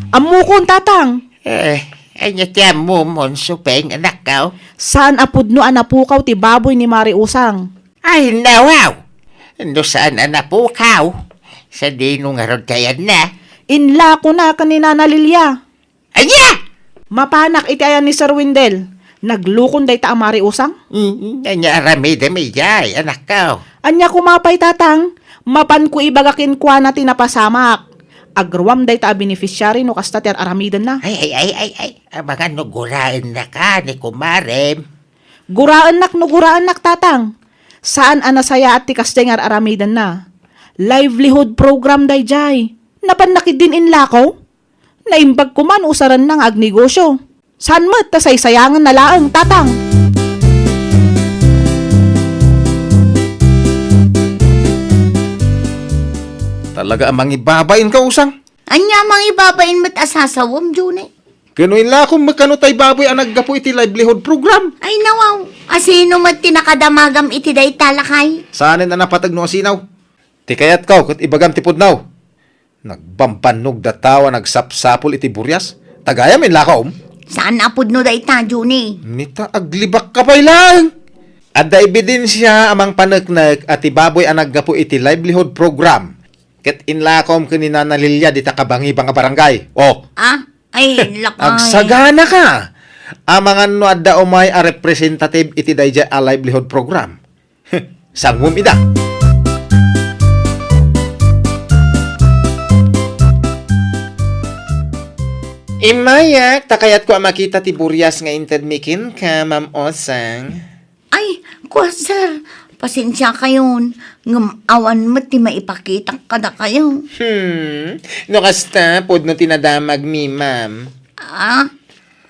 Ammokon, Tatang. Eh, ania ti ammom, Supeng, anakko? Saan a pudno a napukaw ti baboy ni Mari Usang? Ay, nawaw! No saan a napukaw, sadino ngarud ti ayanna? Inlakona ken ni Nana Lilia. Ania? Mapanak iti ayan ni Sir Windel. Naglukon dayta a Mari Usang? Mm, ania aramidem idiay, anakko? Ania koma pay, Tatang? Mapanko ibaga kenkuana ti napasamak. Agruam dayta a beneficiary no kasta ti ar-aramidenna. Ay, ay, ay, ay, ay. Amangan no guraennaka ni kumarem. Guraennak no guraennak, Tatang. Saan a nasayaat ti kasdiay nga ar-aramidenna. Livelihood program daydiay. Napanna ketdin inlako? Naimbag koma no usarenna nga agnegosyo. Saan met ta saysayangenna laeng, Tatang? Talaga a mangibabain ka, Usang. Ania a mangibabain met a sasawem, Juni? Ken no inlakom met kano tay baboy a naggapu iti livelihood program? Ay, nawaw. Asino met ti nakadamagam iti dayta, lakay? Saanen a napateg no asinaw. Ti kayatko ket ibagam ti pudno. Nagbambannog dataw a nagsapsapul iti burias. Ta gayam inlakom? Saan a pudno dayta, Juni? Nita, aglibakka pay laeng. Adda ebidensia a mangpaneknek a ti baboy a naggapu iti livelihood program. Ket inlakom ken ni Nana Lilia dita kabangibang a barangay. Oh. Ah? Ay, lakay. Agsaganaka. Amangan no adda umay a representative iti daydiay a livelihood program. Sangom ida. Immayak, ta kayatko a makita ti burias nga intedmi kenka, Ma'am Osang. Ay, kua, sir, pasensiakayon, ngem awan met ti maipakitak kadakayo. Hmm, no kasta, pudno ti nadamagmi, ma'am. Ah,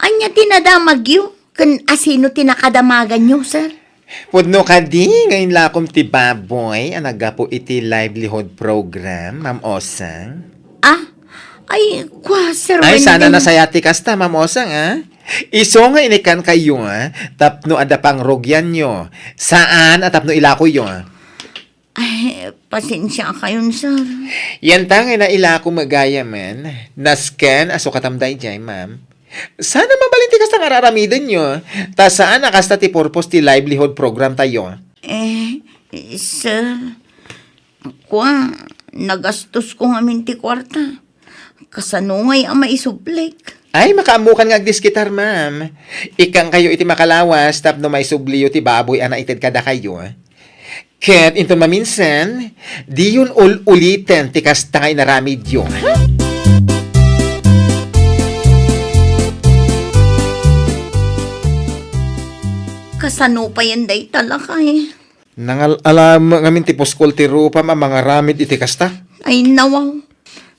ania ti nadamagyo? Ken asino ti nakadamaganyo, sir? Pudno kadi nga inlakom ti baboy a naggapu iti livelihood program, Ma'am Osang? Ah, ay, kua, sir. Ay, sana Wendell. Nasaya ti kasta, Ma'am Osang, ah? Isu nga inikkankayo, ah, tapno adda pangrugianyo. Saan a tapno ilakoyo. Ay, pasensiakayon, sir. Yanta nga nailako met gayamen, nasken a sukatam daydiay, ma'am. Saan a mabalin ti kasta nga ar-aramidenyo, ta saan a kasta ti purpose ti livelihood program tayo. Eh, sir, kua, nagastosko ngamin ti kuarta. Kasano ngay a maisublik? Ay, makaammokan nga agdiskitar, ma'am. Ikkankayo iti makalawas tapno maisubliyo ti baboy a naited kadakayo. Ket inton maminsan, diyon ul-uliten ti kasta nga inaramidyo. Kasano payen dayta, lakay? Nangal-alam ngamin ti puskol ti rupam a mangaramid iti kasta. Ay, nawaw.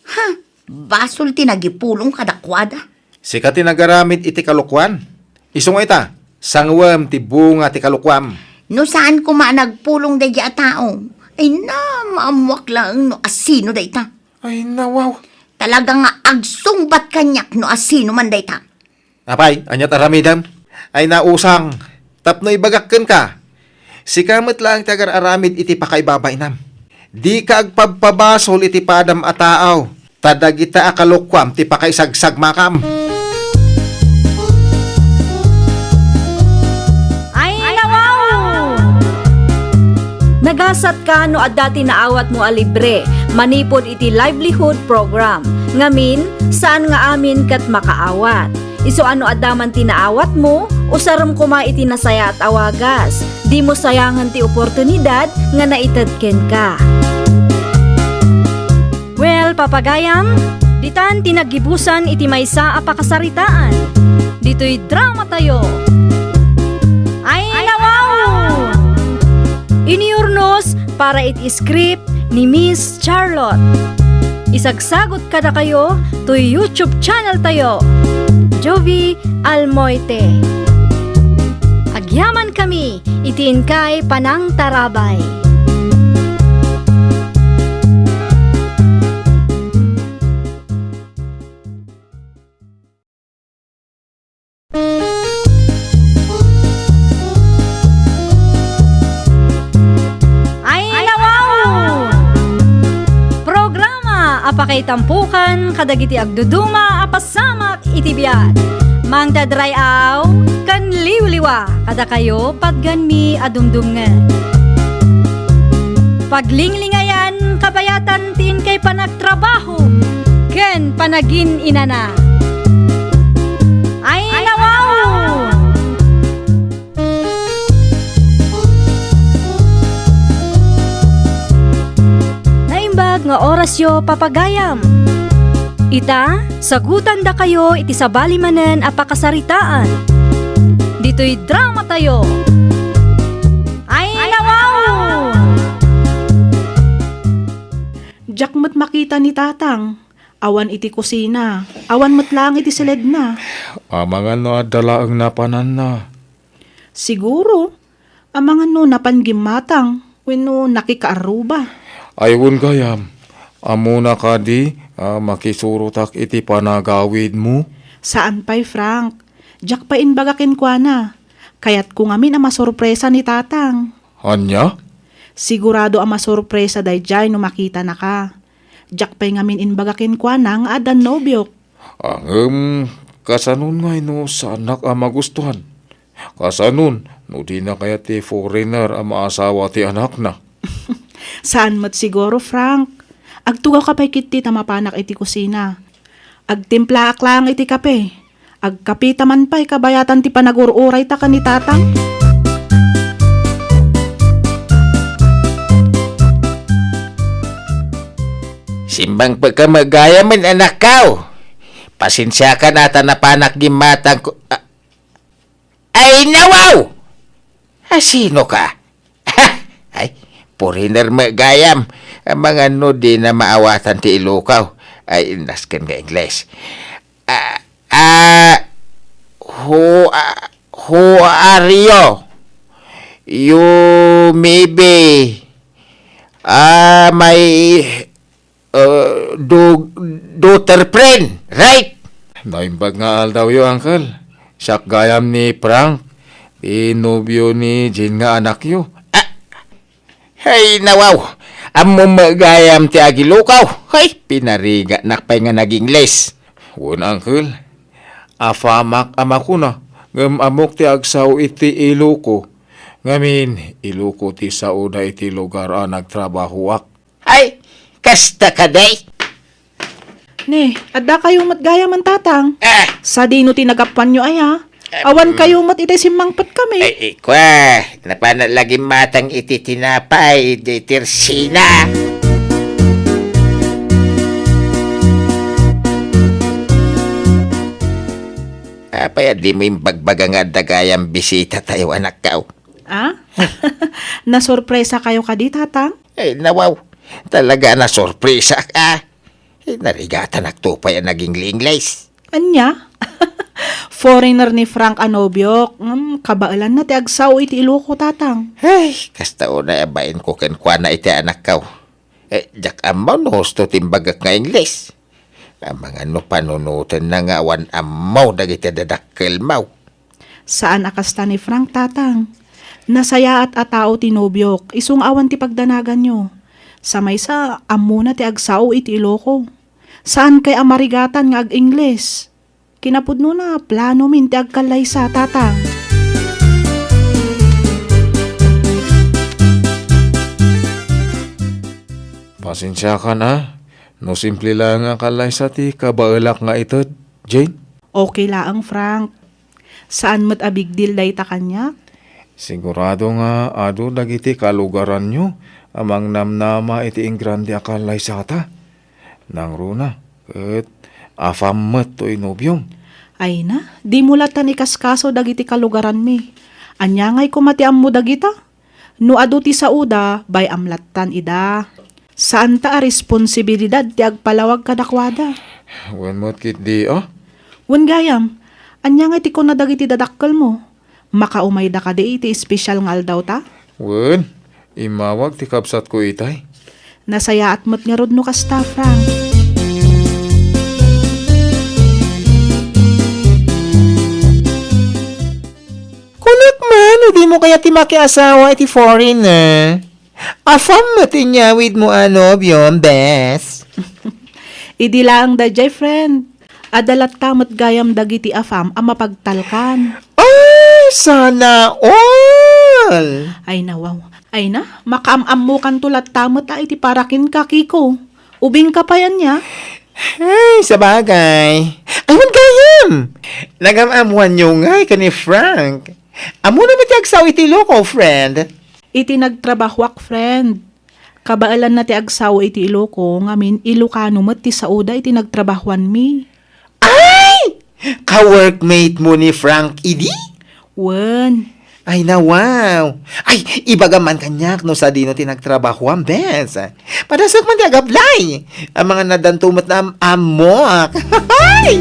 Ha? Basol ti nagipulong kadakuada. Sika ti nagaramid iti kalokuan. Isu nga ita, sanguem ti bunga ti kalokuam. No saan koma a nagpulong daydiay a tao, ay, na, maammoak laeng no asino dayta. Ay, nawaw. Talaga nga agsungbat kaniak no asino man dayta. Apay, ania ti aramidem? Ay, nausang, tapno ibagak kenka. Sika met laeng ti agar-aramid iti pakaibabainam. Dika agpabpabasol iti padam a taaw, ta dagita a kalokuam ti pakaisagsagmakam. Ay, nawaw! Nagasatka no adda ti naawatmo a libre manipud iti livelihood program. Ngamin, saan nga amin ket makaawat. Isu a no adda man ti naawatmo, usarem koma iti nasayaat a wagas. Dimo sayangen ti oportunidad nga naited kenka. Well, papagayam, ditan ti naggibusan iti maysa a pakasaritaan. Ditoy dramatayo. Ay, nawaw! Inurnos para iti script ni Miss Charlotte. Isagsagot kadakayo toy YouTube channel tayo, Jovie Almoite. Agyamankami iti inkay panangtarabay. Ay, nawaw! Programa a pakaitampokan kadagiti agduduma a pasamak iti biag. Mangted ray-aw ken liwliwa kadakayo patganmi a dumdumngeg. Paglinglingayan kabayatan ti inkay panagtrabaho ken panagin-inana. Ay, nawaw! Naimbag nga orasyo, papagayam. Ita, sagutandakayo iti sabali manen a pakasaritaan. Ditoy dramatayo. Ay, nawaw! Diak met makita ni Tatang. Awan iti kusina. Awan met laeng iti siledna. Amangan no adda laeng napananna. Siguro. Amangan no napan gimmatang wenno nakikaarruba. Ay, wen gayam, ammona kadi a makisurotak iti panagawidmo? Saan pay, Frank. Diak pay imbaga kenkuana. Kayatko ngamin a masurpresa ni Tatang. Ania? Sigurado a masurpresa daydiay no makitanaka. Diak pay ngamin imbaga kenkuana nga addan nobiok. Ngem, kasanon ngay no saannak a magustuhan? Kasanon no dina kayat ti foreigner a maasawa ti anakna? Saan met siguro, Frank. Agtugawka pay ketdi ta mapanak iti kusina. Agtimplaak laeng iti kape. Agkapita man pay kabayatan ti panagur-urayta ken ni Tatang. Simmangpekka met gayamen, anakko. Pasensiakan a ta napanak gimmatangko. A-, ay, nawaw! Asinoka? Ay, foreigner met gayam. Amangan no dina maawatan ti Ilocano. Ay, nasken nga Ingles. Ah, ah, who, ah, who are you? You may be, ah, my, ah, do-, daughter friend, right? Naimbag nga aldawyo, uncle. Siak gayam ni Frank, ti nobio ni Jean nga anakyo. Ah! Hay, nawaw! Ammom met gayam ti agilokaw. Hay, pinarigatnak pay nga nag-Ingles. Wen, uncle. Afamak a makuna, ngem ammok ti agsao iti Iloko. Ngamin, Iloko ti saoda iti lugar a nagtrabahoak. Ay, kasta kadi? Ne, adda kayo met gayam, tatang. Ah! Sadino ti nagappanyo aya? Awan kayo met iti simmangpet kami. Ay, ikwa, napana lagi matang iti tinapay, iti tersina. Apay a dimo imbagbaga nga adda gayam bisita tayo, anakkaw? Ah? Nasorpresa kayo kadi, tatang? Ay, nawaw. Talaga nasorpresa ka. Eh, narigatanakto pay a naging Ingles. Ania? Foreigner ni Frank a nobiok. Hmm, kabaelanna ti agsao iti Iloko, tatang. Ay, kasta unay a bainko kenkuana iti anakkaw. Eh, diak ammo no husto ti imbagak nga Ingles. Amangan no panunotenna nga awan ammo dagiti dadakkelmo. Saan a kasta ni Frank, tatang. Nasayaat a tao ti nobiok, isu nga awan ti pagdanaganyo. Sa maysa, ammona ti agsao iti Iloko. Saan kay a marigatan nga ag-Ingles? Kinapudnona, planomin ti agkallaysa, tatang. Pasensiakan a, no simple laeng a kallaysa ti kabaelak nga ited, Jane. Okay laeng, Frank. Saan met a big deal dayta kaniak? Sigurado nga adu dagiti kalugaranyo a mangnamnama iti ingrande a kallaysata. Nangruna, ket afam met toy nobiom. Ay na, dimo lattan ikaskaso dagiti kalugaranmi. Ania ngay koma ti ammo dagita? No adu ti saoda, bay-am lattan ida. Saanta a responsibilidad ti agpalawag kadakuada. Wen met ketdi a? Wen gayam, ania ngay ti kuna dagiti dadakkelmo? Makaumayda kadi iti espesyal nga aldawta? Wen, immawag ti kabsatko itay. Nasayaat met ngarud no kasta, Frank. Kunak man, no dimo kayat ti makiasawa iti foreigner. Afam met ti inyawidmo a nobiom, bes. Idi laeng daydiay, friend. Adda latta met gayam dagiti afam a mapagtalkan. Ay, sana all! Ay, nawaw. Ay na, makaam-ammokanto latta met a iti para kenka, Kiko. Ubingka pay ania? Ay, sabagay. Ay, wen gayam! Nagam-ammoanyo ngay ken ni Frank. Ammona met ti agsao iti Iloko, friend? Iti nagtrabahoak, friend. Kabaelanna ti agsao iti Iloko, ngamin Ilokano met ti saoda iti nagtrabahoanmi. Ay! Ka-workmate mo ni Frank idi? Wen. Ay, nawaw. Ay, ibagam man kaniak no sadino ti nagtrabahoam, bes. Padasek man ti agablay. Amangan addanto met nga am-ammok. Ay!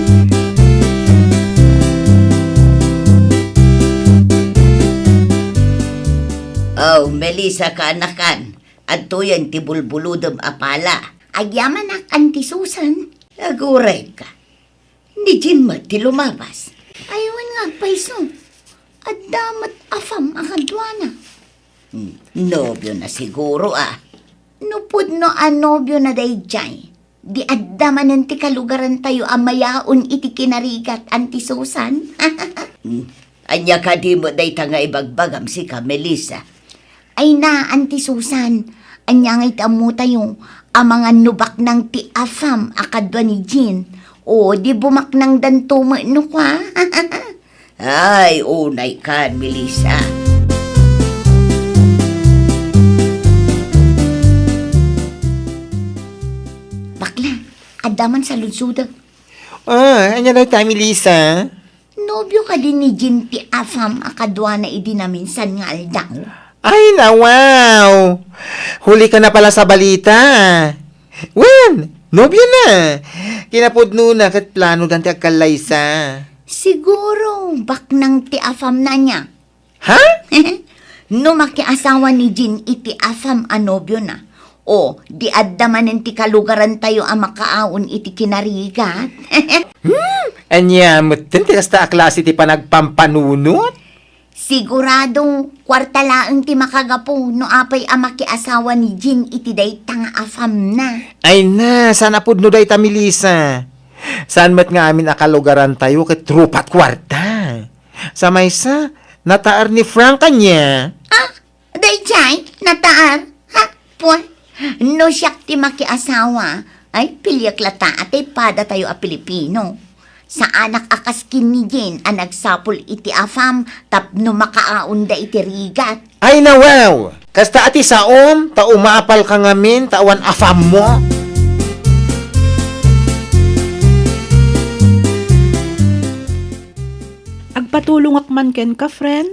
Oh, Melissa, kaanakan. Adtoyen ti bulbulodem a pala. Agyamanak, Auntie Susan. Aguray ka. Ni Jean met ti lumabas. Ay, wen nga agpayso. Adda met afam a kaduana. Hmm, nobio na siguro, a. No pudno a nobio na daydiay, di adda manen ti kalugarantayo a mayaon iti kinarigat, Auntie Susan? Hmm, ania kadi met dayta nga ibagbagam sika, Melissa? Ay na, Auntie Susan, ania ngay ti ammotayo? Amangan no baknang ti afam a kadua ni Jean, o di bumaknangdanto met no kua? Ay, unay kan, Melissa. Bakla, adda man saludsodek. Ah, ania dayta, Melissa? Nobio kadi ni Jean ti afam a kaduana idi naminsan nga aldaw? Ay, nawaw! Huli ka na pala sa balita. Wen, nobio na. Kinapudno na ket plano dan ti agkallaysa. Siguro, baknang ti afam na niya. Ha? No makiasawa ni Jean iti afam a nobio na, o di adda manen ti kalugarantayo a makaaon iti kinarigat? Hmm, Ania metten ti kasta a klase ti panagpampanunot? Sigurado, kuarta laeng ti makagapu no apay a makiasawa ni Jean iti dayta nga afamna. Ay na, saan a pudno dayta, Melissa? Saan met nga amin a kalugarantayo ket rupat kuarta? Sa maysa, nataer ni Frank ania? Ah, daydiay, nataer? Ha? Pue, no siak ti makiasawa, ay, piliek latta a ti padatayo a Pilipino. Saanak a kas ken ni Jean a nagsapul iti afam tapno makaaunda iti rigat. Ay, nawaw! Kasta a ti saom, ta umapalka ngamin, ta awan afammo. Agpatulongak man kenka, friend.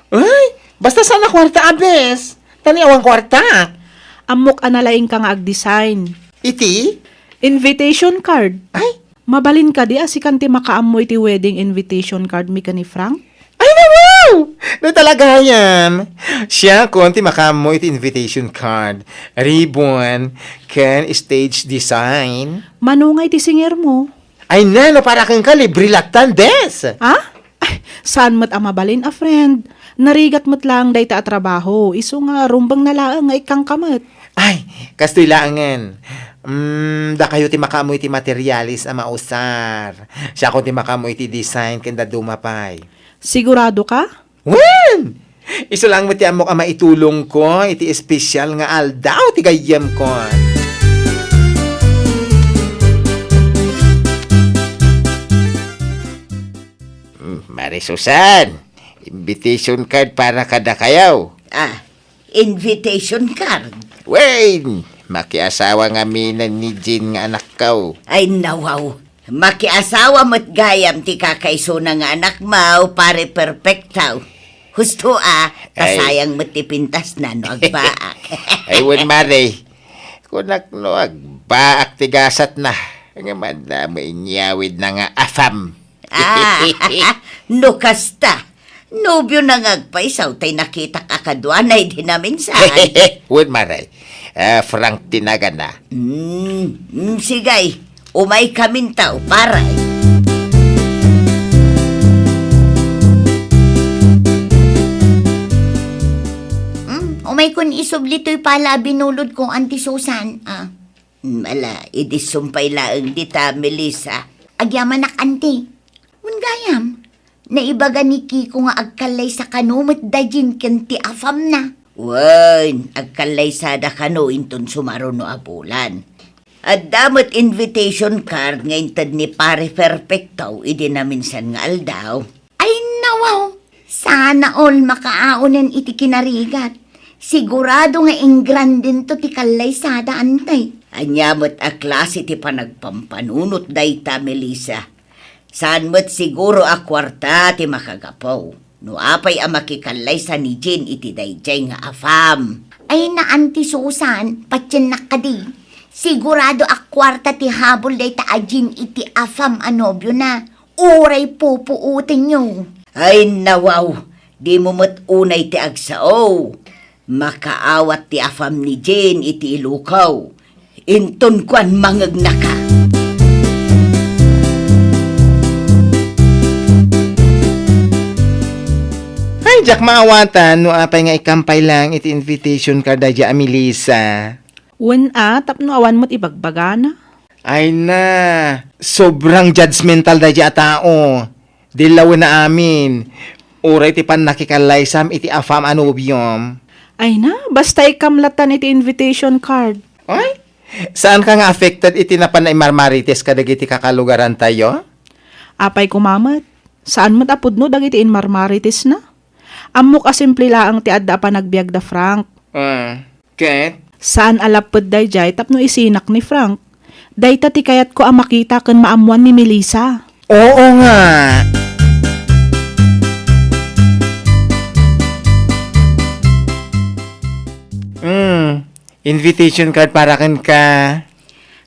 Ay, basta saan a kuarta a bes. Ta ni awan kuarta. Ammok a nalaingka nga agdesign. Iti? Invitation card. Ay? Mabalin kadi a sikan ti makaammo iti wedding invitation card mi ken ni Frank? Ay, nawaw! No talagayam. Siakon ti makaammo iti invitation card, ribbon, ken stage design. Mano nga iti singer mo? Ay na, no para kenka, libre lattan, bes! Ha? Ay, saan met a mabalin a friend? Narigat met laeng dayta a trabaho, isu nga rumbengna laeng nga ikkangka met. Ay, kastoy laengen. Mm, dakayo ti makaammo iti materialis a mausar. Siakon ti makaammo iti design ken dadduma pay. Sigurado ka? Wen! Isu laeng met ti ammok a maitulongko iti espesyal nga aldaw ti gayyemko. Mm, Mare Susan, invitation card para kadakayo. Ah, invitation card? Wen, makiasawa ngamin ni Jean nga anakko. Ay, nawaw. Makiasawa met gayam ti kakaisuna nga anakmo, Pare Perfecto. Husto a, ta Ay. sayang met ti pintasna no agbaak. Ay, wen, Mare. Kunak no agbaak ti gasatna, ngem adda met inyawidna nga afam. Ah, no kasta, nobiona nga agpayso tay nakitak a kaduana idi naminsan. Wen, Mare. Ah, Frank ti nagana. Mm, mm, sige. Umaykaminto, pare. Mm, umaykon isubli toy pala a binulodko, Auntie Susan. Ah. Mm, ala, idi sumpay laeng dita, Melissa. Agyamanak, Auntie. Wen gayam, naibaga ni Kiko nga agkallaysa kano met da Jean ken ti afamna. Wen, agkallaysada kano inton sumaruno a bulan. Adda met invitation card nga inted ni Pare Perfecto idi naminsan nga aldaw. Ay, nawaw! Sana all makaawanen iti kinarigat. Sigurado nga ingrandento ti kallaysada, Auntie. Ania met a klase ti panagpampanunot dayta, Melissa? Saan met siguro a kuarta ti makagapu no apay a makikallaysa ni Jean iti daydiay nga afam. Ay na, Auntie Susan, patiennak kadi. Sigurado a kuarta ti habol dayta a Jean iti afam a nobiona. Uray pupuotenyo. Ay, nawaw, dimo met unay ti agsao. Makaawat ti afam ni Jean iti ilukaw. Inton kuan mangegnaka. Ay, diak maawatan no apay nga ikkampay laeng iti invitation card daydiay a Melissa. Wen a, tapno awan met ibagbagana. Ay na, sobrang judgmental daydiay a tao. Dillawenna amin. Uray ti pannakikallaysam iti afam a nobiom. Ay na, basta ikkam lattan iti invitation card. Ay, saanka nga affected iti napan naimarmarites kadagiti kakalugarantayo? Apay koma met, saan met a pudno dagiti inmarmaritesna. Ammok a simple laeng ti adda a panagbiag da Frank. Ah, ket? Saan a lapped daydiay tapno isinak ni Frank. Dayta ti kayatko a makita ken maammoan ni Melissa. Oo nga. Mm, invitation card para kenka.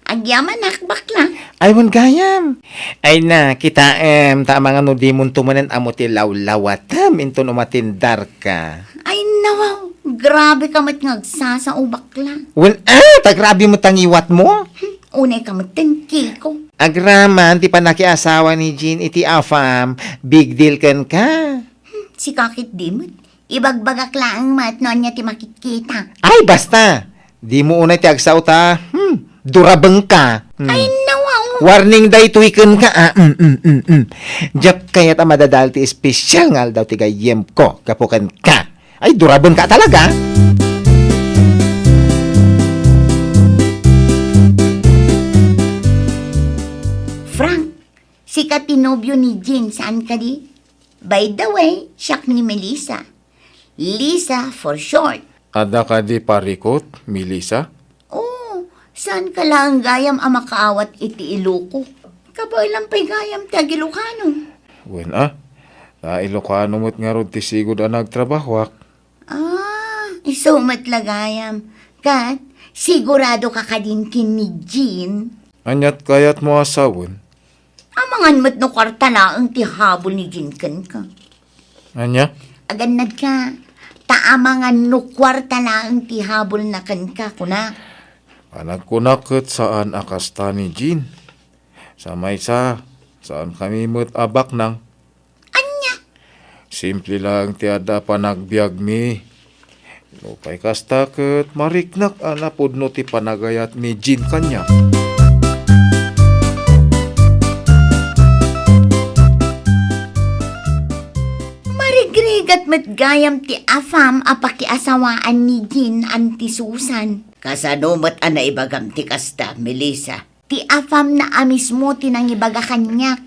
Agyamanak, bakla. Ay, wen gayam. Ay na, kitaem, ta amangan no dimonto manen ammo ti lawlawatem inton umatendarka. Ay, nawaw, grabe ka met nga agsasao, bakla. Wen, ah, ta grabe met a ngiwatmo. Hmm, unay ka met ten, Kiko. Agraman ti pannakiasawa ni Jean iti afam, big deal kenka. Hmm, sika ket di met. Ibagbagak laeng met no ania ti makitkita. Ay, basta! Dimo unay ti agsao ta, hmm, durabengka. Hmm. Ay, nawaw. Warning daytoy kenka, ah. Mm, mm, mm, mm. Diak kayat a madadael ti espesyal nga aldaw ti gayyemko gapu kenka. Ay, durabenka talaga. Frank, sika ti nobio ni Jean, saan kadi? By the way, siak ni Melissa. Lisa for short. Adda kadi parikut, Melissa? Oo, saan ka laeng gayam a makaawat iti Iloko? Kabaelam pay gayam ti agIlokano. Wen a, naIlokano met ngarud ti sigud a nagtrabahoak. Ah, isu met la gayam. Ket, sigurado ka kadin ken ni Jean? Aniat kayatmo a sawen? Amangan met no kuarta laeng ti habol ni Jean kenka. Ania? Agannadka, ta amangan no kuarta laeng ti habolna kenka, kuna. Panagkunak ket saan a kasta ni Jean. Sa maysa, saankami met a baknang. Ania? Simple laeng ti adda a panagbiagmi. Nupay kasta ket mariknak a napudno ti panagayat ni Jean kaniak. Marigrigat met gayam ti afam a pakiasawaan ni Jean, Auntie Susan. Kasano met a naibagam ti kasta, Melissa? Ti afamna a mismo ti nangibaga kaniak.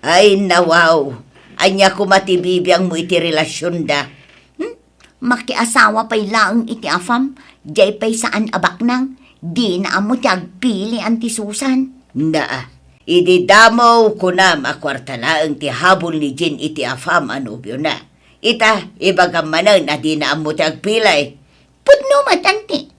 Ay, nawaw! Ania koma ti bibiangmo iti relasionda? Hmm? Makiasawa pay laeng iti afam, diay pay saan a baknang, dina ammo ti agpili, Auntie Susan. Naa, idi damo kunam a kuarta laeng ti habol ni Jean iti afam a nobiona. Ita, ibagam manen a dina ammo ti agpili. Pudno met, Auntie.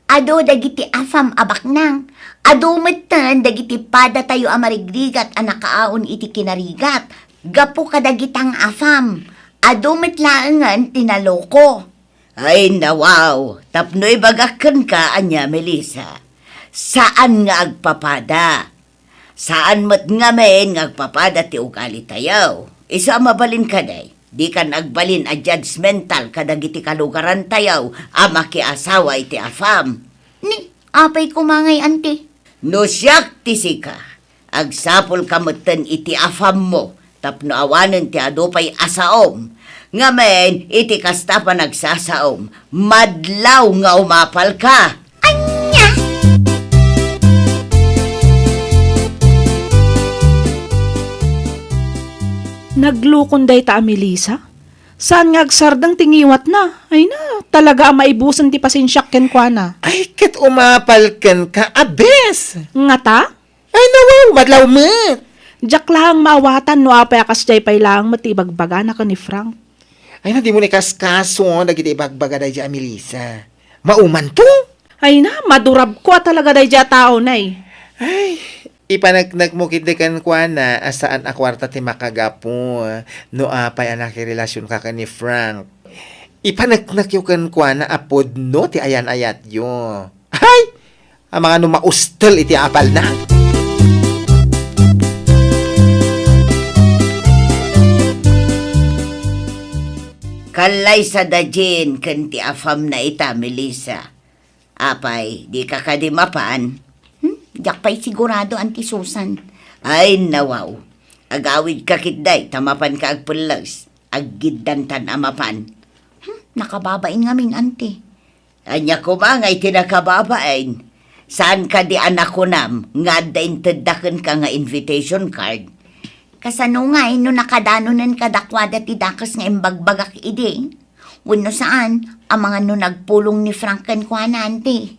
Adu dagiti afam a baknang. Adu metten dagiti padatayo a marigrigat a nakaaon iti kinarigat. Gapu kadagita nga afam, adu met laengen ti naloko. Ay, nawaw, tapno ibagak kenka, ania, Melissa? Saan nga agpapada. Saan met ngamin nga agpapada ti ugalitayo. Isu a mabalin kadi, dikan agbalin a judgmental kadagiti kalugarantayo a makiasawa iti afam. Ni, apay koma ngay, Auntie? No siak ti sika, agsapulka metten iti afammo tapno awanen ti adu pay a saom. Ngamin, iti kasta a panagsasaom, madlaw nga umapalka. Ania? Naglukon dayta a Melissa? Saan nga agsardeng ti ngiwatna? Ay na, talaga a maibusen ti pasensiak kenkuana. Ay, ket umapal kenka, abes! Ngata? Ay, nawaw, madlaw met! Diak laeng maawatan no apay a kasdiay pay laeng met ti ibagbagana ken ni Frank. Ay na, dimo ni kaskaso dagiti ibagbaga daydiay a Melissa. Maumanto? Ay na, madurabko a talaga daydiay a tao, nay. Ay, ipaneknekmo ketdi kenkuana a saan a kuarta ti makagapu no apay a nakirelasionka ken ni Frank. Ipaneknekyo kenkuana a pudno ti ayan-ayatyo. Ay! Amangan no maustel iti apalna. Kallaysa da Jean ken ti afamna ita, Melissa. Apay, dika kadi mapan? Hmm? Diak pay sigurado, Auntie Susan. Ay, nawaw. Agawidka ketdi ta mapanka agpelles. Aggiddantan a mapan. Hmm? Nakababain ngamin, Auntie. Ania koma nga iti nakababain? Saan kadi a nakunam nga adda intedda kenka nga invitation card? Kasano ngay no nakadanonen kadakuada ti dakes nga imbagbagak idi? Wenno saan, amangan no nagpulong ni Frank kenkuana, Auntie?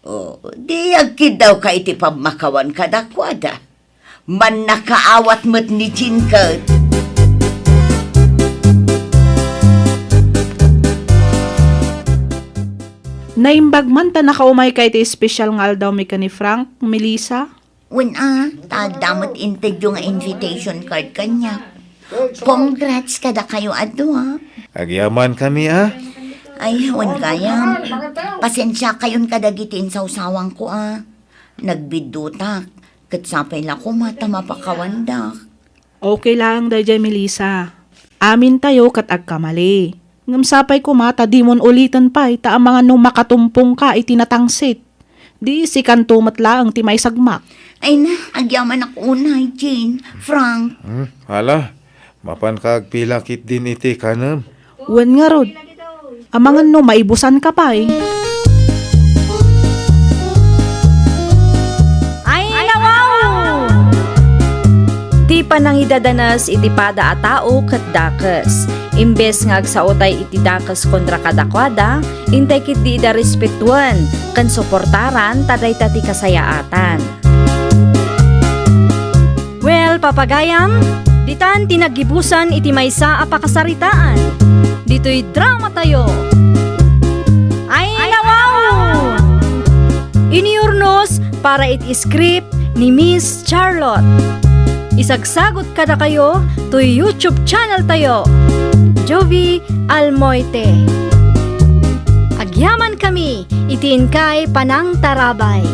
O, di agkiddawka iti pammakawan kadakuada. Mannakaawat met ni Jean ket. Naimbag man ta nakaumayka iti espesyal nga aldawmi ken ni Frank, Melissa? Wen a, ta adda met intedyo nga invitation card kaniak. Congrats kadakayo a dua. Agyamankami a. Ay, wen gayam. Pasensiakayon kadagiti insawsawangko a. Nagbiddutak. Ket sapay la koma ta mapakawandak. Okay laeng daydiay, Melissa. Amintayo ket agkamali. Ngem sapay koma ta dimon uliten pay ta amangan no makatumpongka iti natangsit. Di sikanto met laeng ti maisagmak. Ay na, agyamanak unay, Jean, Frank. Hmm, hala, mapanka agpila ketdin iti kanem. Wen ngarud, amangan no maibusanka pay. Ay, nawaw! Ti panangidadanes iti pada a tao ket dakes. Imbes nga agsaotay iti dakes kontra kadakuada, intay ketdi ida respetuen ken suportaran ta dayta ti kasayaatan. Well, papagayam, ditan ti naggibusan iti maysa a pakasaritaan. Ditoy drama tayo. Ay, nawaw! Inurnos para iti script ni Miss Charlotte. Isagsagot kadakayo toy YouTube channel tayo, Jovie Almoite. Agyaman kami iti inkay panangtarabay.